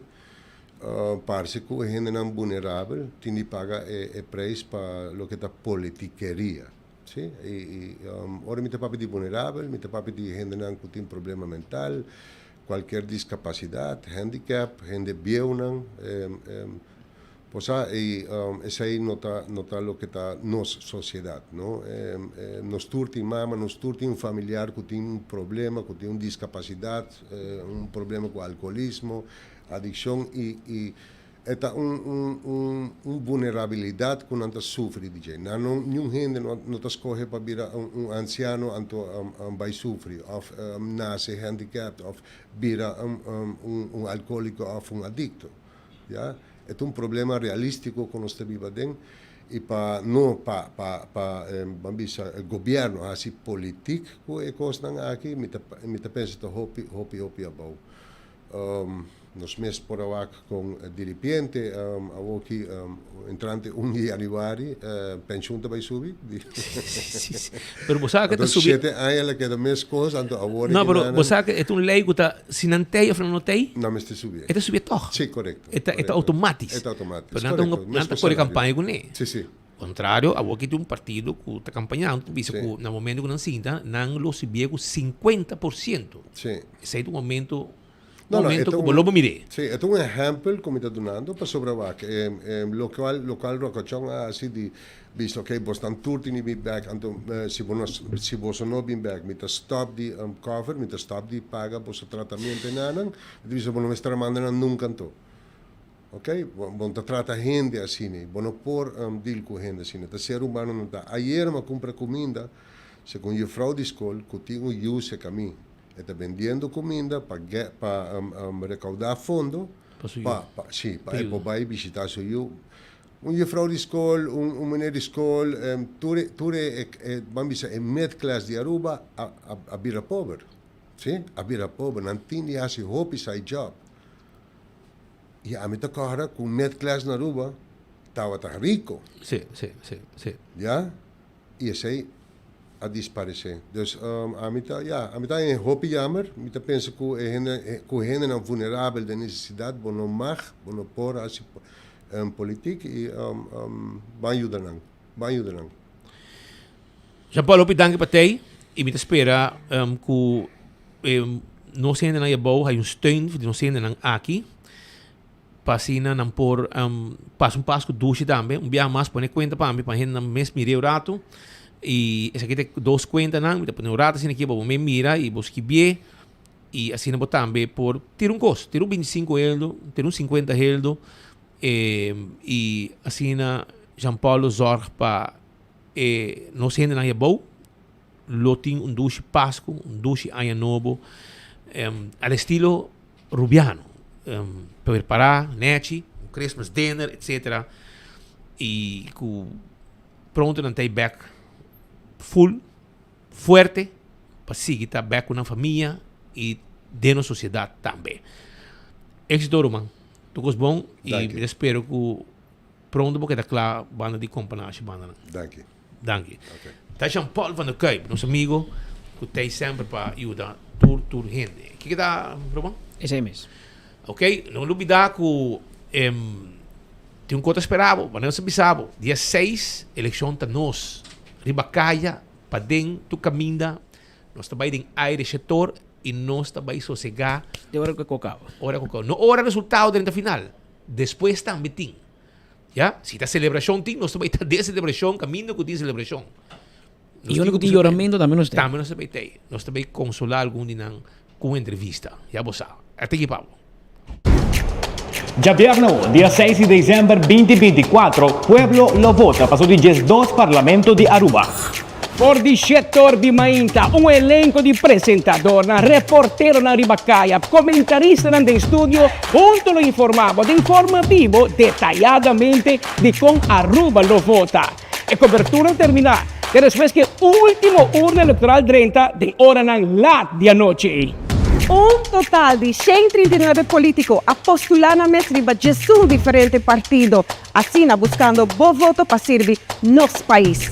Parse ku e hendenan bunerabel tin di paga e preis pa loke ta politikeria. Sí, i ora mi ta papia di bunerabel, mi ta papia di hendenan ku tin problema mental, kualkier diskapasidat, handicap, hende bieunan. Bo sa, y esey no ta no ta loke ta nos sociedad, no. Nos tur tin mama, nos tur tin un familiar cu tin un problema, cu tin un discapacidad, un problema cu alcoholismo, adiccion y y e ta un un un un vulnerabilidad cu nan ta sufri di dje. Nan no niun hende no no ta scoge pa bira un un anciano anto bay sufri of nace handicapped of bira un un un alcoholico of un adicto. Ya, e ta un problema realistico cu nos ta biba den y pa no pa pa pa ban bisa gobierno haci politic cu e cosnan aki mi ta mi ta pensa ta hopi hopi hopi abou. Nos mes por a wak con diripiente awoki entrante un di januari pensioen ta bay subi. Pero bo sa ke ta subi. Shete aña la keda mes kos, anto awor No, pero bo sa ke e ta un lei ku ta si nan tei of nan no tei. Nan mester subi. E ta subi tòg. Si, korekto. E ta e ta outomatis. E ta outomatis. Pero nan ta hunga nan ta kore kampaña kuné. Si, si. Kontrario, awor ki tin un partido ku ta kampañando ta bisa ku na momento ku nan sinta nan lo subié ku 50%. Si. Esei ta un aumento No, no, momento ku bo lo bo mir'é. Si, e ta un ehèmpel ku mi ta dunando pasobra wak e lokual lokual Rokochon a hasi di bisa ok bosnan tur tin di bin bèk anto si bo no si boso no bin bèk mi ta stòp di cover mi ta stòp di paga boso tratamiento e nanan mi ta bisa bo no mester a manda nan nunka anto ok bo bo no ta trata hende asina bo no por deal ku hende asina ta ser humano nan ta ayer mi a kumpra kuminda segun jufrou di skol ku tin un yu seka mi. E ta bendiendo cuminda pa pa recauda fondo Pa su yu. pa pa si pa e por bay bishita su yu. Un juffrouw di school, un un meneer di school, tur e tur e e ban bisa e midclass di Aruba a a a bira pober, si, a bira pober. Nan tin di haci hopi side job. Y ami ta corda cu midclass na Aruba tabata rico. Si, si, si, si. Ya? Y esey a disparecé. Dus ami ta, ya, ami ta haña hopi jammer. Mi ta pensa cu e hende, cu hendenan vulnerabel den necesidad bo no mag, bo no por haci politiek y ban yuda nan, ban yuda nan. Jean Paul hopi danki pa tey y mi ta spera cu nos hendenan ahí abou hay un steun di nos hendenan aki. Pa asina nan por pasa un Pascu dushi tambe. Un biaha mas pone cuenta pa mi pa hendenan mes mira e un rato. Y esaki ta e dos cuentanan. Mi ta pone un rato asina aki pa bo mes mira y bo skibié. Y asina bo tambe por tira un cos. Tira un 25 heldo, tira un 50 heldo. Y asina Jean Paul lo zorg pa e nos hendenan ahí abou lo tin un dushi Pascu, un dushi Aña Nobo al estilo Rubiano. Prepará nechi, un Christmas dinner, etcetera. Y cu pronto nan ta bek full, fuerte, pa sigui ta bek cu nan famia y den nos sociedad tambe. Éxito ruman, tur cos bon y mi ta spero cu pronto bo keda cla banda di companashi bandanan. Danki. Danki. Ta Jean Paul van der Kuyp, nos amigo cu t'ey semper pa yuda tur tur hende. Kiko ta, Roman? Esey mes. Ok, no lubida cu tin un cos ta spera bo, manera nos a bisa bo, dia seis eleccion ta nos, riba caya, paden tur caminda, nos ta bay den aire shetor y nos ta bay sosega. Te ora cu e cocao. Ora cu cocao. No ora resultado drenta final, despues tambe tin. Ya, si ta celebracion tin, nos ta bay ta den celebracion, caminda cu tin celebracion. Y ora cu tin yoramento tambe nos ta. Tambe nos ta bay tey. Nos ta bay consola algun di nan cu un entrevista. Ya bo sa. Ata aki pa bo. Djabièrnò, dia seis di desèmber 2024, pueblo lo vota pa su di 12 Parlamento di Aruba. For di shetor di mainta, un elenco di presentadornan, reporteronan riba caya, comentaristanan den studio hunto lo informa bo den forma bibo detayadamente di con Aruba lo vota. E cobertura lo termina te despues cu e ultimo urna electoral drenta den oranan laat di anochi. Un total di 139 politico a postula nan mes riba 11 diferente partido. Asina buscando bo voto pa sirbi nos pais.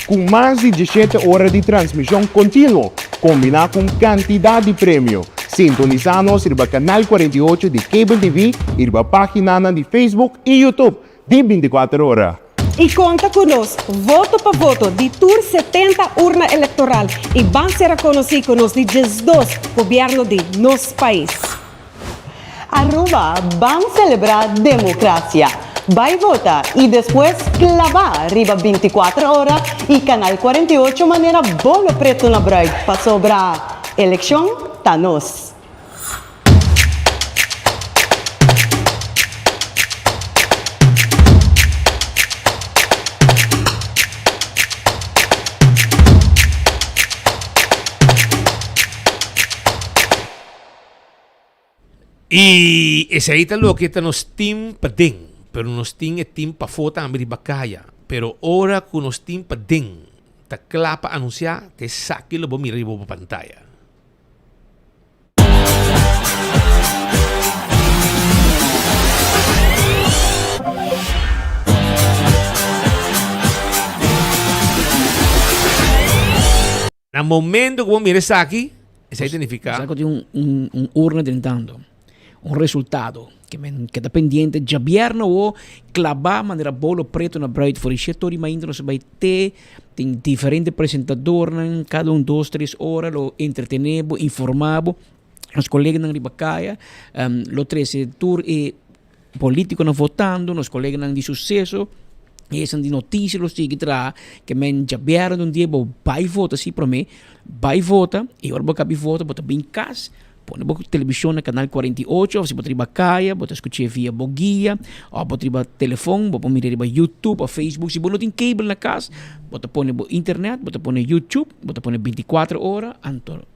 Cu mas di 17 ora di transmision continuo, combina cu un cantidad di premio. Sintonisa nos riba Canal 48 di Cable TV y riba paginanan di Facebook y YouTube di 24 Ora. Y conta cu nos, voto pa voto, di tur 70 urna electoral y ban ser reconoci cu nos di 12 gobierno di nos pais. Aruba, ban celebra democracia. Bay vota y despues claba riba 24 ora y Canal 48 manera bolo preto na bruid pasobra eleccion ta nos. Y esey ta loke ta nos team paden, pero nos tin e team pafó tambe riba caya. Pero ora cu nos team paden ta cla pa anuncia, ta esaki lo bo mira riba bo pantaya. Na momento ku bo mira esaki, esei ta nifiká. Sa ku tin un un un urna drentando, un resultado ke men keda pendiente djabièrnè awo klabá manera bolo preto na bruid for di shete ora di mainta nos a bai te tin diferente presentadornan kada un dos tres ora lo entretené bo informá bo nos koleganan riba kaya lo trese tur e Politiconan votando, nos coleganan di suceso y esan di noticia lo sigui traha ke men djabièrnè un dia bo bai vota si prome bai vota y ora bo kabi vota bo ta bin kas pone bo television na canal 48 of si bo ta riba kaya bo ta skuch'é via bo guia of bo ta riba telefon bo por mira riba youtube of facebook si bo no tin cable na kas bo ta pone bo internet bo ta pone youtube bo ta pone 24 ora anto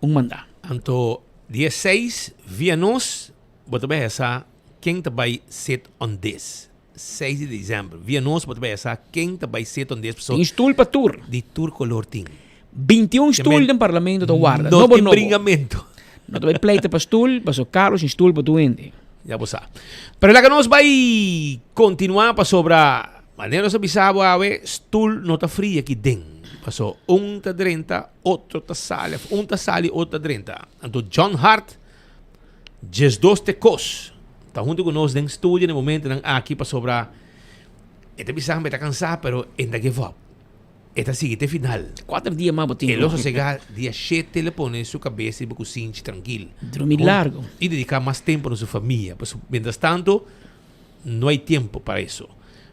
un manda. Anto dia seis via nos Bo ta bay sa ken ta bay sit on this. 6 di december. Via nos bo ta bay sa ken ta bay sit on this. Paso Tin stoel pa tur. Di tur color tin. 21 stoel den parlamento ta warda. No tin bringamento. No ta bay pleita pa stoel, paso Carlos tin stoel pa tur hende. Ya bo sa. Pero laga nos bay continua pasobra manera nos a bisa bo awe, stoel no ta fria aki den. Paso un ta drenta, otro ta sali. Of un ta sali, otro ta drenta. Anto John Hart 12 te kos ta hunto ku nos den studio na e momentonan aki pasobra e ta bisa mi ta kansá pero e no ta give up. E ta sigui te final. Kuater dia mas bo tin. E lo sosegá dia shete lo pone su kabes riba kusinchi trankil. Drumi largo. I dediká mas tempu na su famia pasobra mientras tanto No hay tiempo para eso.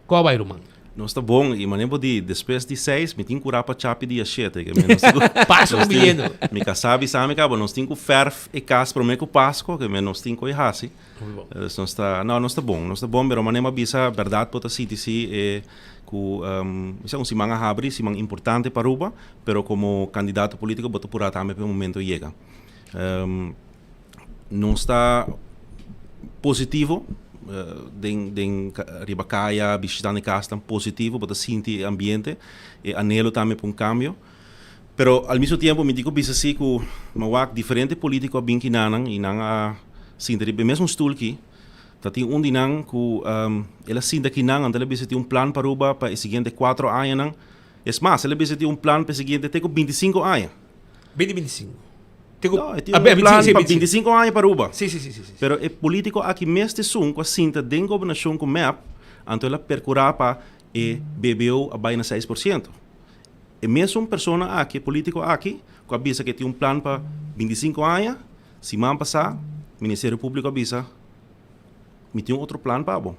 Ko a bai ruman? Nos ta bon y mane bo di despues di seis mi tin cu rapa chapi dia shete ke mi nos tin cu Pasco nos tin biniendo. mi casa bisa mi caba nos tin cu ferf e cas prome cu Pasco ke mi nos tin cu e haci. Muy bon. Dus nos ta no nos ta bon nos ta bon pero mane mi a bisa berdad bo ta sinti si e cu mi sa un siman a habri siman importante pa Aruba pero como candidato politico bo ta pura tambe pa e momento yega. Nos ta positivo den den riba kaya bishitando e kasnan positivo bo ta sinti e ambiente e anhelo tambe pa un kambio pero al mismo tiempo mi tin ku bisa si ku mi a wak diferente politiko a bin kinanan i nan a sinta riba e mesun stul ki ta tin un di nan ku el a sinta kinan anto el a bisa tin un plan pa Aruba pa e siguiente kuatro añanan es mas el a bisa tin un plan pa e siguiente te ku bintisinko aña. Binti bintisinko. No, e tin un plan pa 25 aña pa Aruba. Sí, sí, sí, sí, sí. Pero e politico aki mes ta esun cu a sinta den gobernacion cu mep, anto el a percura pa e BBO a bay na 6%. E mesun persona aki, e politico aki, cu a bisa cu e tin un plan pa 25 aña, siman pasa Ministerio Publico a bisa, mi tin un otro plan pa bo.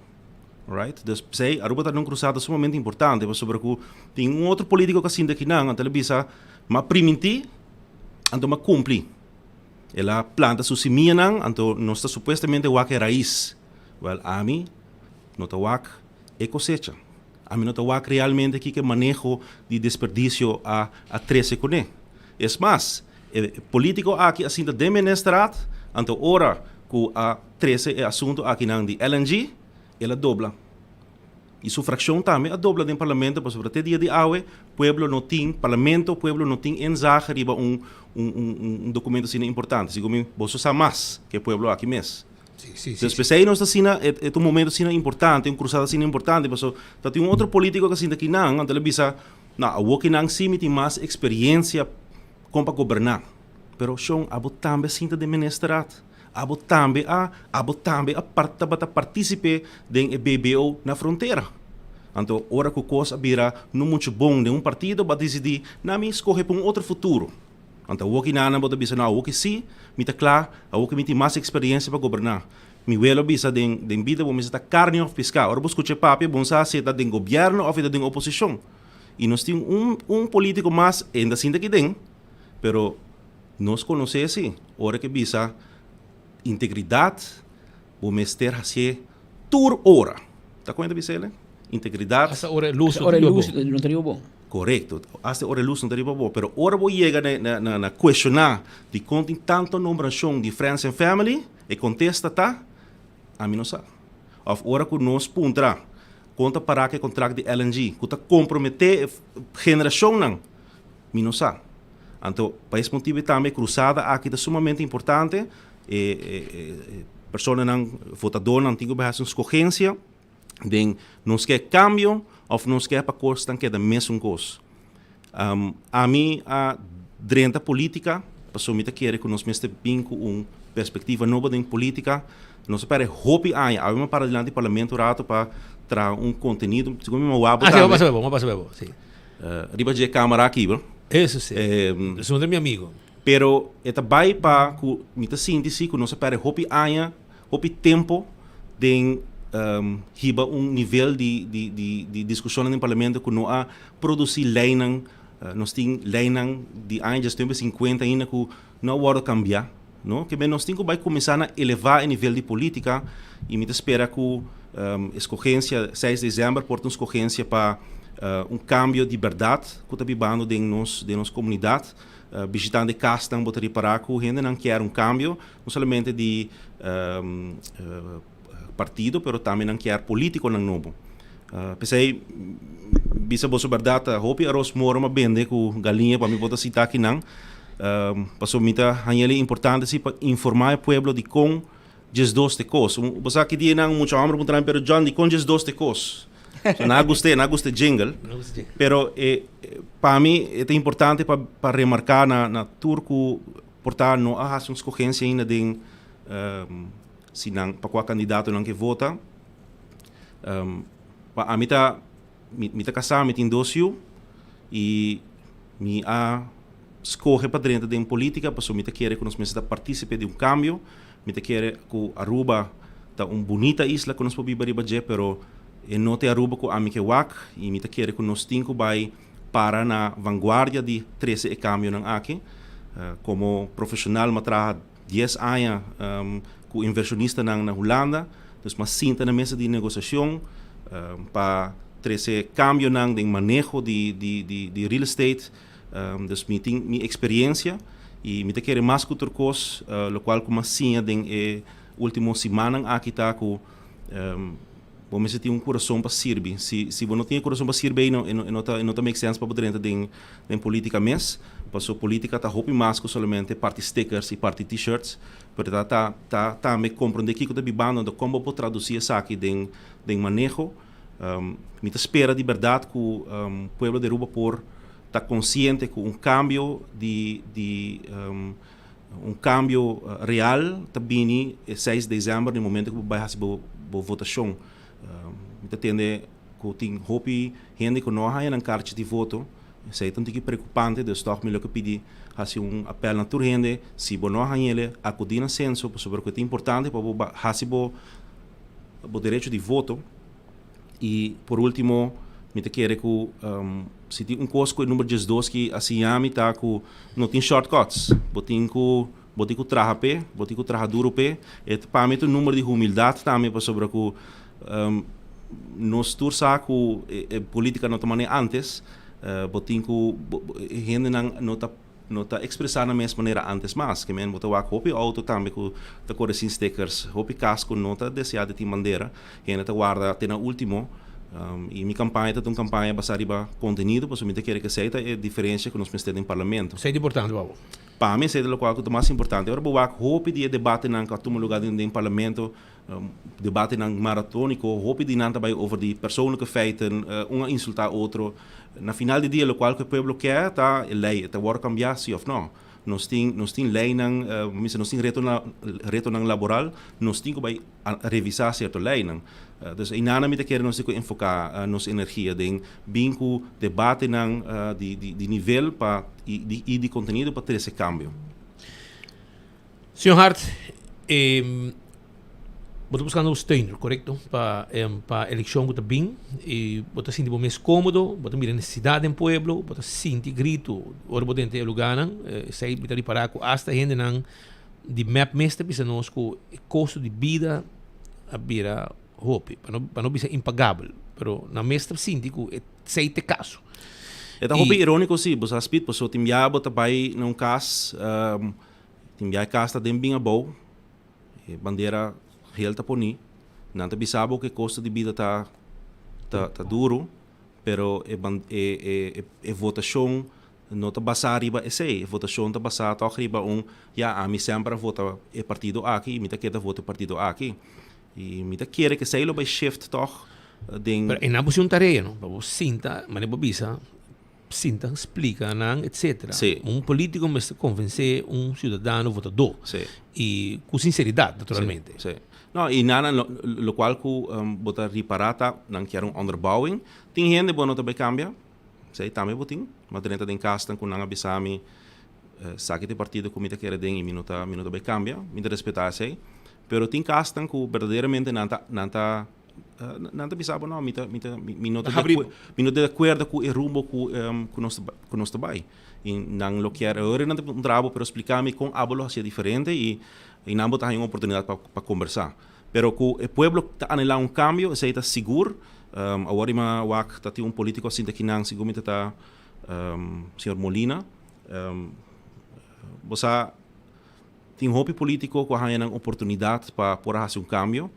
Right? Dus p'esei Aruba ta den un cruzada sumamente importante, pasobra cu tin un otro politico cu a sinta akinan, anto el a bisa, M'a priminti, anto m'a cumpli. El a planta su simianan, anto nos ta supuestamente wak e rais. Wel, ami no ta wak e cosecha. Ami no ta wak realmente kiko e maneho di desperdicio a a trece cune. Es mas, e politico aki a sinta den ministerraad, anto ora cu a trece e asunto akinan di LNG, el a dobla. Y su fraccion tambe a dobla den parlamento pasobra te dia di awe pueblo no tin parlamento, pueblo no tin inzage riba un un documento asina importante. Segun mi boso sa mas ke pueblo aki mes. Dus p'esei nos ta asina e ta un momento asina importante, un cruzada asina importante paso ta tin un otro politico ku a sinta akinan anto el a bisa no awor kinan si mi tin mas experiencia kon pa goberna. Pero shon abo tambe a sinta den ministerraad. Abo tambe a abo tambe a tabata participe den e BBO na frontera. Anto ora cu cos a bira no mucho bon den un partido bo a dicidi na mi scoge pa un otro futuro. Anto awoki nan bo ta bisa no awoki si mi ta kla, awoki mi tin mas eksperensia pa goberná. Mi welo a bisa den den bida bo mester ta karni òf piská. Ora bo skucha e papia bo no sa si e ta den gobièrnu òf e ta den oposishon. I nos tin un un polítiko mas e ta sinta aki den pero nos konosé si ora ke bisa integridat bo mester hasié tur ora. Ta kon e ta bisa el? Integridat. Hasta ora e lus no ta riba bo. Korekto. Hasta ora e lus no ta riba bo. Pero ora bo yega na na na kuestioná dikon tin tantu nombrashon di friends and family, e kontesta ta, ami no sa. Òf ora ku nos puntra kon ta pará ku e kontrakt di LNG ku ta komprometé e generashonnan, mi no sa. Anto pa es motibu tambe e krusada aki ta sumamente importante. E e personanan, votadónan tin ku bai hasi un skogensia. Den nos ke kambio of nos ke pa kosnan keda mesun kos. Ami a drenta politika pasobra mi ta kere ku nos mester bin ku un perspektiva nobo den politika. Nos a perde hopi aña. Awe mi a para dilanti parlamento un rato pa traha un kontenido. Segun mi mawá bo tambe. Ah si, bo pasa bebo, si. Riba dje kamera aki bro. Eso si. Esun ta mi amigo. Pero e ta bai pa ku mi ta sinti si ku nos a perde hopi aña. Hopi tempo den hiba un nivel di di diskushonnan den parlamento ku no a produsí leinan. Nos tin leinan di aña diesnuebe sinkuenta ainda ku no a wòrdu kambiá, no. Ke men nos tin ku bai kuminsá na elevá e nivel di polítika i mi ta spera ku e skogensia seis desèmber por ta un skogensia pa un kambio di bèrdat ku ta bibando den nos den nos komunidat. Bishitando e kasnan bo ta ripará ku hendenan kier un kambio. No solamente di partido pero tambe nan kier politiconan nobo. P'esey bisa boso berdad ta hopi aros moro m'a bende cu galiña pa mi por ta cita akinan. Pasobra mi ta haña el importante si pa informa e pueblo di con 12 t'e cos. Bo sa ki dianan mucha homber a puntra mi pero John di con 12 t'e cos? So nan a gust'e, nan a gusta e jingle. Pero e pa mi e ta importante pa remarca na tur cu Por ta no a hasi un skogensia ainda den si nan pa kua kandidatonan ke vota. Pa ami ta mi ta kasá, mi tin dos yu i mi a skohe pa drenta den politika pasobra mi ta kere ku nos mester ta partisipe di un kambio. Mi ta kere ku Aruba ta un bunita isla ku nos por biba riba dje pero e no ta e Aruba ku ami ke wak i mi ta kere ku nos tin ku bai para na vanguardia di trese e kambionan aki. Komo profeshonal m'a traha dies aña ku invershonistanan na Hulanda, dus m'a sinta na mesa di negosiashon pa trese kambionan den maneho di di real estate. Dus mi tin mi eksperiensia i mi ta kere mas ku tur kos lokual ku m'a siña den e último simannan aki ta ku Bo mester tin un kurason pa sirbi. Si si bo no tin e kurason pa sirbi ei no e no ta e no ta make sense pa bo drenta den den politica mes. Paso politica ta hopi mas ku solamente parti stickers i parti t-shirts, pero ta ta ta tambe komprende kiko ta bibando anto kon bo por tradusi esaki den den maneho. Mi ta spera di bèrdat ku pueblo di Aruba por ta konsiente ku un kambio di di Un kambio real ta bini e seis desèmber den momento ku bo bai hasi bo bo votashon. Mi ta tende ku tin hopi hende ku no a haña nan karchi di voto. Esei ta un tiki preokupante, dus tòg mi lo ke pidi hasi un apèl na tur hende, si bo no a hañ'el, akudí na senso pasobra ku e ta importante pa bo hasi bo bo derecho di voto. I por último, mi ta kere ku si tin un kos ku e number 12 ki a siña mi ta ku no tin shortcuts. Bo tin ku bo tin ku traha p'e, bo tin ku traha duru p'e. E pa mi ta un number di humildat tambe pasobra ku nos tur sa ku e polítika no ta manera antes. Bo tin ku e hendenan no ta. No ta expresa na mes manera antes mas. Ke men bo ta wak hopi auto tambe ku ta kore sin stickers, hopi kas ku no ta desea di tin bandera. Hende ta warda te na ultimo. I mi kampaña ta un kampaña basá riba kontenido pasobra mi ta kere ku esei ta e diferensia ku nos mester den parlamento. Esei ta importante pa bo? Pa mi esei ta lokual ku ta mas importante. Ora bo wak hopi di e debatenan ku a tuma luga den parlamento, Debatenan maratóniko, hopi di nan ta bai over di persoonlijke feiten, un a insultá otro. Na final di dia lokual ku e pueblo ke ta e lei, e ta wòrdu kambiá si òf nò. Nos tin nos tin leynan, mester nos tin retonan retonan laboral, nos tin cu bay revisa cierto leynan. Dus eynana mi ta kere nos tin cu enfoca nos energia den bin cu debatenan di di di nivel pa y di y di contenido pa trece cambio. Señor Hart, bo ta buscando un steun, corecto? Pa pa eleccion cu ta bin y bo ta sinti bo mes comodo, bo ta mira necesidad den pueblo, bo ta sinti grito ora bo denter e lugarnan. Esey mi ta ripara cu hasta hendenan di mep mes ta bisa nos cu e costo di bida a bira hopi, pa no pa no bisa impagabel, pero nan mes ta sinti cu esey ta e caso. E ta hopi ironico si, bo sa Speed, pasobra tin bia bo ta bay na un cas, Tin bia e kas ta den bin abou, e bandera geel ta poní. Nan ta bisa bo ku e kosto di bida ta ta ta duru, pero e ban e e e votashon no ta basá riba esei. E votashon ta basá tòg riba un, ya, ami semper a vota e partido aki i mi ta keda vota e partido aki. I mi ta kere ku esei lo bai shift tòg den. Pero e nan por hasi un tarea, no? Pa bo sinta, manera bo bisa. Sinta splica nan etcetera. Sí. Un politico mester convence un ciudadano votador. Sí. Y cu sinceridad naturalmente. Sí, sí. No, y nan lo, locual cu bo ta ripara ta nan kier un onderbouwing. Tin hende bo no ta bay cambia, esey tambe bo tin. Ma drenta den casnan cu nan a bisa mi, esaki ta e partido cu mi ta kere den y mi no ta, mi no ta bay cambia. Mi ta respeta esey. Pero tin casnan cu berdaderamente nan ta, nan ta. Nan ta bisa bo no, mi ta, mi ta, mi no ta de mi no ta de acuerdo cu e rumbo cu cu nos ta cu nos ta bay. Y nan lo kier, ahora nan ta puntra bo, pero splica mi con abo lo hacia diferente y y nan bo ta haya un oportunidad pa pa combersa. Pero cu e pueblo ta anhela un cambio, esey ta sigur. Awor di ma wak ta tin un politico a sinta akinan, segun mi ta ta señor Molina. Bo sa tin hopi politico cu a haya nan oportunidad pa por a haci un cambio.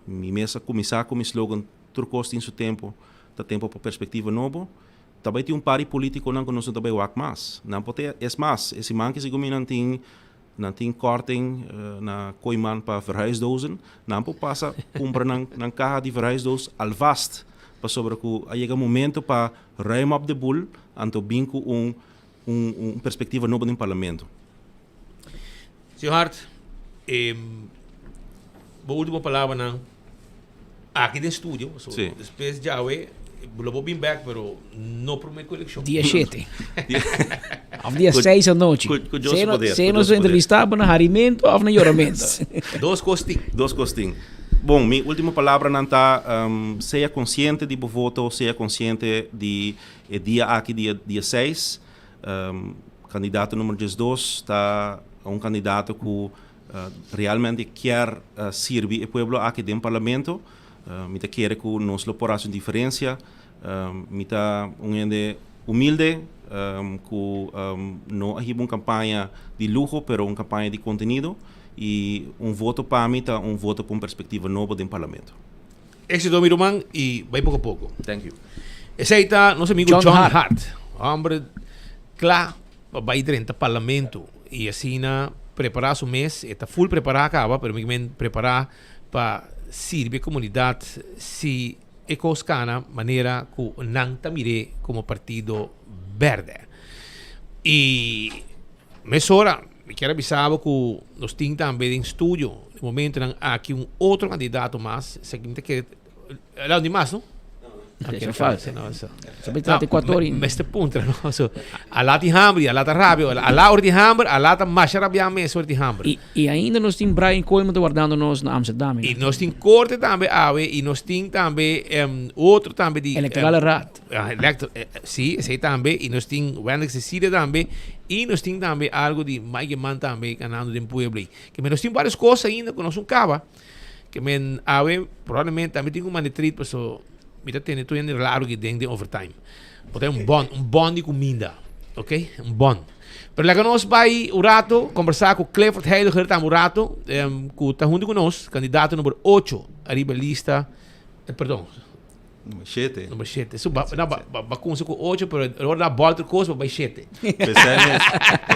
Mi mes a kuminsá ku mi slogan Tur kos tin su tempu, ta tempu pa perspektiva nobo. Ta bai tin un par di polítikonan ku nos no ta bai wak mas. Nan por ta, es mas, e siman ki segun mi nan tin nan tin kòrting na Kooiman pa verhuisdozen, nan por pasa kumpra nan nan kaha di verhuisdoos alvast, pasobra ku a yega momento pa ruim op de boel anto bin ku un un un perspektiva nobo den parlamento. Señor Hart, e bo ultimo palabranan aki den studio, so Sí. despues djawe lo bo bin back, pero no prome cu eleccion. Dia shete. Of dia seis anochi. Cu- cu Dios Se no- poder, se cu nos Dios poder. entrevista bo na harimento of na yoramento. Dos cos tin. Dos cos tin. Bon, mi ultimo palabranan ta, um, sea consciente di bo voto, sea consciente di e dia aki, dia, dia seis. Candidato numero diesdos ta un candidato cu realmente kier sirbi e pueblo aki den Parlamento. Mi ta kere cu nos lo por haci un diferencia. Mi ta un hende humilde cu no a hiba un campaña di luho pero un campaña di contenido y un voto pa mi ta un voto pa un perspectiva nobo den Parlamento. Éxito mi ruman y bay poco poco. Thank you. Esey ta nos amigo John John Hart. Hart. Hombre cla pa bay drenta parlamento y asina prepara su mes. E ta full prepara caba pero mi men prepara pa sirbi e comunidad si e cos cana manera cu nan ta mire como partido berde. Y mesora Mi kier a bisa bo ku nos tin tambe den studio den momentonan aki un otro kandidato mas, esaki mi ta kere, el di mas no? Eso falta. No, eso. Eso me trata cuatro horas. Mester puntra, no? So, ala tin hambre, ala ta rabia, ala ora tin hambre, ala ta masha rabia mes ora tin hambre. Y, y ainda nos tin Brian Koolman ta wardando nos na Amsterdam. Y nos tin corte tambe awe y nos tin tambe um, otro tambe di Electorale Raad. Ah, electo, eh, eh, sí, esei tambe. Y nos tin Wendrick Cecilia tambe. Y nos tin tambe algo di Mike Eman tambe ganando den pueblo. Ke men nos tin varios cosas ainda ku nos un caba. Ke men awe probablemente tambe tin un manetrit paso mi ta tene tur hende largo ki den den overtime. Bo ta un bon, un bon di cuminda. Ok? Un bon. Pero laga nos bai un rato conversa cu Clifford Heiliger tambe un rato, um, cu ta hunto cu nos, candidato number 8 ariba lista, eh, perdon, Number shete. Number shete. So, ba, na, ba, ba, ba kunsa ku ocho, pero ora na bolter kos, ba bai shete. Pensei mes.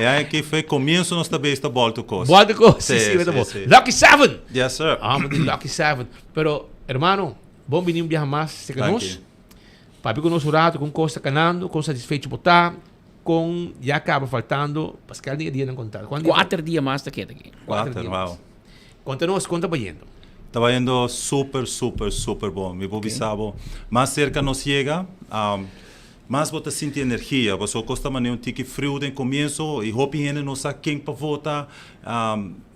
E aña aki foi comienzo nos ta bezig ta bolter kos. Bolter kos, sí, Sí, sí, sí, bo. sí. Lucky Seven! Yes, sir. Ah, maar die Lucky Seven. Pero, hermano, bon bini un biaha mas serka Dank nos. je. Papia ku nos un rato, kon kos ta kanando, kon satisfecho bo ta. con ya caba faltando, Pascal den e dianan conta. Cuater dia mas ta keda aki. Cuater, wow. Conta nos, con ta bayendo? Ta bayendo super, super, super bon. Mi por bisa bo, mas cerca nos yega, mas bo ta sinti energia. Pasobra cos ta manera un tiki friu den comienso y hopi hende no sa ken pa vota.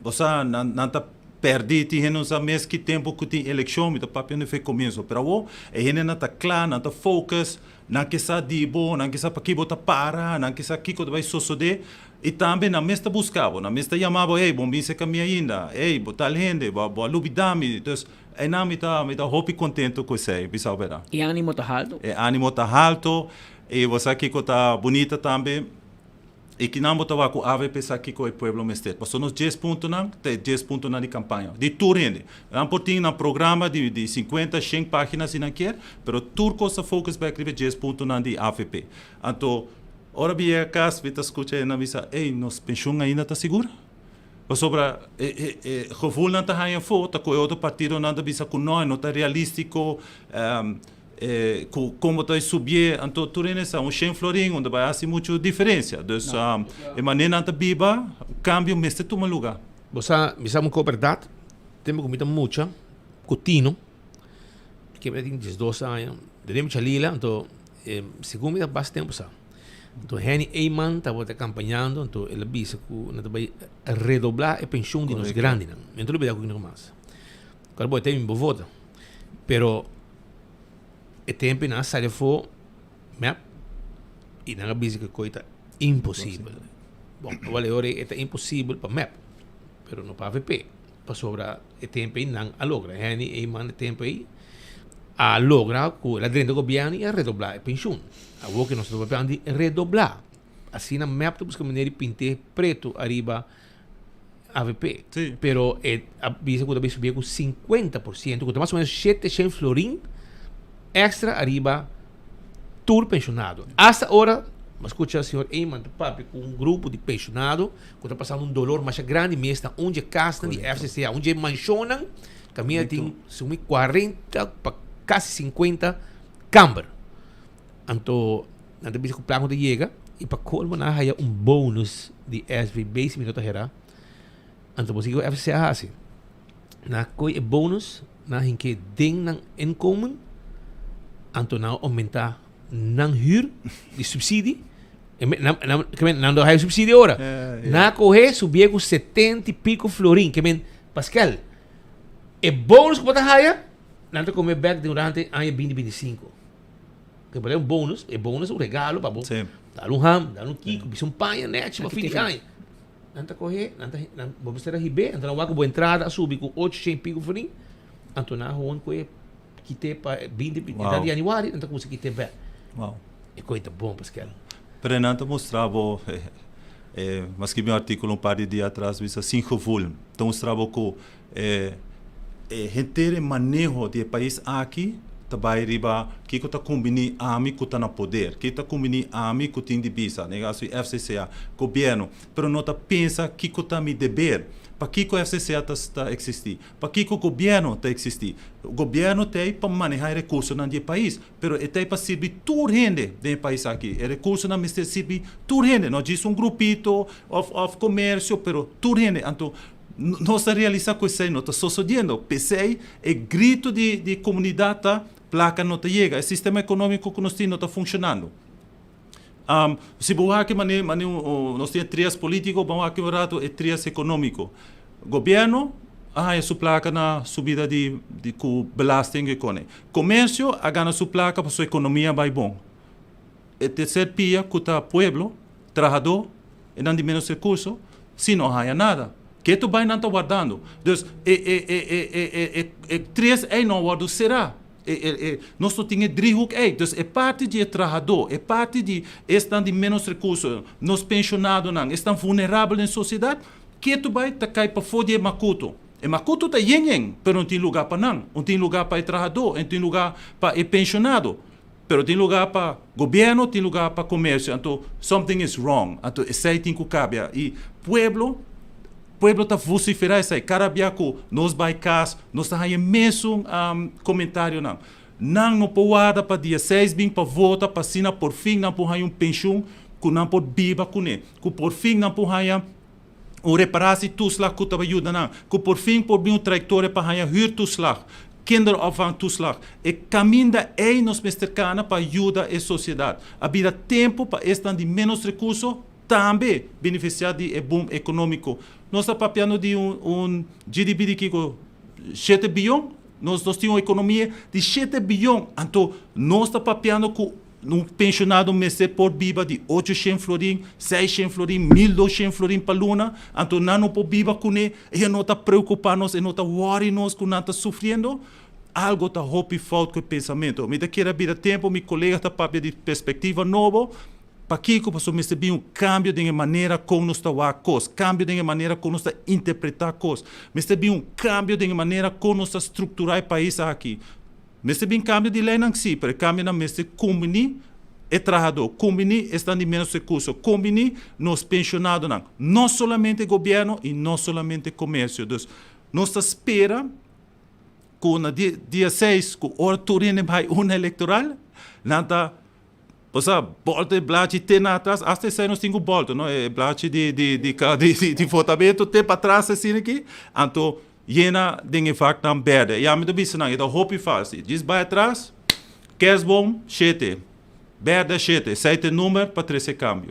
Bo sa, nan ta perdi, tin hende no sa mes ki tempo cu tin eleccion. Mi ta papia di fe comienso. Pero awo e hendenan ta cla, nan ta focus. Nan ke sa di bo, nan ke sa paki bo ta para, nan ke sa kiko ta bai sosodé, i tambe nan mes ta buska bo, nan mes ta yama bo, hey, bo bin serka mi ainda, hey, bo tal hende, bo bo a lubidá mi. Dus, einan mi ta mi ta hopi kontento ku esei, bisa bo bèrdat. E ánimo ta halto? E ánimo ta halto, i bo sa kiko ta bunita tambe? I kinan bo ta wak ku avp sa kiko e pueblo mester. Pasobra nos dies puntonan ta e dies puntonan di kampaña di tur hende. Nan por tin nan programa di di sinkuenta, shen página si nan kier, pero tur kos ta focus bek riba e dies puntonan di avp. Anto ora mi yega kas mi ta skucha e nan bisa, ey, nos penshun ainda ta sigur? Pasobra e e e gevoelnan ta haña afó ta ku e otro partidonan ta bisa ku no, e no ta realístiko. E ku kon bo ta subié, anto tur hende sa un shen florin unda bai hasi muchu diferensia. Dus e manera nan ta biba, kambio mester tuma luga. Bo sa, mi sa un kos bèrdat, tempu ku mi ta mucha ku Tino, ke mi ta tin diesdos aña, den mi chalila, anto segun mi ta basta tempu sa, anto Henny Eman tabata kampañando, anto el a bisa ku nan ta bai redoblá e penshun di nos grandinan. Mi no ta lubidá ku kiko mas. Kòrda bo e tempu mi bo vota, pero. E tempu nan a sali afó mep i nan a bisa ku e koi ta imposibel. Bon, awor e ora ei e ta imposibel pa mep, pero no pa avp, pasobra e tempu ei nan a logra. Henny Eman e tempu ei a logra ku el a drenta gobièrnu i a redoblá e penshun. Awor ku nos ta papia di redoblá. Asina mep ta buska manera di pint'é pretu ariba avp. Pero e a bisa ku ta bai subia ku 50%, ku ta mas o menos 700 florin extra ariba tur pensionado. Hasta ora, mi a skucha señor Eman ta papia ku un grupo di pensionado ku ta pasando un dolor masha grandi mes na un dje kasnan di FCCA, un dje manshonnan kaminda tin sumi 40 pa kasi 50 kamber. Anto nan ta bisa ku plan ku ta yega i pa kolmo nan a haya un bonus di SVB si mi no ta hera. Anto bo sigui ku FCC a hasi. Nan a koy e bonus, nan a hink'é den nan inkomen, anto nan a oumentá nan hür di subsidie. Nan, nan, ke men, nan no haya subsidie ora. Nan a kohe subié ku 70 i piko florin. Ke men, Pascal, e bonus ku bo ta haya, nan ta kome bèk durante aña binti 25. Te por un bonus, e bonus un regalo pa bo. Sí. Dal un ham, dal un kiko, bisa un paña nechi pa fin di aña. Nan ta kohe, nan ta, nan, bo mester a hib'é, anto nan wak ku bo entrada a subi ku 800 i piko florin, anto nan gewoon kohe kite pa 20, Wow. di januari, nan ta kuminsa kite bèk. Wow. E kohe ta bon, Pascal. Pero nan ta mustra bo, eh, mi a skibi un artíkulo un par di dia atras, bisa sin gevoel. Ta mustra bo ku E e henter e maneho di e pais aki ta bai riba kiko ta kumbiní ami ku ta na poder, kiko ta kumbiní ami ku tin di bisa, den e kaso di FCCA, gobièrnu, pero no ta pensa kiko ta mi deber. Pakiko FCCA ta ta eksistí? Pakiko gobièrnu ta eksistí? Gobièrnu ta ei pa manehá e rekursonan di e pais, pero e ta ei pa sirbi tur hende den e pais aki. E rekursonan mester sirbi tur hende, no djis un grupito òf òf komersio, pero tur hende. Anto Nos ta realisa cu esey no ta sosodiendo. P'esey e grito di di comunidad ta, placa no ta yega. E sistema economico cu nos tin no ta funcionando. Si bo wak mane mane nos tin e trias politico, ban wak un rato e trias economico. Gobierno a haya su placa na subida di di cu belasting e cone. Comercio a gana su placa pasobra economia bay bon. E tercer pia cu ta pueblo, trahador, e nan di menos recurso, si no haya nada. Ketu bay nan ta wardando. Dus e e e e e e e e tres ey no a wordo cera. E e e nos no tin e driehoek ey. Dus e parti di e trahador, e parti di esnan di menos recurso, nos pensionadonan, esnan vulnerabel den sociedad, ketu bay ta cay pafo di e macuto. E macuto ta yen yen, pero no tin lugar pa nan. No tin lugar pa e trahador, no tin lugar pa e pensionado. Pero tin lugar pa gobierno, tin lugar pa comercio, anto something is wrong, anto esey tin cu cabia y pueblo, pueblo ta vocifera esey, cada bia cu nos bay cas nos ta haya e mesun comentarionan, nan no por warda pa dia seis bin pa vota pa asina por fin nan por haya un pensioen. ku nan por biba kuné, ku por fin nan por haña un reparatietoeslag ku ta bai yuda nan, ku por fin por bin un trayektoria pa haña huurtoeslag, kinderopvangtoeslag. E kaminda ei nos mester kana pa yuda e sosiedat. A bira tempu pa esnan di ménos rekurso tambe benefisiá di e boom ekonómiko. Nos ta papiando di un GDP di kiko? Shete biyon? Nos nos tin un ekonomia di shete biyon. Anto nos ta papiando ku un penshonado mester por biba di ocho shen florin, seis shen florin, mil dos shen florin pa luna. Anto nan no por biba kuné. E no ta preokupá nos, e no ta wòri nos ku nan ta sufriendo. Algo ta hopi fout ku e pensamentu. Mi ta kere a bira tempu mi kolega ta papia di perspektiva nobo. Pakiko? Pasobra mester bin un kambio den e manera kon nos ta wak kos, kambio den e manera kon nos ta interpretá kos. Mester bin un kambio den e manera kon nos ta strukturá e pais aki. Mester bin kambio di leinan? Sí, pero e kambionan mester kumbiní e trahadó, kumbiní esnan di ménos rekurso, kumbiní nos penshonadonan, no solamente gobièrnu i no solamente komersio. Dus, nos ta spera ku na dia seis, ku ora tur hende bai urna elektoral, nan ta Osea, bolta e blachi te na atras, hasta esei nos tin ku bolta, no? E blachi di di di di di votamentu te patras asina aki, anto yena den e vaknan berde. Ya mi ta bisa nan, e ta hopi fásil. Djis bai atras, kerstboom shete, berde shete, esei ta e number pa trese kambio.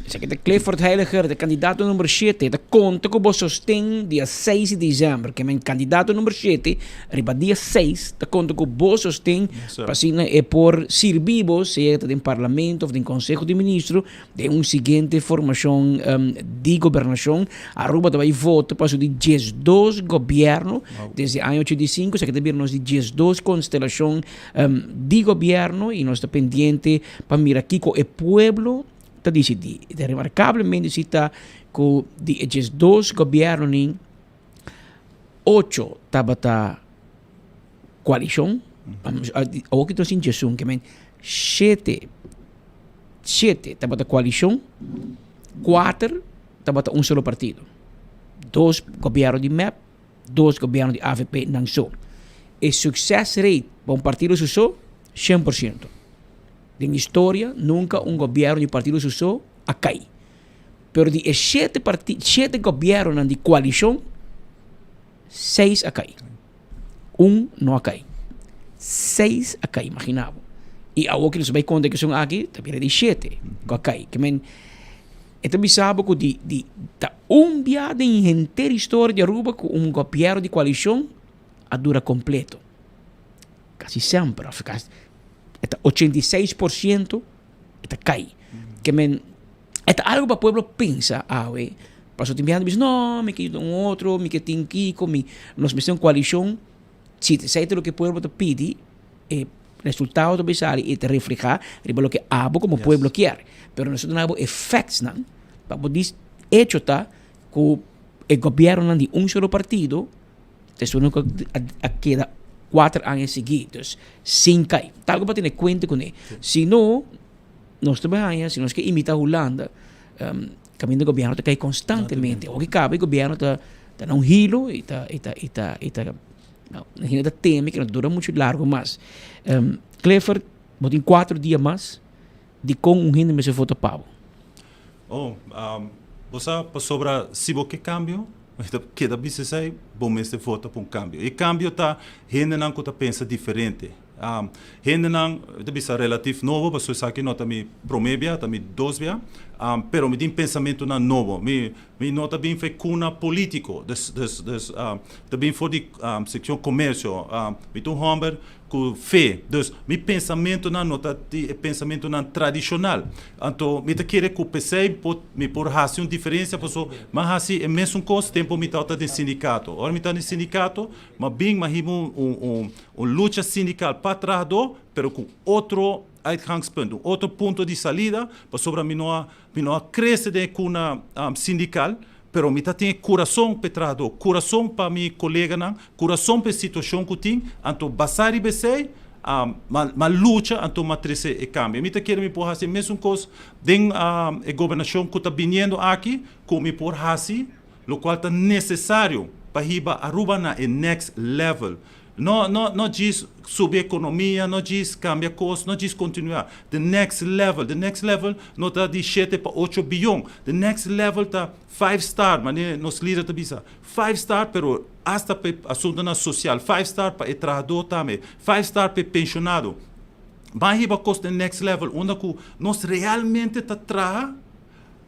Esaki ta Clifford Heiliger, de kandidato number shete. Ta konta ku bo sosten dia seis di desèmber. Ke men kandidato number shete riba dia seis ta konta ku bo sosten pa asina e por sirbi bo, sea ta den parlamento òf den konseho di ministro, den un siguiente formashon di gobernashon. Aruba ta bai vota pa su di diesdos gobièrnu desde aña 85. Esaki ta bira nos di diesdos konstelashon di gobièrnu i nos ta pendiente pa mira kiko e pueblo ta disidí. E ta remarkablemente si ta ku di e 12 gobièrnunan, ocho tabata koalishon. Awor ki nos tin diesun, ke men shete, shete tabata koalishon, kuater tabata un solo partido. Dos gobièrnu di mep, dos gobièrnu di avp nan so. E success rate pa un partido su so, 100%. Den historia nunca un gobierno di partido su so a cay. Pero di e shete parti shete gobiernonan di coalicion, seis a cay. Un no a cay. Seis a cay, imagina bo. Y awor cu nos bay conta e cuestion aki, ta bira di shete cu a cay. Ke men, e ta bisa bo cu di di ta un bia den henter historia di Aruba cu un gobierno di coalicion a dura completo. Casi semper, of casi, e ta 86% e ta kai. Ke men, e ta algo pa pueblo pensa awe. Paso tin biaha bisa, no, mi ke yuda un otro, mi ke tin kiko, mi, nos mester un koalishon. Si esei ta loke pueblo ta pidi, e resultado ta bay sali i ta refleha riba loke abo komo pueblo kier. Pero nos ta duna bo e factsnan pa bo di hecho ta ku e gobiernonan di un solo partido Ta esun ku a keda kuater aña sigui, dus sin kai. Ta algu pa tene kuenta kuné. Si no, nos ta bai haña, si nos ke imitá Hulanda, kaminda gobièrnu ta kai konstantemente. Awor ki kaba e gobièrnu ta ta na un hilo i ta i ta i ta i ta hende ta teme ku no ta dura muchu largu mas. Clifford, bo tin kuater dia mas, dikon un hende mester vota pa bo? Oh, bo sa pasobra si bo ke kambio, mi ta keda bisa esei, bo mester vota pa un kambio. E kambio ta hendenan ku ta pensa diferente. Hendenan, mi ta bisa relatif nobo, pasobra esaki no ta mi promé bia, ta mi dos bia, pero mi tin pensamentunan nobo. Mi mi no ta bin for e kuna polítiko, dus dus dus ta bin for di sekshon komersio. Mi ta un hòmber Ku fe. Dus, mi pensamentunan no ta di e pensamentunan tradishonal. Anto, mi ta kere ku p'esei por mi por hasi un diferensia paso m'a hasi e mesun kos tempu mi tabata den sindikato. Ora mi tabata den sindikato, m'a bin m'a hiba un un un un lucha sindikal pa trahadó, pero ku otro uitgangspunt, un otro punto di salida, pasobra mi no a mi no a krese den e kuna sindikal. Pero mi ta tin e kurason p'e trahadó, kurason pa mi koleganan, kurason p'e situashon ku tin, anto basá riba esei, m'a lucha anto m'a trese e kambio. Mi ta kere mi por hasi e mesun kos den e gobernashon ku ta biniendo aki, ku mi por hasi lokual ta nesesario pa hiba Aruba na e next level. No, no, no djis subi ekonomia, no djis kambia kos, no djis kontinuá. The next level, the next level no ta di shete pa ocho biyon. The next level ta five star, manera nos lider ta bisa. Five star, pero hasta pa e asuntonan sosial, five star pa e trahadó tambe, five star pa e penshonado. Ban hiba kos den next level unda ku nos realmente ta traha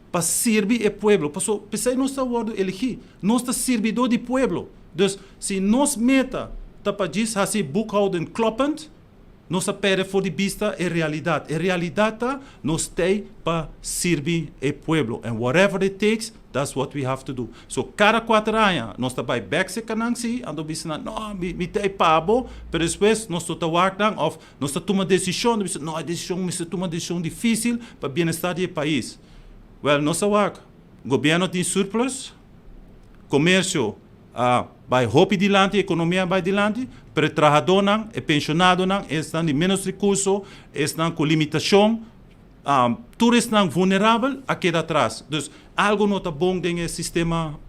pa sirbi e pueblo. Paso p'esei nos ta wòrdu eligí. Nos ta sirbidó di pueblo. Dus si nos meta ta pa djis hasi boekhouden kloppend, nos a pèrdè for di bista e realidat. E realidat ta nos t'ei pa sirbi e pueblo and whatever it takes, that's what we have to do. So kada kuater aña nos ta bai bèk serka nan si, anto bisa nan, no, mi mi t'ei pa bo, pero despues nos no ta wak nan òf nos ta tuma desishon, nos bisa, no, e desishon mester tuma desishon difísil pa bienestar di e pais. Wèl, nos a wak, gobièrnu tin surplus, komersio a bai hopi dilanti, ekonomia a bai dilanti, pero e trahadónan, e penshonadonan, esnan di ménos rekurso, esnan ku limitashon, tur esnan vulnerabel a keda atras. Dus algu no ta bon den e sistema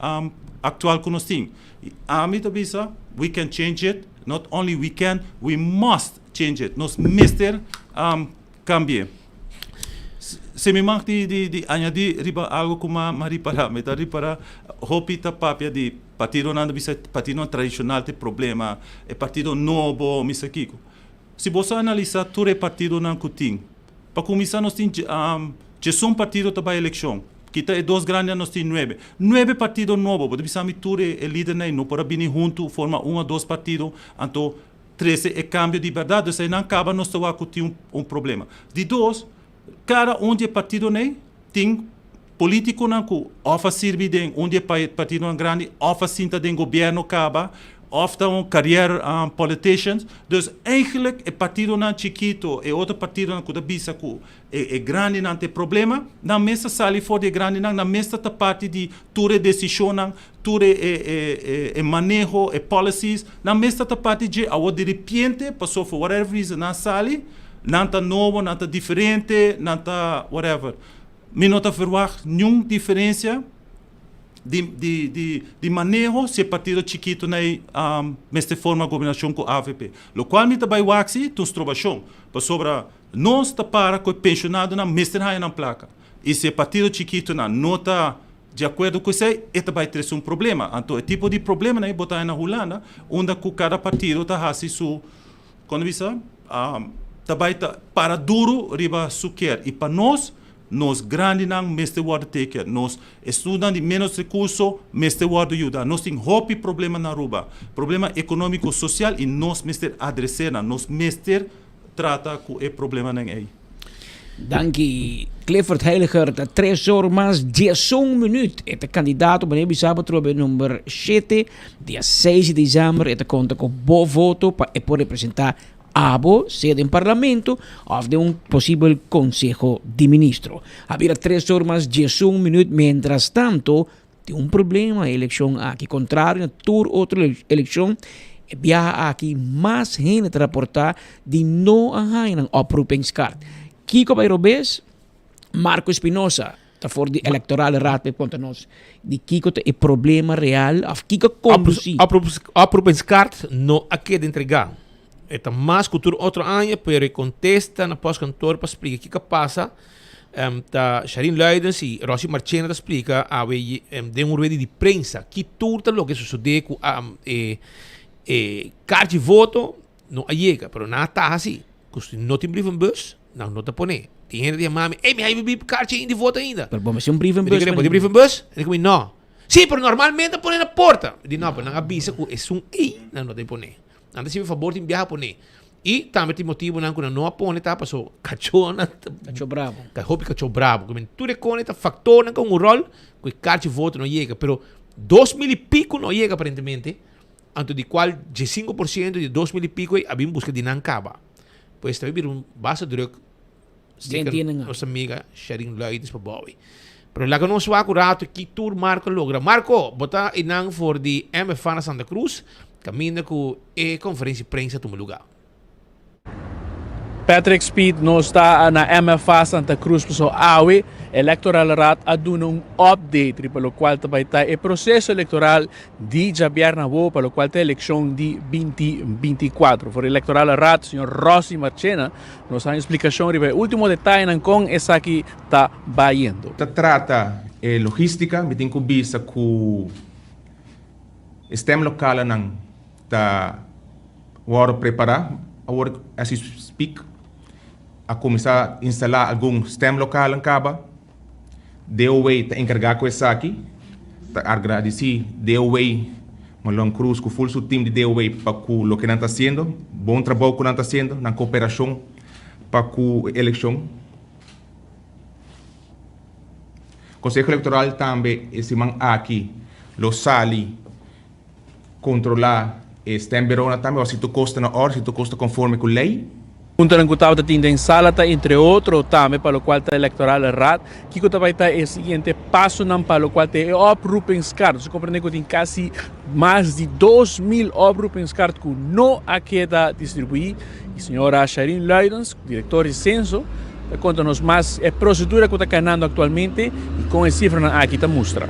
aktual ku nos tin. I ami ta bisa, we can change it, not only we can, we must change it. Nos mester Cambi'é. Si mi mag di di di añadí riba algo ku m'a m'a ripará, mi ta ripará hopi ta papia di partidonan ta bisa partidonan tradishonal ta e problema, e partido nobo, mi sa kiko. Si bo sa analisá tur e partidonan ku tin, pa kuminsá nos tin djesun partido ta bai elekshon, kita e dos grandinan nos tin nuebe. Nuebe partido nobo, bo ta bisa mi tur e lidernan ei no por a bini huntu forma un o dos partido, anto trese e kambio di bèrdat. Dus einan kaba nos ta wak ku tin un problema. Di dos, kada un di e partidonan ei tin polítikonan ku òf a sirbi den un di e partidonan grandi òf a sinta den gobièrnu kaba òf ta un career politicians. Dus eigentlik e partidonan chikito, e otro partidonan ku ta bisa ku E grandinan ta e problema, nan mes ta sali for di e grandinan, nan mes ta ta parti di tur e desishonnan, tur e maneho, e policies, nan mes ta ta parti dje. Awor diripiente, paso for whatever reason nan sali, nan ta nobo, nan ta diferente, nan ta whatever. Mi no ta verwagt niun diferensia di maneho si e partido chikito na ei mester forma gobernashon ku avp. Lokual mi ta bai wak si ta un strobashon, pasobra Nos ta para ku e penshonadonan mester haña nan plaka. I si e partido chikitonan no ta di akuerdo ku esei, e ta bai trese un problema. Anto e tipo di problemanan ei bo ta haña na Hulanda, unda ku kada partido ta hasi su, kon ta bisa, ta bai ta para duru riba su kier. I pa nos, nos grandinan mester wòrdu take care. Nos estunan di ménos rekurso mester wòrdu yuda. Nos tin hopi problema na Aruba, problema ekonómiko, sosial i nos mester adres'é nan. Nos mester. trata ku e problemanan ei. Danki Clifford Heiliger ta tres or mas diesun minuut. E ta kandidato manera bisa bo trobe number shete dia seis di december e ta konta ku bo voto pa e por representa abo sea den parlamento of den un posibel konseho di ministro. A bira tres or mas diesun minuut mientras tanto Tin un problema e elekshon aki. Kontrario na tur otro elekshon, e biaha aki mas hende ta raportá di no a haña nan oproepingskaart. Kiko a bai robes? Marco Espinosa ta for di Electorale Raad pa e konta nos di kiko ta e problema real òf kiko a kondusí. Oproepingskaart no a keda entregá. E ta mas ku tur otro aña, pero e kontesta na postkantoor pa splika kiko a pasa Ta Sharin Luidens y Rosy Marchena ta splica awe den un rueda di prensa ki tur ta loke sucede cu e e kaartje voto no a yega pero nan a taha si cu si no tin brievenbus nan no ta pone. Tin hende ta yama mi ey mi haya mi kaartje di voto ainda. Pero bo mester un brievenbus. Mi di bo tin brievenbus? E di cu mi no. Si pero normalmente ta pone na porta. Mi di no pero nan a bisa cu esun ey nan no ta pone. Nan ta sirbi fabor tin biaha pone. I tambe tin motibunan ku nan no a pone ta paso kachónan ta Kachó brabo. Ka hopi kachó brabo. Ku men tur e kone ta faktornan ku un ròl ku e karchi voto no yega. Pero 2000 i piku no yega aparentemente. Anto di kual 15% di 2000 i piku ei a bin buska di nan kaba. Pues ta bira un basta druk. Den Zeker tienen nos amiga Sharin Luidens pa bou ei. Pero laga nos wak un rato ki tur Marco logra. Marco, bo ta einan for di MFA na Santa Cruz, kaminda ku e konferensia di prensa tuma lugá. Patrick Speed, nos ta na MFA Santa Cruz paso awe Electoral Raad a duna un update riba locual ta bay ta e proceso electoral di djabièrnè awo pa locual ta eleccion di 2024. For Electoral Raad, señor Rossi Marchena nos a explicacion riba e ultimo detayenan con esaki ta bayendo. Ta trata e logistica, mi tin cu bisa cu e stemlokalenan ta wòrdu prepará awor as we speak. A kuminsá instalá algun stemlokalen kaba. DOW ta enkargá ku esaki. Ta agradisí DOW, Marlon Cruz ku ful su tim di DOW pa ku loke nan ta hasiendo, bon trabou ku nan ta hasiendo, nan koperashon pa ku e elekshon. Konseho Elektoral tambe e siman aki lo sali Kontrolá e stembureaunan tambe of si tur kos ta na òrdu, si tur kos ta konforme ku lei. Puntonan ku tabata tin den sala ta entre otro tambe pa lokual ta Electoral Raad, kiko ta bai ta e siguiente pasonan pa lokual ta e oproepingskaart. Nos a komprende ku tin kasi mas di 2000 oproepingskaart ku no a keda distribuí i señora Sharin Luidens, direktor di Censo, ta konta nos mas e prosedura ku ta kanando aktualmente i kon e sifranan aki ta mustra.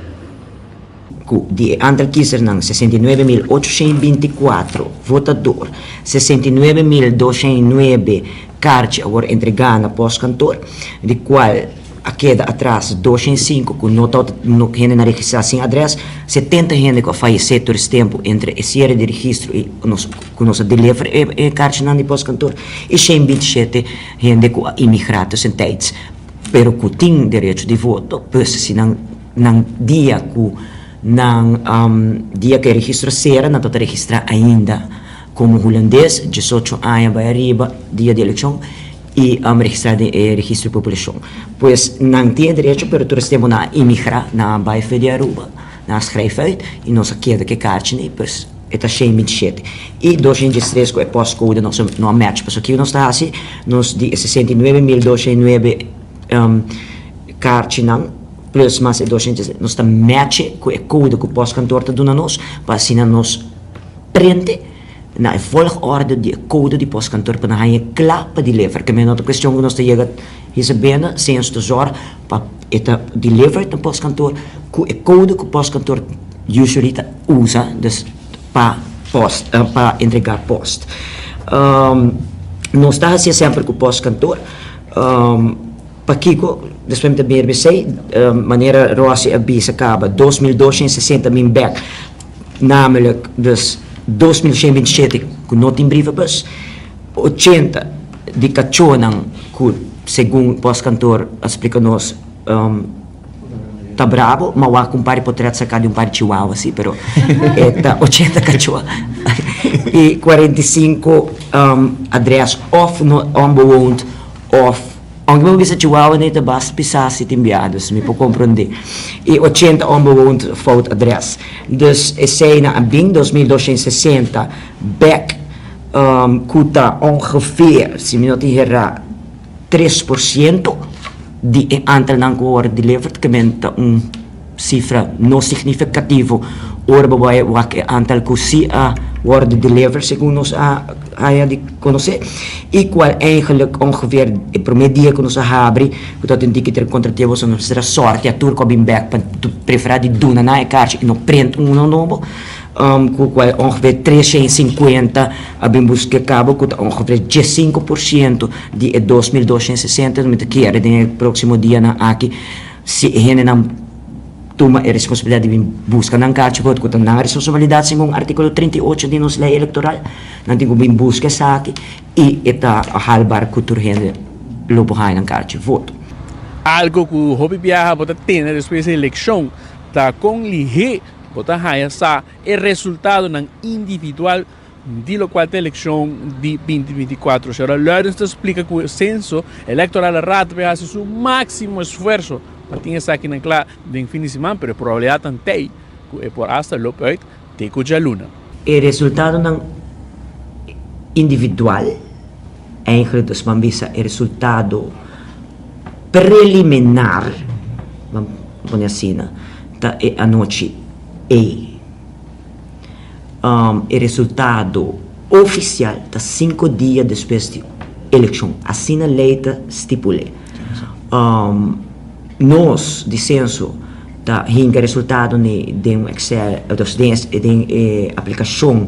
Ku di e antal kizernan 69.824 votador, 69.209 karchi a wòrdu entregá na pòstkantor, di kual a keda atras 205 ku no tabata no hende nan registrá sin adrès, 70 hende ku a fayesé tur es tempu entre e siere di registro i nos ku nos a deliver e e karchinan di pòstkantor i 127 hende ku a imigrá tussentijds pero ku tin derecho di voto, pues si nan. Nan dia ku nan dia ku e registro a sera nan ta registrá ainda komo hulandes, diesocho aña bai ariba dia di elekshon i registrá den e registro di populashon. Pues nan tin e derecho pero tur es tempu nan a imigrá, nan a bai for di Aruba, nan a schrijf uit i nos a keda ku e karchi nei, pues e ta shen binti shete i doshen diestres ku e postcode nos no a match. Pasobra kiko nos ta hasi? Nos di e 69.209 karchinan. Plus mas e 200 nos ta matche ku e kode ku postkantoor ta duna nos pa asina nos prente na e volgorde di e kode di postkantoor pa nan haña e kla pa deliver. Ke men no ta kuestion ku nos ta yega hisa bena sin nos ta zòrg pa e ta deliver na postkantoor ku e kode ku postkantoor usually ta usa dus pa post pa entrega post. Nos ta hasié semper ku postkantoor. Pakiko? Despues mi ta bin riba esei, manera Rossi a bisa kaba, 2260 min bek, namelijk dus 2127 ku no tin brievenbus, 80 di kachónan ku segun postkantoor a splika nos ta brabo, ma wak un par di potret saká di un par di chihuahua si, pero e ta 80 kachó i 45 adres òf no onbewoond òf Aunke mi por bisa Chihuahua no ta basta pisá si tin biaha, dus mi por komprondé. I 80 onbewoond fout adres. Dus esei nan a bin 2260 bèk ku ta ongeveer, si mi no tin herá, 3% di e antalnan ku wòrdu delivered, ke men ta un sifra no signifikativo ora bo bai wak e antal ku si a wòrdu deliver segun nos a haña di konosé i kual eigenlik ongeveer e promé dia ku nos a habri ku tabata tin tiki ter kontraté boso nos mester a sòrtia tur ku a bin bèk pa preferá di duna nan e karchi i no prent uno nobo ku kual ongeveer 350 a bin buska e kabo ku ta ongeveer 15% di e 2260 mi ta kere den e próksimo dianan aki Si e hendenan tuma e responsabilidat di bin buska nan karchi voto ku ta nan responsabilidat segun artíkulo 38 di nos lei elektoral, nan tin ku bin buska esaki i e ta haalbaar ku tur hende lo por haña nan karchi voto. Algo ku hopi biaha bo ta tene despues di elekshon ta kon lihé bo ta haña sa e resultadonan individual Di lokual ta elekshon di 2024. Señora Luidens ta splika ku e senso elektoral Raad ta hasi su máksimo esfuerso pa tin esakinan kla den fin di siman, pero e probabilidatnan t'ei ku e por asta lop uit te ku djaluna. E resultadonan individual, eigenlijk dus ban bisa e resultado preliminar, ban pone asina, ta e anochi ei. E resultado oficial ta cinco dia despues di elekshon. Asina lei ta stipul'é. Nos di Censo ta hinka resultado ni den un Excel, dus den den e aplikashon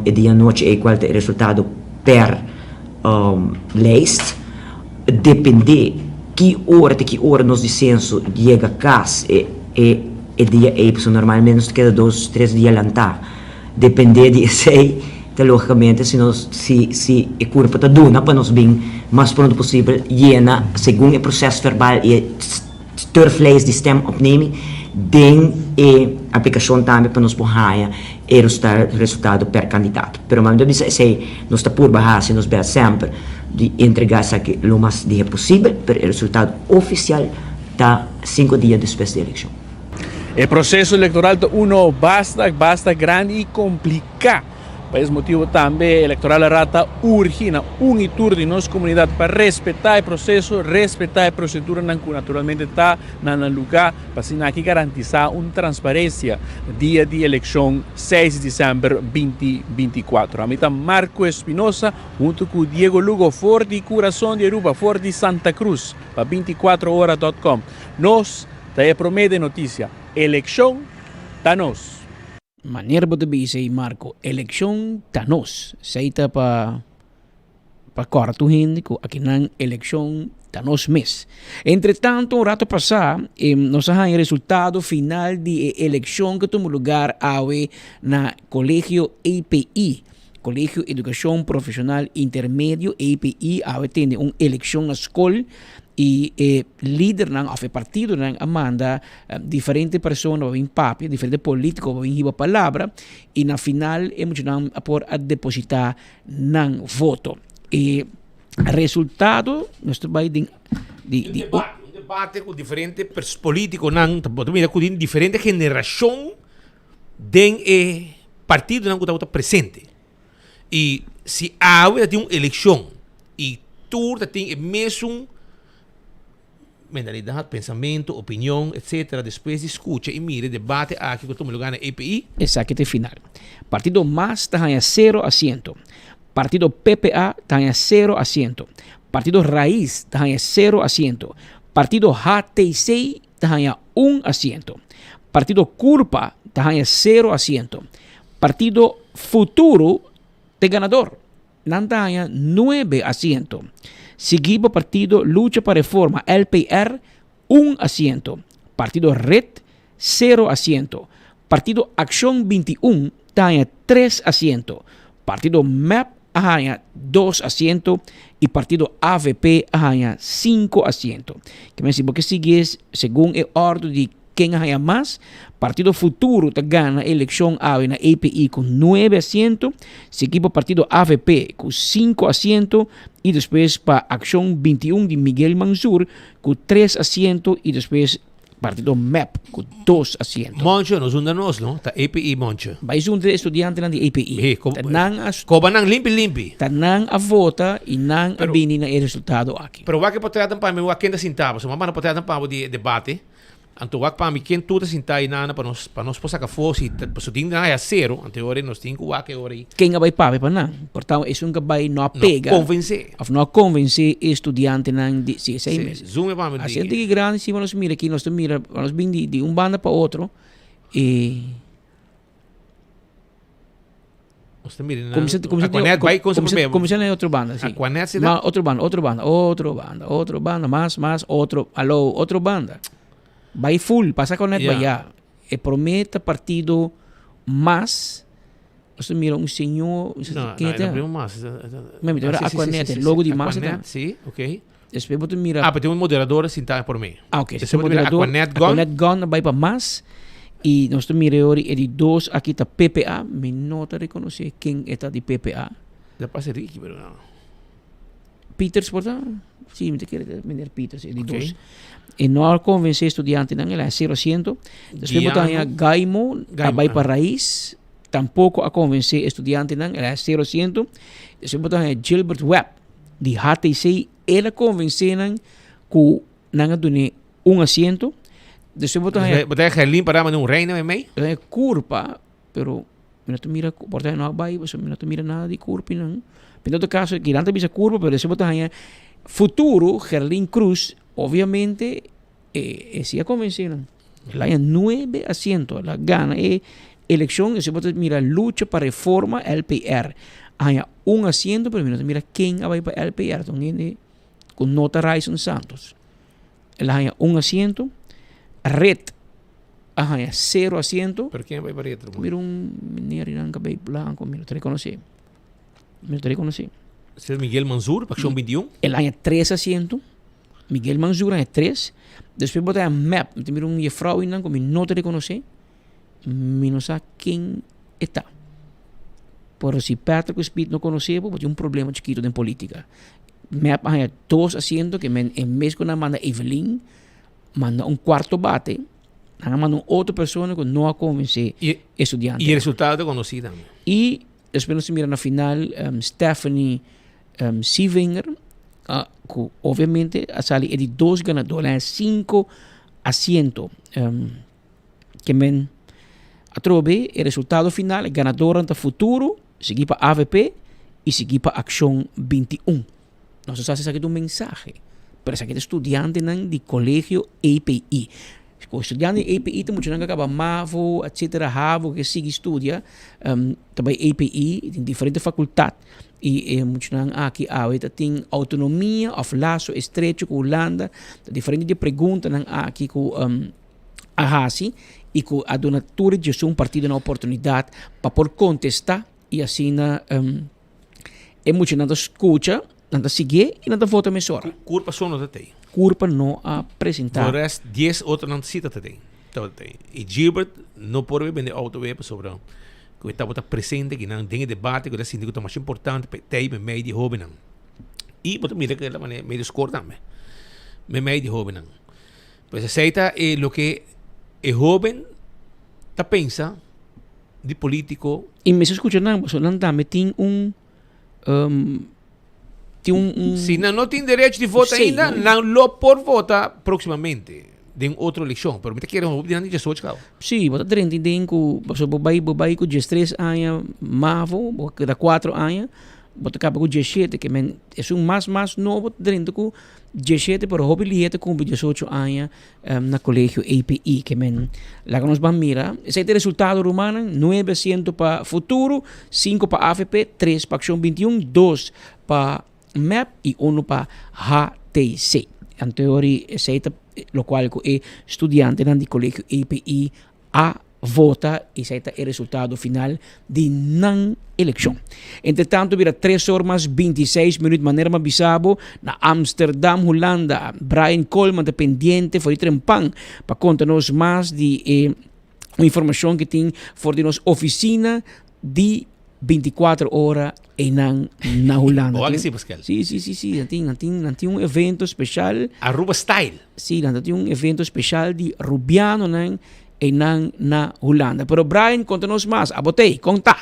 e dia anochi ei kual ta e resultado per lijst. Dependé ki ora te ki ora nos di Censo yega kas e e e dia ei, pasobra normalmente nos ta keda dos tres dia lantá. Dependé di esei ta lógicamente si nos si si e curpa ta duna pa nos bin mas pronto posibel yena segun e proces verbal y e turflijst di stemopneming den e aplicacion tambe pa nos por haya e resultado per candidato. Pero mami ta bisa esei nos ta purba haci nos best semper di entrega esaki lo mas dihe posibel pero e resultado oficial ta cinco dia despues di eleccion. E proceso electoral ta uno basta basta grandi y complica. Pa es motibo tambe Electoral Raad ta urgi na un y tur di nos comunidad pa respeta e proceso, respeta e proceduranan cu naturalmente ta na nan luga pa asina aki garantisa un transparencia dia di eleccion seis di december 2024. Ami ta Marco Espinosa hunto cu Diego Lugo for di Curason di Aruba, for di Santa Cruz pa 24ora dot com. Nos Ta e prome den noticia. Eleccion ta nos. Manera bo ta bisa ei Marco, eleccion ta nos. Esei ta pa pa kòrda tur hende ku akinan eleccion ta nos mes. Entre tanto un rato pasá nos a haña resultado final di e eleccion ku a tuma lugar awe na Colegio EPI, Colegio Educacion Profesional Intermedio, EPI, awe tene un eleccion na skol y e lidernan of e partidonan a manda diferente persona pa bin papia, diferente politico pa bin hiba palabra y na final e muchanan a por a deposita nan voto. E resultado nos ta bay den di di Un debate, un debate cu diferente politiconan, bo ta mira cu tin diferente generacion den e partidonan cu tabata presente. Y si awe ta tin un eleccion y tur ta tin e mesun mentalidad, pensamento, opinion, etcetera, despues di scucha y mira e debate aki cu a tuma lugar na EPI. Esaki ta e final. Partido mas ta haña sero asiento. Partido PPA ta haña sero asiento. Partido Raiz ta haña sero asiento. Partido HTC ta haña un asiento. Partido Curpa ta haña sero asiento. Partido Futuro ta e ganador. Nan ta haña nuebe asiento. Sigui pa Partido Lucha pa Reforma, LPR, un asiento. Partido Red, sero asiento. Partido Accion 21 ta haña tres asiento. Partido mep a haña dos asiento y partido avp a haña cinco asiento. Ke men si bo ke sigui es segun e ordo di ken a haña mas, Partido Futuro ta gana e eleccion awe na EPI cu nuebe asiento, sigui pa partido avp cu cinco asiento y despues pa Accion 21 di Miguel Mansur cu tres asiento y despues Partido mep cu dos asiento. Moncho, nos unda nos no, ta EPI Moncho. Bay zunta e estudiantenan di EPI. He, Ta nan a Coba nan limpi limpi. Ta nan a vota y nan a bini na e resultado aki. Pero wak e potretnan pa mi wak ken ta sinta pasobra manda potretnan pa bo di e debate anto wak pa mi ken tur ta sinta ei nana pa nos pa nos por saca afo si ta pasobra tin nan haya cero anto e ora ei nos tin cu wak e ora ei. Ken a bay papia pa nan? Por tanto esun cu a bay no a pega. No convence. Of no a convence e estudiantenan di si esey mes. Zoom e pa mi Asina tiki grandi si nos mira aki nos ta mira nos bin di di un banda pa otro y Nos ta mira nan Kumsa kumsa Aquanet bai kumsa kumsa kumsa na otro banda si. Aquanet si Ma otro banda otro banda otro banda otro banda mas mas otro alo otro banda. Bai full pasa Aquanet bai ya. E prome ta partido mas Nos ta mira un señor, No, no, e no mas. Mi ta mira Aquanet, e logo di mas ta. Si, ok. Despues bo ta mira. Ah, pero tin un moderador sintá por mi. Ah, ok. Despues bo ta mira Aquanet gone. Aquanet gone a bai pa mas. I nos ta mira e ora e di dos aki ta PPA. Mi no ta rekonosé ken e ta di PPA. Ta parse Ricky, pero no. Pieters por ta? Sí, mi ta kere ta meneer Pieters, e di dos. E no a konvensé estudiantenan, el a sero asiento. Despues bo ta haña Gaimo, a bai pa Raiz, tampoko a konvensé estudiantenan, el a sero asiento. Despues bo ta haña Gilbert Webb di HTC, el a konvensé nan ku nan a dun'é un asiento. Despues bo ta haña. Bo ta haña Gerlin pará manera un reina meimei. Bo ta haña Curpa, pero. Mi no ta mira, por ta no a bai, pasobra mi no ta mira nada di Curpi nan. En todo caso, kinan ta bisa Curpa, pero esei bo ta haña futuro, Gerlin Cruz, obviamente, e, e si a convence nan. El a haña nuebe asiento, el a gana e eleccion, esei bo ta mira Lucha pa Reforma, LPR, a haña un asiento, pero mi no ta mira ken a bai pa LPR, ta un hende cu no ta Ryson Santos. El a haña un asiento, Red a haña cero asiento. Pero ken a bai pa Red, Ramon? Mira un meneer nan cabei blanco, mi no ta reconoce. Mi no ta reconoce. Ese Miguel Mansur, pa Acción 21? El a haña tres asiento. Miguel Mansur a haña tres. Despues bo ta haña mep. Mi ta mira un jefrouw nan cu mi no ta reconoce. Mi no sa ken e ta. Pero si Patrick cu Speed no conoce bo, bo tin un problema chikito den politica. Mep a haña dos asiento ke men en mes ku nan manda Evelyn manda un cuarto bate, nan a manda un otro persona ku no a konvensé E estudiante. E resultado ta konosí tambe. I despues nos a mira na final um, Stephanie um, Sievinger, uh, ku obviamente a sali e di dos ganador, el a haña cinco asiento. Um, ke men atrobe e resultado final, e ganadornan ta Futuro, sigui pa avp i sigui pa Akshon 21. Nos a sa si esaki ta un mensahe, pero esaki ta studiantenan di Kolegio EPI. Ku studiante di EPI ta muchanan ku a kaba mavo, etcetera, havo, ke sigui studia, ta bai EPI, tin diferente fakultat. I e muchanan aki awe ta tin outonomia òf laso estrecho ku Hulanda. Ta diferente di e preguntanan aki ku a hasi i ku a duna tur e diesun partidonan oportunidat pa por kontestá i asina e muchanan ta skucha, nan ta siguié i nan ta vota mesora. Kurpa so no ta tei. Kurpa no a presentá. Por rest dies otronan si ta tei, tabata tei. I Gilbert no por a bende outo wei pasobra ku e tabata presente akinan den e debate ku el a sinti ku ta masha importante pa e tei meimei di e hobennan. I bo ta mira ku el a mane medio skor tambe meimei di e hobennan. Pues esei ta e loke e hoben ta pensa di politico. I mester skucha nan pasobra nan tambe tin un tin un un. Si nan no tin derecho di vota Sí, ainda, no. nan lo por vota próximamente den otro eleccion. Pero mi ta kere hopi di nan di diesocho caba. Sí, bo ta drenta den ku pasobra bo bai bo bai ku diestres aña mavo, bo keda kuatro aña, bo ta kaba ku diesshete ke men esun mas mas nobo ta drenta ku Dieshete pero hopi lihe ta kumpli diesocho aña na Kolegio API. Ke men laga nos ban mira. Esei ta e resultado rumannan, nuebe asiento pa Futuro, sinku pa avp, tres pa Akshon 21, dos pa mep i unu pa HTC. Anteori esei ta lokual ku e studiantenan di Kolegio API a vota y esai ta e resultado final di nan eleccion. Entre tanto bira tres or mas 26 minuut manera m'a bisa bo na Amsterdam Hulanda Brian Coleman ta pendiente for di trempan pa conta nos mas di e informacion que tin for di nos oficina di 24 ora einan na Hulanda. Oa que sí, Pascal. Sí, sí, sí, sí. Nan tin, nan tin, nan tin un evento special. Aruba Style. Sí, nan tin un evento special di Rubianonan einan na Hulanda. Pero Brian, konta nos mas. Abo t'ei, kon ta?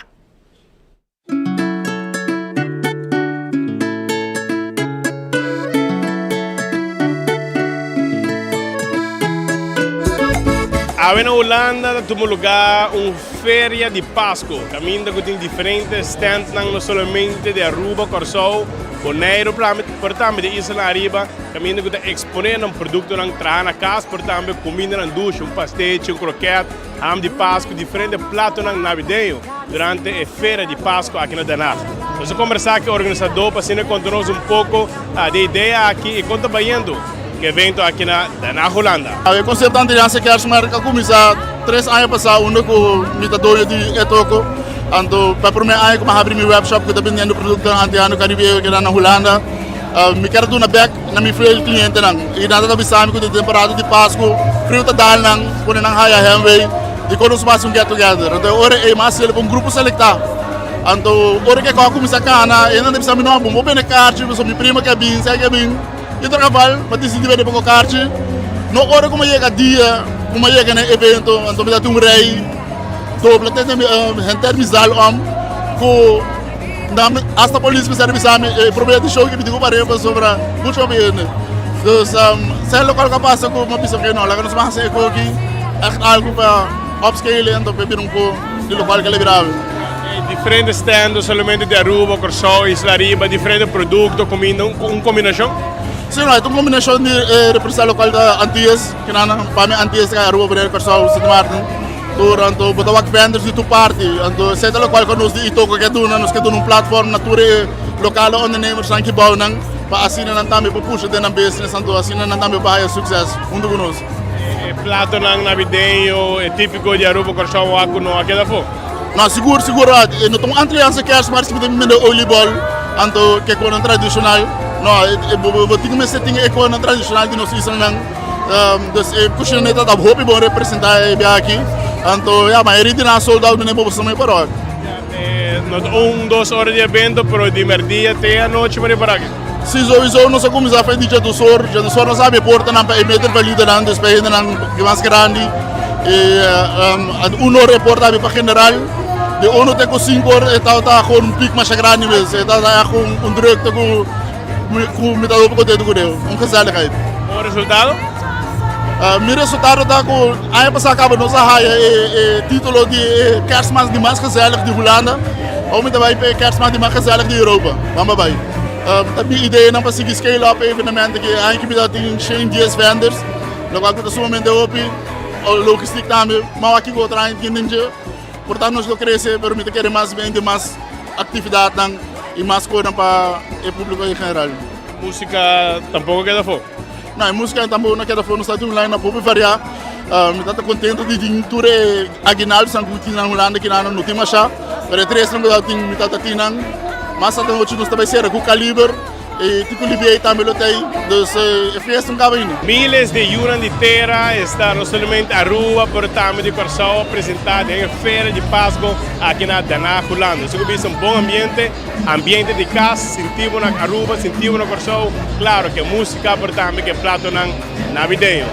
Awe na Hulanda ta tuma lugar un Feria di Pasco, caminda cu tin diferente standnan no solamente di Aruba, Corsou, Boneiru pero tambe di islanan ariba, caminda cu ta expone nan productonan traha na cas pero tambe cumindanan dushi, un pastechi, un kroket, ham di Pasco, diferente platonan navideño durante e Feria di Pasco aki na Den Haag. Nos a combersa cu e organisador pa asina conta nos un poco di e idea aki y con ta bayendo. Ku evento aki na Den Haag, Hulanda. E konsepto Antilliaanse Kerstmarkt a kuminsá tres aña pasá unda ku mi ta doño di e toko. Anto pa e promé aña ku mi a habri mi webshop ku ta bendiendo produktonan antiano karibeño ku na Hulanda, mi ker duna bèk na mi fiel klientenan. I nan ta bisa mi ku den temporada di Pasku friu ta dal nan, pone nan haya hemwee, dikon nos por hasi un get together. Anto e ora ei mi a hasiel ku un grupo selektá. Anto ora ku e kos a kuminsá kana, e nan ta bisa mi, no, bo no por bende karchi pasobra mi prima ke a bin, esei ke a bin. I otro kaval mi a disidi bende poko karchi. No ora ku mi a yega dia ku mi a yega na e evento, anto mi ta tin un rei dobla te henter mi zal om ku nan hasta polis mester a bisa mi e prome di show ki mi tin ku par'é pasobra muchu hopi hende. Dus sa e lokal ku a pasa ku mi a bisa oke no laga nos ban hasi e koki ègt algu pa upscale anto pa e bira un ko di lokual ke a bira awe. Diferente stand, no solamente di Aruba, Kòrsou, Isla Ariba, diferente produkto, kuminda, un kombinashon? Si, no, e ta un kombinashon di representá lokual ta Antilles, kinan pa mi Antilles ta Aruba, Bonaire, Kòrsou, Sint Maarten, tur, anto bo ta wak vendors di tur parti, anto esei ta lokual ku nos di Itoko ke duna, nos ke duna un platform na tur e lokale ondernemersnan ki bou nan, pa asina nan tambe por pusha den nan business, anto asina nan tambe por haya sukses huntu ku nos. E platonan navideño, e típiko di Aruba, Kòrsou, wak ku no a keda afó? No, sigur, sigur. E no ta un Antilliaanse kerstmarkt si bo ta bende oliebol, anto ke konan tradishonal. No, bo tin ku mester tin e konan tradishonal di nos islanan. Dus e kushina neta ta hopi bon representá e biaha aki. Anto, ya, mayoria di nan a sold out mene bo boso tambe por. No ta un, dos ora di evento, pero di merdia te anochi por e por aki. Si, souiso nos a kuminsá for di djados or. Djados or nos a habri e portanan pa e meter validanan, dus pa e hendenan mas grandi. E un or e porta habri pa general. Di uno te ku sinku or e tabata gewoon un piek masha grandi mes. E tabata echt un drukte ku ku mi ta hopi kontentu kuné. Un gezelligheid. Bo resultado? Mi resultado ta ku aña pasá kaba nos a haya e titulo di e kerstmarkt di mas gezellig di Hulanda. Awor mi ta bai pa e kerstmarkt di mas gezellig di Europa. Bamba bai. Ta mi ideanan pa sigui scale up e evenemento aki. Aña ki bida tin 110 vendors, lokual ku ta sumamente hopi. Logistiek tambe, mas aki ku otro aña tin den dje. Por tanto nos lo krese, pero mi ta kere mas bende mas aktividatnan i mas konan pa e públiko en general. Músika tampoko keda afó? No, e músika tampoko no keda afó. Nos ta tin un line-up hopi variá. Mi ta kontento di tin tur e aguinaldonan ku tin na Hulanda ki nan no tin mashá. Pero e tresnan ku ta tin mi ta tin nan. Mas anochi nos ta bai sera ku Kaliber i Tico Libiey tambe lo ta ei. Dus e fiesta no kaba ainda. Miles di yunan di tera esta no solamente Aruba pero tambe di Kòrsou a presenta den e Feria di Pasco aki na Den Haag, Hulanda. Esaki bisa un bon ambiente, ambiente di kas, sinti bo na Aruba, sinti bo na Kòrsou, klaro ke músika pero tambe ke platonan navideño.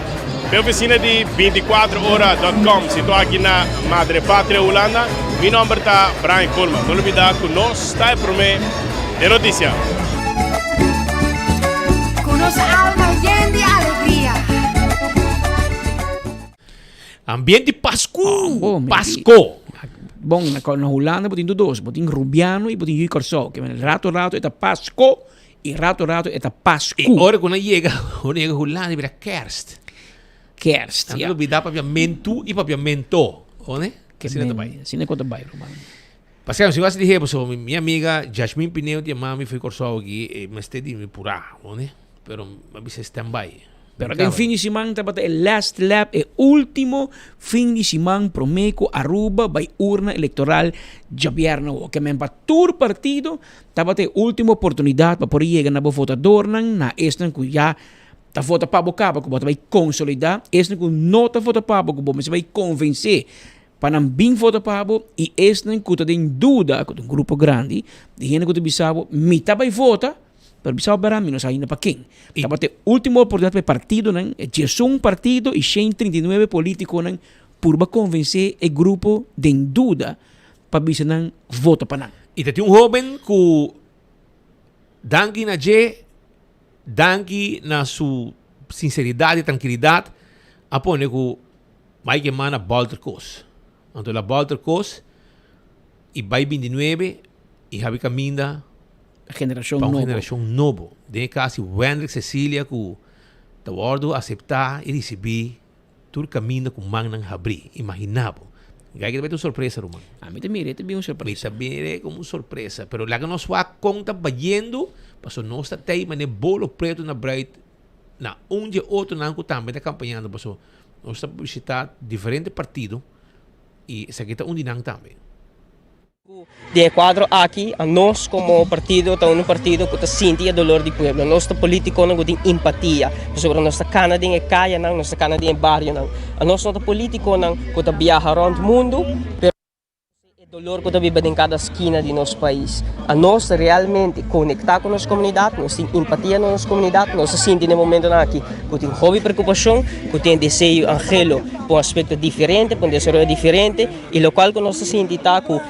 P'e oficina di 24 ora dot com situa aki na Madre Patria, Hulanda. Mi nomber ta Brian Koolman. No lubida cu nos ta e prome den noticia. Cu nos alma yen di alegria. Ambiente Pascu! Pasco! Bon, na Hulanda bo tin tur dos. Bo tin Rubiano y bo tin Yu Kòrsou. Ke men rato rato e ta Pasco. I rato rato e ta Pasku. E ora ku nan yega, ora yega Hulanda bira Kerst. Kerst, ja. Nan ta lubida papiamentu i papiamento. One? Asina ta bai. Asina ku ta bai, ruman. Paske si wak di hebo so, mi amiga Jasmine Pineo di mami foi Kòrsou aki, e mester di mi purá, one? Pero mi a bisa stand by. Pero den fin di siman tabata e last lap, e ultimo fin di siman prome ku Aruba bai urna elektoral djabièrnè awo. Ke men pa tur partido Tabata e ultimo oportunidat pa por yega na bo votadornan, na esnan ku ya ta vota pa bo kaba ku bo ta bai konsolidá, esnan ku no ta vota pa bo ku bo mester bai konvensé pa nan bin vota pa bo i esnan ku ta den duda, ku ta un grupo grandi di hende ku ta bisa bo mi ta bai vota, pero bisa bo bera mi no sa ainda pa ken. Tabata e ultimo oportunidat pa e partidonan, e diesun partido i 139 politikonan purba konvensé e grupo den duda pa bisa nan vota pa nan. I ta tin un hoben ku danki na dje, danki na su sinseridat i trankilidat a pone ku Mike Eman a bolter kos. Anto el a bolter kos i bai bintinuebe i habi kaminda Generashon pa un nobo. generashon nobo. Den e kas di Wendrick Cecilia ku ta wòrdu aseptá i risibí Tur caminda cu mannan habri. Imagina bo. Guy ta bay ta un sorpresa ruman. Ami ta mira e ta bin un sorpresa. Mi ta mira e como un sorpresa. Pero laga nos wak con ta bayendo paso nos ta tey mane bolo preto na bruid na un dje otronan cu tambe ta campañando paso nos ta bishita diferente partido y esaki ta un di nan tambe. Den e kuadro aki, anos komo partido ta un partido ku ta sinti e dolor di pueblo. Nos ta politikonan ku tin empatia, pasobra nos ta kana den e kayanan, nos ta kana den e barionan. Anos no ta politikonan ku ta biaha rònt mundu, pero e dolor ku ta biba den kada skina di nos pais. Anos ta realmente konektá ku nos komunidat, nos tin empatia na nos komunidat, nos ta sinti na e momentonan aki ku tin hopi preokupashon, ku tin deseo i anhelo pa un aspekto diferente, pa un desaroyo diferente. I lokual ku nos ta sinti ta ku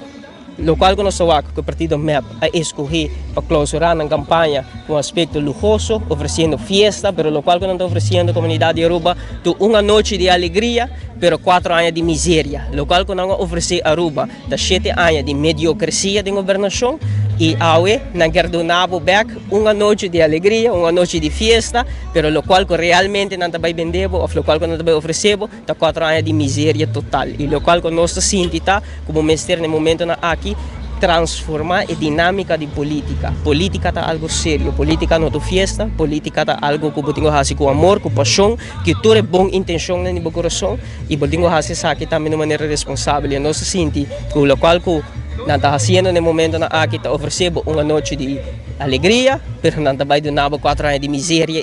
Locual cu nos ta wak cu e partido mep a escoge pa clausura nan campaña cu un aspecto luhoso, ofreciendo fiesta, pero locual cu nan ta ofreciendo comunidad di Aruba ta un anochi di alegria, pero cuatro aña di miseria. Locual cu nan a ofrece Aruba ta shete aña di mediocrecia den gobernacion y awe nan kier duna bo bek un anochi di alegria, un anochi di fiesta, pero locual cu realmente nan ta bay bende bo of locual cu nan ta bay ofrece bo Ta cuatro aña di miseria total y locual cu nos ta sinti ta cu bo mester na e momentonan aki transforma e dinamica di politica. Politica ta algo serio, politica no ta un fiesta, politica ta algo cu bo tin cu haci cu amor, cu pasion, cu tur e bon intencionnan di bo corazon y bo tin cu haci esaki tambe di un manera responsabel y nos ta sinti cu locual cu nan ta haciendo na e momentonan aki ta ofrece bo un anochi di alegria pero nan ta bay duna bo cuatro aña di miseria.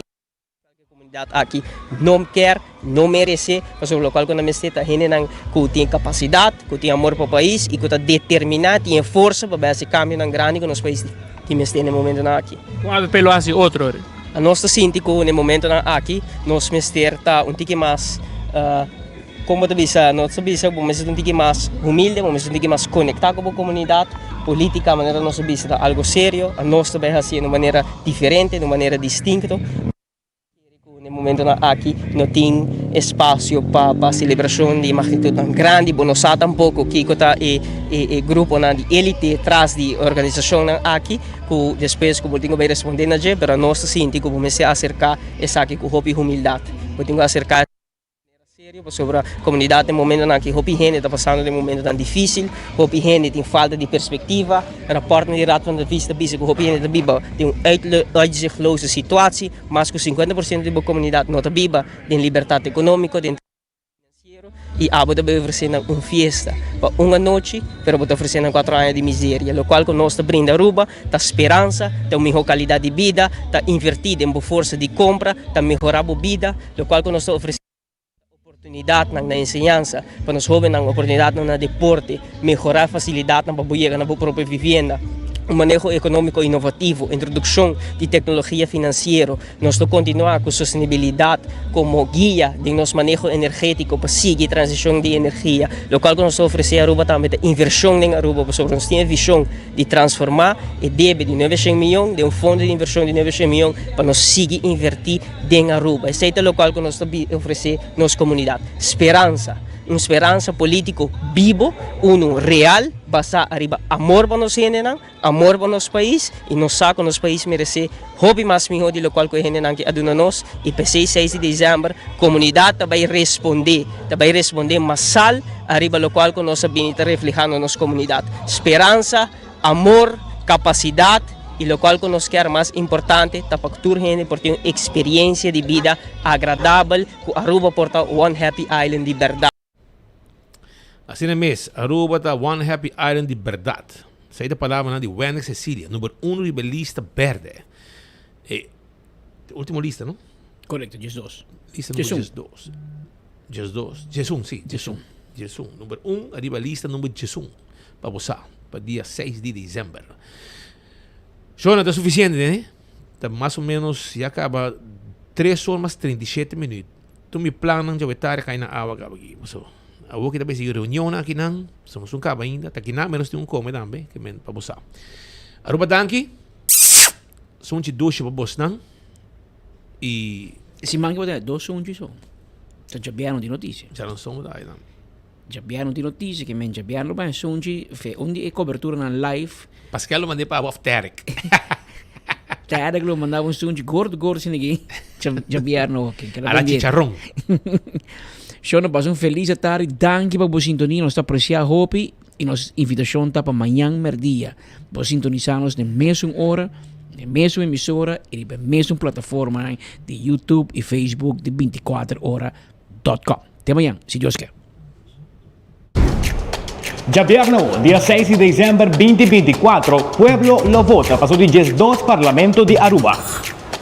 Comunidad aki no kier, no merece, pasobra locual cu nan mester ta hendenan cu tin capacidad, cu tin amor pa pais y cu ta determina, tin e forsa pa bay haci cambionan grandi cu nos pais tin mester na e momentonan aki. Con avp lo haci otro ora? Nos ta sinti cu na e momentonan aki nos mester ta un tiki mas, con bo ta bisa, nos ta bisa bo mester ta un tiki mas humilde, bo mester ta un tiki mas conecta cu bo comunidad. Politica, manera nos ta bisa, ta algo serio, anos ta bay haci na un manera diferente, na un manera distinto. Na e momentonan aki no tin espacio pa pa celebracion di magnitudnan grandi, bo no sa tampoco kico ta e e gruponan di elite tras di organisacionnan aki cu despues cu bo tin cu bay responde na dje, pero nos ta sinti cu bo mester acerca esaki cu hopi humildad, bo tin cu acerca. Serio pasobra comunidad den momentonan aki hopi hende ta pasando den momentonan dificil, hopi hende tin falta di perspectiva, raportnan di Raad van Advies ta bisa cu hopi hende ta biba den un uitzichtloze situatie, mas cu 50% di bo comunidad no ta biba den libertad economico, den financiero y abo ta bay ofrece nan un fiesta pa un anochi pero bo ta ofrece nan cuatro aña di miseria, locual cu nos ta brinda Aruba ta speransa, ta un miho calidad di bida, ta inverti den bo forsa di compra, ta mehora bo bida. Lokual ku nos ta ofresé ta oportunidatnan na enseñansa pa nos hóbennan, oportunidatnan na deporte, mehorá fasilidatnan pa bo yega na bo propio vivienda, un maneho ekonómiko inovativo, introdukshon di teknologia finansiero. Nos ta kontinuá ku sostenibilidat komo guia den nos maneho energétiko pa sigui transishon di energia. Lokual ku nos ta ofresé Aruba tambe ta invershon den Aruba pasobra nos tin e vishon di transformá e debe di nuebeshen mion den un fondo di invershon di nuebeshen mion pa nos sigui invertí den Aruba. Esei ta locual cu nos ta ofrece nos comunidad. Speransa. Un speransa politico bibo, uno real, basa ariba amor pa nos hendenan, amor pa nos pais, y nos sa cu nos pais merece hopi mas miho di locual cu e hendenan aki a duna nos, y p'esei seis di december comunidad ta bay responde, ta bay responde masal ariba locual cu nos a bini ta refleha na nos comunidad. Speransa. Amor, capacidad y locual cu nos kier mas importante ta pa tur hende por tin un experiencia di bida agradabel cu Aruba por ta One Happy Island di berdad. Asina mes, Aruba ta One Happy Island di berdad. Esei ta palabranan di Wendrick Cecilia, number uno riba e lista berde. E ultimo lista, no? Correcto, diesdos. Lista number diesdos. Diesdos, diesun, si, diesun. Diesun. Number un ariba lista number diesun. Pa bo sa, pa dia seis di december. Shona, ta suficiente, ne? Ta mas o menos ya caba tres or mas 37 minuut. Tur mi plannan djawe tarde cay na awa caba aki. Paso, awor ki ta bay sigui reunionnan akinan, so nos no caba ainda. Ta kinan menos tin un come tambe, ke men pa bo sa. Aruba danki. Sunchi dushi pa bosnan. Y. Siman ki bo ta dos sunchi so. Ta djabièrnu tin notisia. Djaranson bo ta aynan. Djabièrnu tin notisia ke men djabièrnu lo bai sunchi fe un di e koberturanan live. Paskel lo mand'é pa abo of Terek. Terek lo manda un sunchi gordo gordo asina aki djabièrnu oke. Ala chicharron. Shon no pasa un felis atardi danki pa bo sintonia nos ta apresia hopi y nos invitacion ta pa mañan merdia bo sintonisa nos den mesun ora den mesun emisora y riba e mesun plataformanan di YouTube y Facebook di 24 ora dot com. Te mañan, si Dios ke. Djabièrnò, dia seis di desèmber binti 24, pueblo lo vota pa su di 12 Parlamento di Aruba.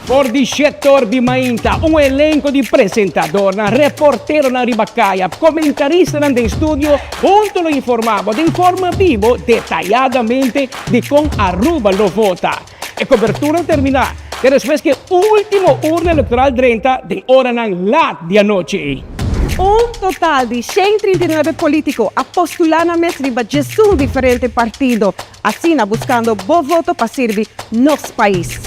For di shetor di mainta, un elenco di presentadornan, reporteronan riba caya, comentaristanan den studio hunto lo informa bo den forma bibo detayadamente di con Aruba lo vota. E cobertura termina te despues cu e ultimo urna electoral drenta den oranan laat di anochi. Un total di 139 polítiko a postulá nan mes riba 11 diferente partido, asina buskando bo voto pa sirbi nos pais.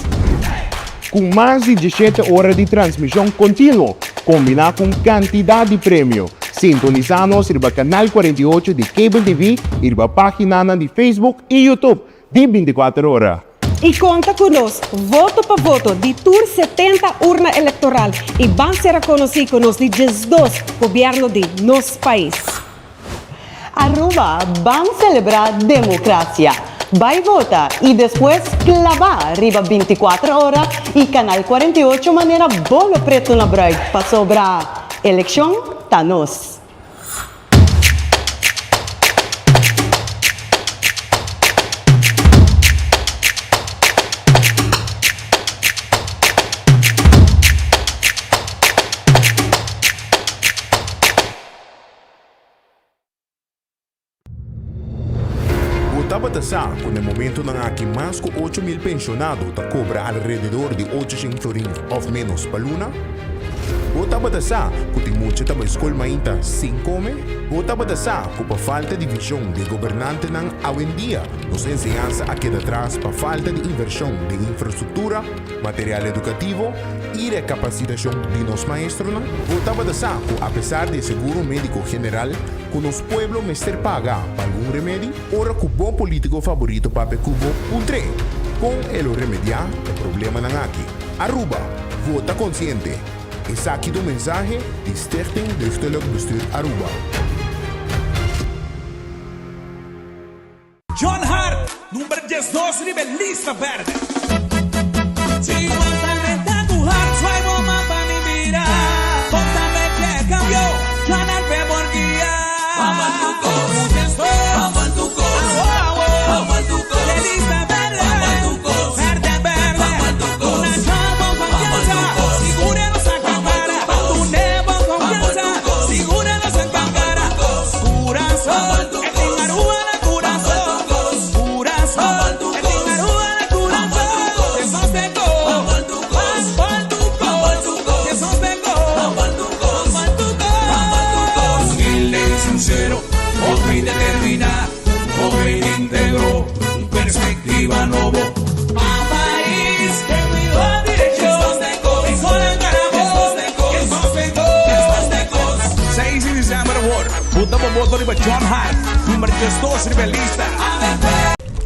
Ku mas di 17 ora di transmishon kontinuo, kombiná ku un kantidat di premio. Sintonisá nos riba Kanal 48 di Cable TV i riba páginanan di Facebook i YouTube di 24 Ora. I konta ku nos, voto pa voto, di tur 70 urna elektoral i ban sera konosí ku nos di 12 gobièrnu di nos pais. Aruba, ban selebrá demokrasia! Bai vota i despues klabá riba 24 ora i Kanal 48 manera bolo pretu na bruid pasobra elekshon ta nos! Bo tabata sa ku na e momentunan aki mas ku 8000 penshonado ta kobra alrededor di 800 florin òf ménos pa luna? Bo tabata sa ku tin mucha ta bai skol mainta sin kome? Bo tabata sa ku pa falta di vishon di e gobernantenan awendia nos enseñansa a keda tras pa falta di invershon den infrastruktura, material edukativo i rekapasitashon di nos maestronan? Bo tabata sa ku apesar di e seguro médiko general ku nos pueblo mester paga pa algun remedi? Ora ku bo polítiko faborito papia ku bo, puntr'é kon e lo remediá e problemanan aki. Aruba, vota konsiente! Esaki ta un mensahe di Stichting Deugdelijk Bestuur Aruba. John Hart, number 12 riba e lista berde. Si bo ta renta ku hart, swai bo man pa mi mira. Bo ta mete kambio, John Hart p'e por guia. Awo, awo, e lista berde. Berde, berde, duna John bo konfiansa, sigur e lo saka kara. Dun'e bo konfiansa, sigur e lo saka kara. Kurason. E tin Aruba na curason, curason. E tin Aruba na curason. Te sostengo, van por tu cos. Te sostengo, van por tu cos. Humilde y sincero, hopi determiná, hopi íntegro, un perspectiva nobo. Pa pais den mihó direccion, e sonan gana bo. Te sostengo, 6 di december awor. Bota bo voto riba John Hart, number 12 riba e lista.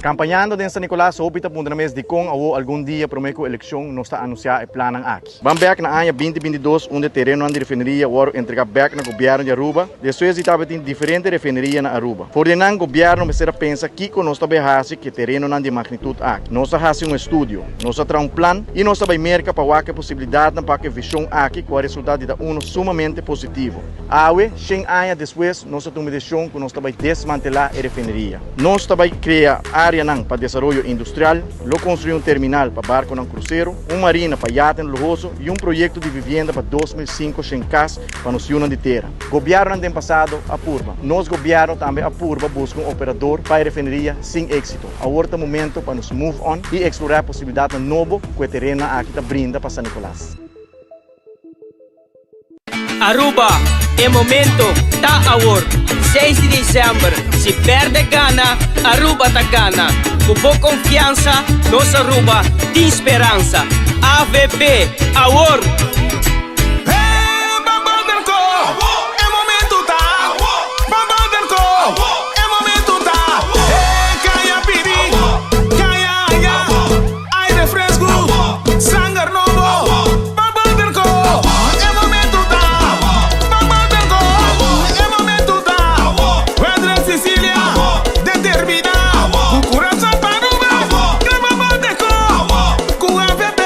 Campañando den San Nicolas hopi ta puntra mes dicon awo algun dia prome cu eleccion nos ta anuncia e plannan aki. Ban bek na aña 2022 unda e terenonan di refineria worde entrega bek na gobierno di Aruba despues di tabatin diferente refineria na Aruba. For di nan gobierno mester a pensa kico nos ta bay haci cu e terenonan di e magnitud aki. Nos a haci un estudio, nos a traha un plan y nos ta bay Merca pa wak e posibilidadnan pa cu e vision aki cu a resulta di ta uno sumamente positivo. Awe, shen aña despues, nos a tuma e desishon ku nos ta bai desmantelá e refineria. Nos ta bai krea áreanan pa desaroyo industrial, lo konstruí un terminal pa barkonan krusero, un marina pa yatenan luhoso i un proyekto di vivienda pa 2500 kas pa nos yunan di tera. Gobièrnunan den pasado a purba. Nos gobièrnu tambe a purba buska un operador pa e refineria sin éksito. Awor ta momento pa nos move on i eksplorá e posibilidatnan nobo ku e terenonan aki ta brinda pa San Nicolas. Aruba, e momento ta awor! 6 di december, si berde gana, Aruba ta gana! Cu bo confiansa, nos Aruba tin speransa! Avp, awor! Aire fresku, sanger nobo, pa Butterco. E momento ta, pa Butterco. E momento ta, Wendrek Cecilia, determiná, ku kurason pa Aruba, klama Butterco, ku AVB,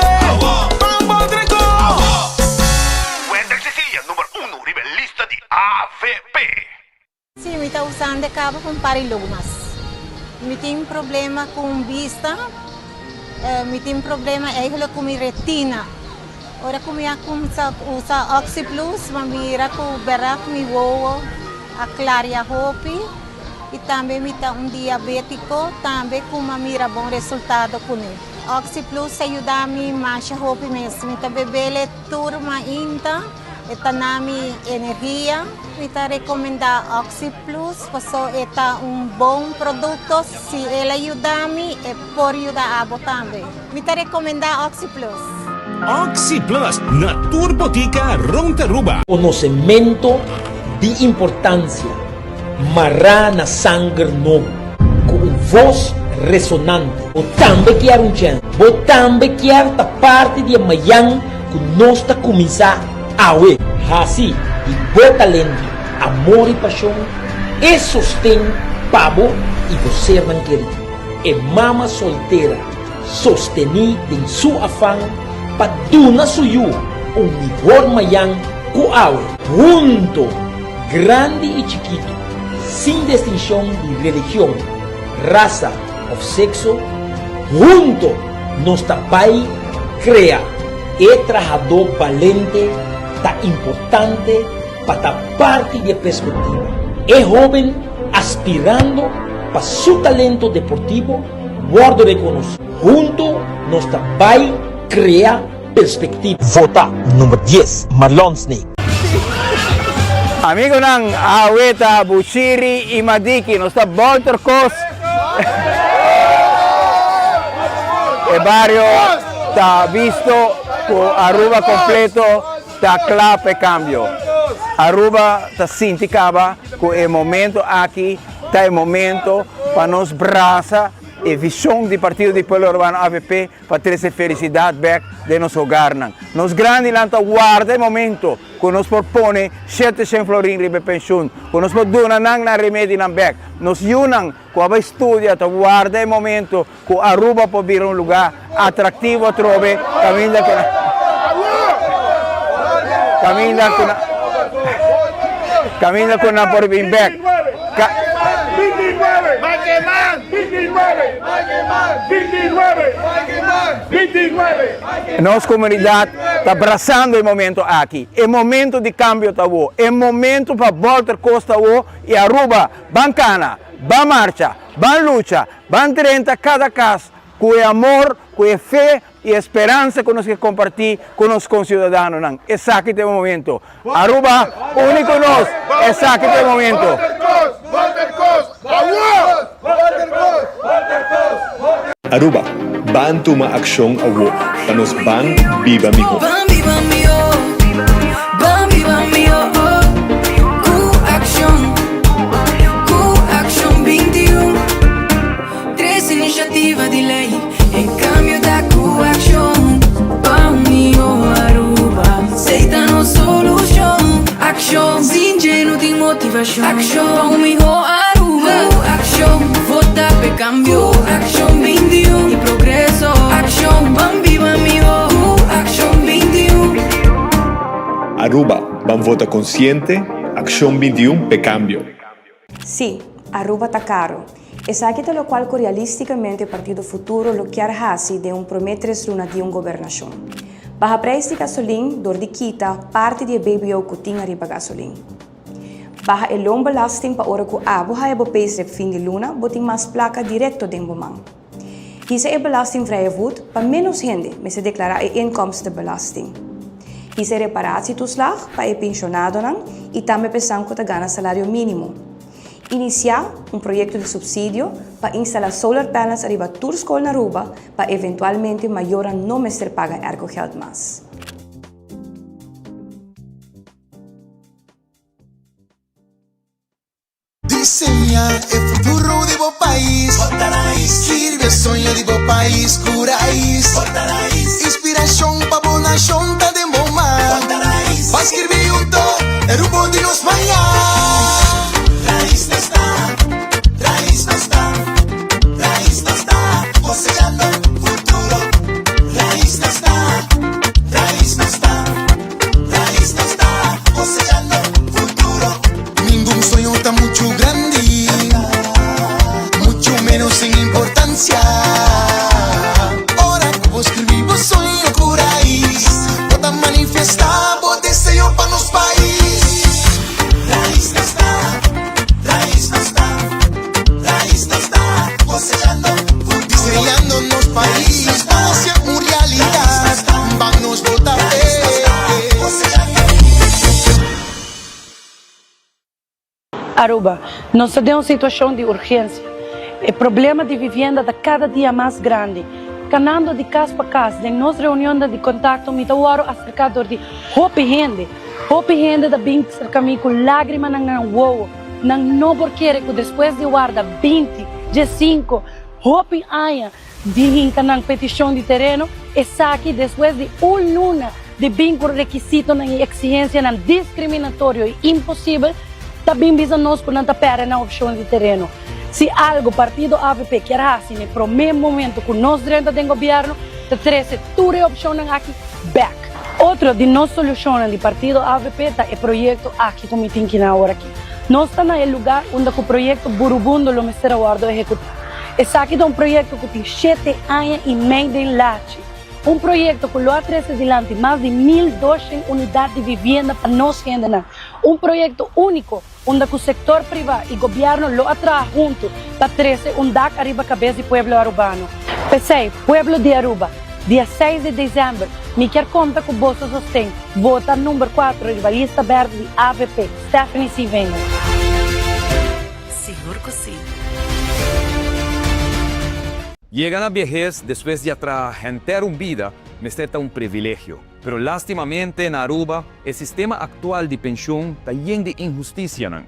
pa Butterco. Wendrek Cecilia, number uno riba e lista di AVP. Sí, mi ta usando e caba pa un par di logo mas. Mi tin problema cu bista, mi tin problema eigenlijk cu mi retina. Ora cu mi a cuminsa usa Oxyplus, mi a mira cu berdad mi wowo a claria hopi y tambe mi ta un diabetico tambe cu mi a mira bon resultado cune. Oxyplus a yuda mi masha hopi mes. Mi ta bebele tur mainta. E ta na mi energia. Mi ta recomenda Oxi Plus paso e ta un bon producto. Si el a yuda mi, e por yuda abo tambe. Mi ta recomenda Oxi Plus. Oxi Plus na tur botica rond Aruba. Konosementu di importansia mará na sanger nobo. Ku un vos resonante. Bo tambe kier un chèns. Bo tambe kier ta parti di e mayan ku nos ta kuminsá awe. Hasi di bo talento, amor i pashon e sosten pa bo i bo sernan kerí. E mama soltera sostení den su afan pa duna su yu un mihor mayan ku awe. Hunto, grandi i chikitu, sin destinshon di religion, rasa òf sekso, hunto nos ta bai krea e trahadó balente ta importante pa ta parti di e perspektiva. E hóben aspirando pa su talento deportivo wòrdu rekonosí. Hunto nos ta bai krea perspektiva. Vota number dies, Marlon Sneek. Amigonan, awe ta Bushiri y Madiki, nos ta bolter cos. E bario ta visto cu Aruba completo ta cla pa e cambio. Aruba ta sinti caba cu e momento aki ta e momento pa nos brasa e vision di Partido di Pueblo Arubano avp pa trece felicidad bek den nos hogarnan. Nos grandinan ta warda e momento cu nos por pone 700 florin riba e pensioen, cu nos por duna nan nan remedinan bek. Nos yunan cu a bay studia ta warda e momento cu Aruba por bira un lugar atractivo atrobe caminda cu nan caminda cu nan caminda cu nan por bin bek. Nos comunidad ta brasando e momento aki. E momento di cambio ta awo. E momento pa bolter cos ta awo y Aruba ban cana, ban marcha, ban lucha, ban drenta cada cas cu e amor, cu e fe y e speransa cu nos ke comparti cu nos conciudadanonan. Esaki ta e momento. Aruba, uni cu nos. Esaki ta e momento. Aruba, ban tuma accion awo pa nos ban biba miho. Ban biba miho, ban biba miho, cu accion, cu accion 21. Tres iniciativa di ley, e cambio ta cu accion. Pa un miho Aruba, esey ta nos solucion. Accion, sin dje no tin motivacion. Accion, pa un miho Aruba. Cu accion, vota p'e cambio. Cu accion 21 y progreso. Accion, ban biba miho. Cu accion 21. Aruba, ban vota consciente, Accion 21 p'e cambio. Sí, Aruba ta caro. Esaki ta locual cu realisticamente Partido Futuro lo kier haci den un prome tres luna di un gobernacion. Baha prijs di gasolin door di kita parti di e BBO cu tin ariba gasolin. Baha e loonbelasting pa ora cu abo haya bo payslip fin di luna bo tin mas placa directo den bo man. Hisa e belastingvrije voet pa menos hende mester declara e inkomstenbelasting. Hisa e reparatietoeslag pa e pensionadonan y tambe p'esan cu ta gana salario minimo. Inicia un proyecto di subsidio pa instala solar panels ariba tur scol na Aruba pa eventualmente mayornan no mester paga aircogeld mas. Diseña e futuro di bo pais. Skirbi e soño di bo pais ku rais. Inspirashon pa bo nashon ta den bo man. Ban skirbi hunto e rumbo di nos mañan. Rais nos ta, rais nos ta, rais nos ta, kosechando futuro. Rais nos ta, rais nos ta. Rais nos ta cosechando futuro. Ningun soño ta muchu grandi, muchu menos sin importancia. Ora cu bo scribi bo soño cu rais, bo ta manifesta bo deseo pa nos pais. Rais nos ta, rais nos ta, rais nos ta cosechando futuro. Diseñando nos pais pa hacia un realidad. Ban nos bota fe. Aruba, nos ta den un situacion di urgencia. E problema di vivienda ta cada dia mas grandi. Canando di cas pa cas den nos reunionnan di contacto mi ta wòrdu acerca dor di hopi hende. Hopi hende ta bin cerca mi cu lagrimanan na nan wowo. Nan no por kere cu despues di warda binti, diesinco, hopi aña di hinca nan peticion di tereno, esaki despues di un luna di bin cu rekisitonan y exigencianan discriminatorio y imposibel, ta bin bisa nos cu nan ta perde nan opcion di tereno. Si algo partido avp kier haci n'e prome momento cu nos drenta den gobierno, ta trece tur e opcionnan aki bek. Otro di nos solucionnan di partido avp ta e proyecto aki cu mi tin kina awor aki. Nos ta na e lugar unda cu proyecto Burubundo lo mester a wordo ehecuta. Esaki ta un proyecto cu tin shete aña y mei den lachi. Un proyecto cu lo a trece dilanti mas di 1200 unidad di vivienda pa nos hendenan. Un proyecto unico unda cu sector priva y gobierno lo a traha hunto pa trece un dak ariba cabes di pueblo Arubano. P'esey, pueblo di Aruba, dia seis di december mi kier conta cu boso sosten, vota number cuatro riba lista berde di avp, Stephanie Sievinger. Sigur cu si. Yega na biehes despues di a traha henter un bida mester ta un privilegio. Pero lastimamente na Aruba e sistema actual di pensioen ta yen di inhusticianan.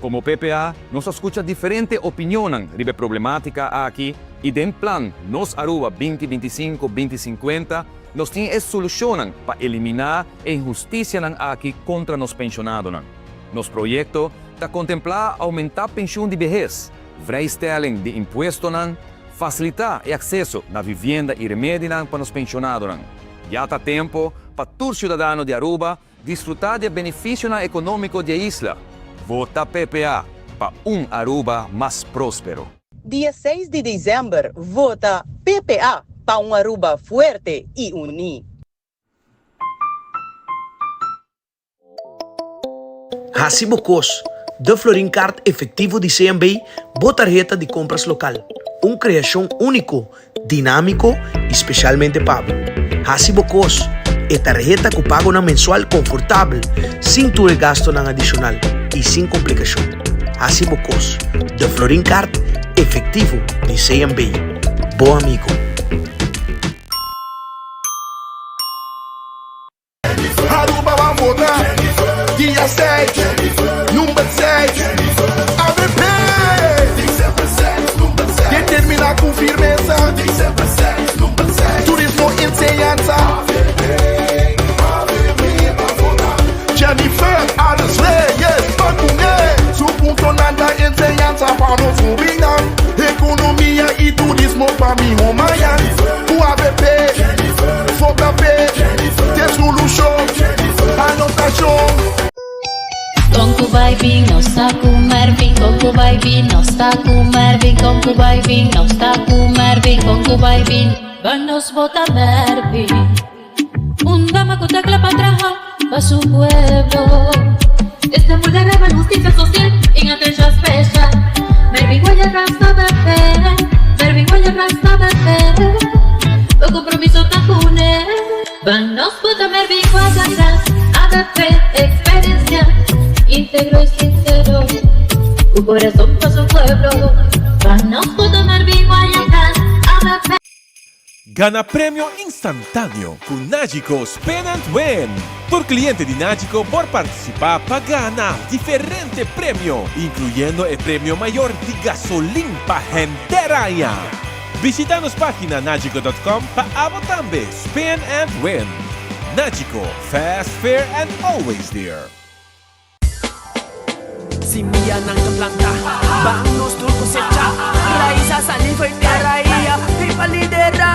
Como PPA nos a scucha diferente opinionnan riba e problematica aki y den plan Nos Aruba binti 25, 2050 nos tin e solucionnan pa elimina e inhusticianan aki contra nos pensionadonan. Nos proyecto ta contempla aumenta pensioen di behes, vrijstelling di impuestonan, facilita e acceso na vivienda y remedinan pa nos pensionadonan. Ya ta tempo pa tur ciudadano di Aruba disfruta di e beneficionan economico di e isla. Vota PPA pa un Aruba mas prospero. Dia seis di december vota PPA pa un Aruba fuerte y uni. Hasi bo kos, De Florin Card Efectivo di CMB, bo tarheta di kompras lokal. Un kreashon úniko, dinámiko i spesialmente pa bo. Hasi bo kos, e tarheta ku pagonan mensual konfortabel, sin tur e gastunan adishonal i sin komplikashon. Hasi bo kos, De Florin Card Efectivo di CMB. Bo amigo. Aruba ban vota dia 6, number 6, avp! Determina cu firmeza, turismo, enseñanza. Jennifer Arends Reyes ban cu ne, su puntonan ta enseñanza pa nos hobennan, economia y turismo pa miho mañan. Cu avp, vota p'e. Te solucion, anotacion. Con cu bay bin, nos ta cu Mervin. Con cu bay bin, nos ta cu Mervin. Con cu bay bin, nos ta cu Mervin. Con cu bay bin, ban nos vota Mervin. Un dama cu ta cla pa traha pa su pueblo. Esta mujer reba justicia social en atencion special. Mervin Guaya Rasta BP. Mervin Guaya Rasta BP. Bo compromiso ta cune. Ban nos vota Mervin Guaya AVP experiencia, integro y sincero. Cu corazon pa su pueblo. Ban nos vota Mervin Guaya AVP. Gana premio instantáneo ku Nagico Spin and Win! Tur kliente di Nagico por partisipá pa gana diferente premio, inkluyendo e premio mayor di gasolin pa henter aña! Bishita nos página nagico dot com pa abo tambe spin and win! Nagico, fast, fair and always there! Simianan ta planta, ban nos tur cosecha. Raiz a sali fo'i tera i a bin pa lidera.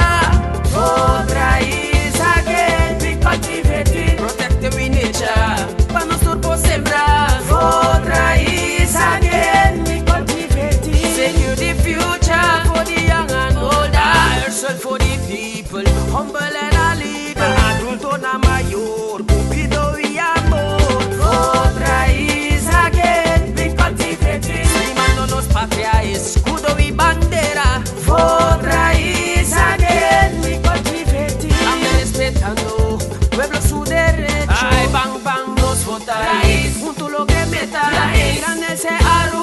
Vote Raiz again, big activity. Protect we nature, pa nos tur por sembra. Vote Raiz again, we cultivate. Secure the future for the young and older. Herschel for the people, humble and a leader. Adulto na mayor, cu cuido y amor. Vote Raiz again, we cultivate. Stimando nos patria, escudo y bandera. Vote Raiz again, we cultivate. Tambe respetando pueblo su derecho. Ay, ban, ban, nos vota Raiz. Junto logra meta. Raiz. Engrandece Aruba.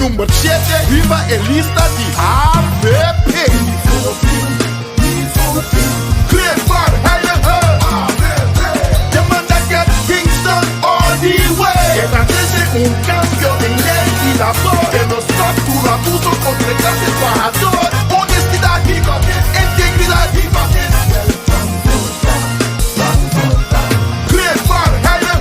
Number 7 riba e lista di AVP. Chris van Heijden, De man that get things done all the way. E ta trece un cambio den ley y labor. E lo stop tur abuso contra e clase trahador. Honestidad, integridad. Chris van Heijden,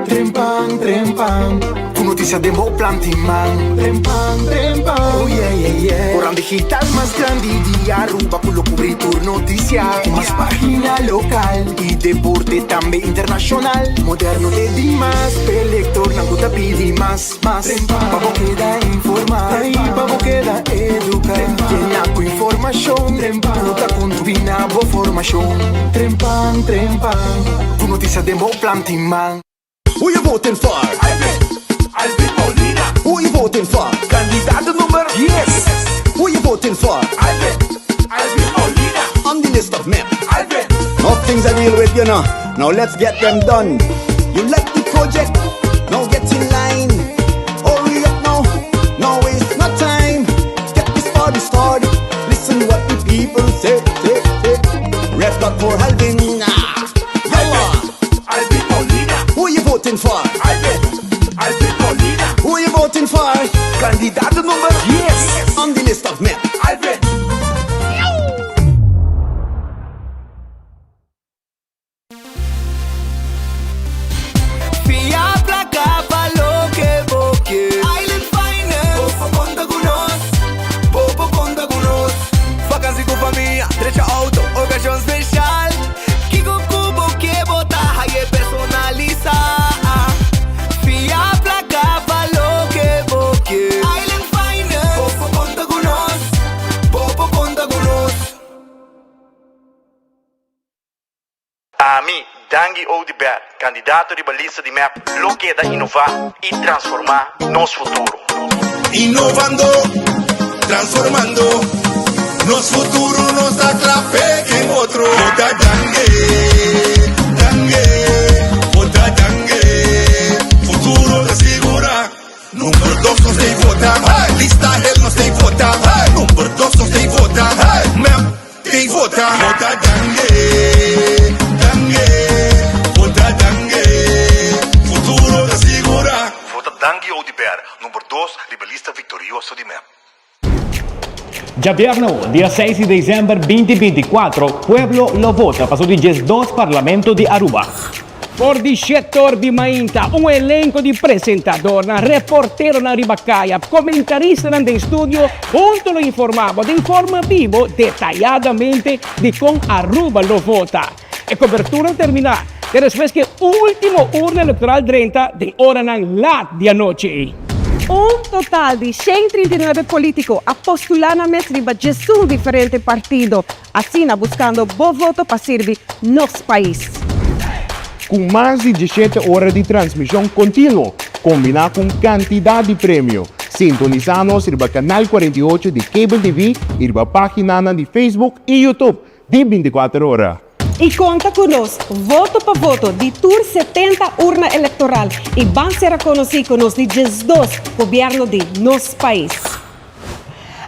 Trempan, trempan, ku notisia den bo plan tin man. Trempan, trempan, oh yeah, yeah, yeah. Koran digital mas grandi di Aruba ku lo kubri tur notisia. Ku mas pagina lokal i deporte tambe internashonal. Moderno te dimas, p'e lektornan ku ta pidi mas, mas. Pa bo keda informá i pa bo keda eduká. Yena ku informashon ku ta kontribuí na bo formashon. Trempan, trempan, ku notisia den bo plan tin man. Who you voting for? Alvin, Alvin Paulina. Who you voting for? Kandidato number 10. Who you voting for? Alvin, Alvin Paulina. On the list of MEP. Alvin. Now things are deal with, you know. Now let's get them done. You like the project? Now get in line. Hurry up now. Now waste no time. Get this party started. Listen what the people say. say, say. Red dot for Alvin. Ah. Yalla. Alvin Paulina. Who you voting for? Alvin, Alvin Paulina. Who you voting for? Kandidato number 10. On the list of MEP. Alvin. Fia placa pa loke bo ke. Island Finance. Bo por conta cu nos. Bo por conta cu nos. Vakantie cu famia, drecha auto, ocasion special. Kico cu bo ke bo ta haye personalisa. Fia placa pa loke bo ke. Island Finance. Bo por conta cu nos. Bo por conta cu nos. Ami, Dangui Oduber, kandidato riba lista di mep, lo keda inová i transformá nos futuro. Inovando, transformando nos futuro nos ta kla p'e otro. Vota Dangui, Dangui, vota Dangui, futuro ta sigurá. Number dos nos tei vota, lista hel nos tei vota, number dos nos tei vota, mep tei vota. Vota Dangui, Dangui, vota Dangui, futuro ta sigura. Vota Dangui Oduber, number dos riba lista victorioso di mep. Djabièrnè, dia seis di desèmber 2024, pueblo lo vota pa su di diesdos Parlamento di Aruba. For di shetor di mainta, un elenco di presentadornan, reporteronan riba caya, comentaristanan den studio hunto lo informa bo den forma bibo detayadamente di con Aruba lo vota. E cobertura termina te despues cu e ultimo urna electoral drenta den oranan laat di anochi. Un total di 139 politico a postula nan mes riba 11 diferente partido, asina buscando bo voto pa sirbi nos pais. Ku mas di 17 ora di transmishon kontinuo, kombiná ku un kantidat di premio. Sintonisá nos riba Kanal 48 di Cable TV i riba páginanan di Facebook i YouTube di 24 ora. I konta ku nos, voto pa voto, di tur 70 urna elektoral i ban sera konosí ku nos di 12 gobièrnu di nos pais.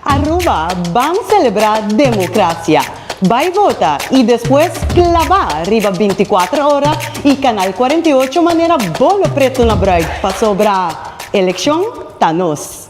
Aruba, ban celebra democracia. Bay vota y despues claba riba 24 ora y Canal 48 manera bolo preto na bruid pasobra eleccion ta nos.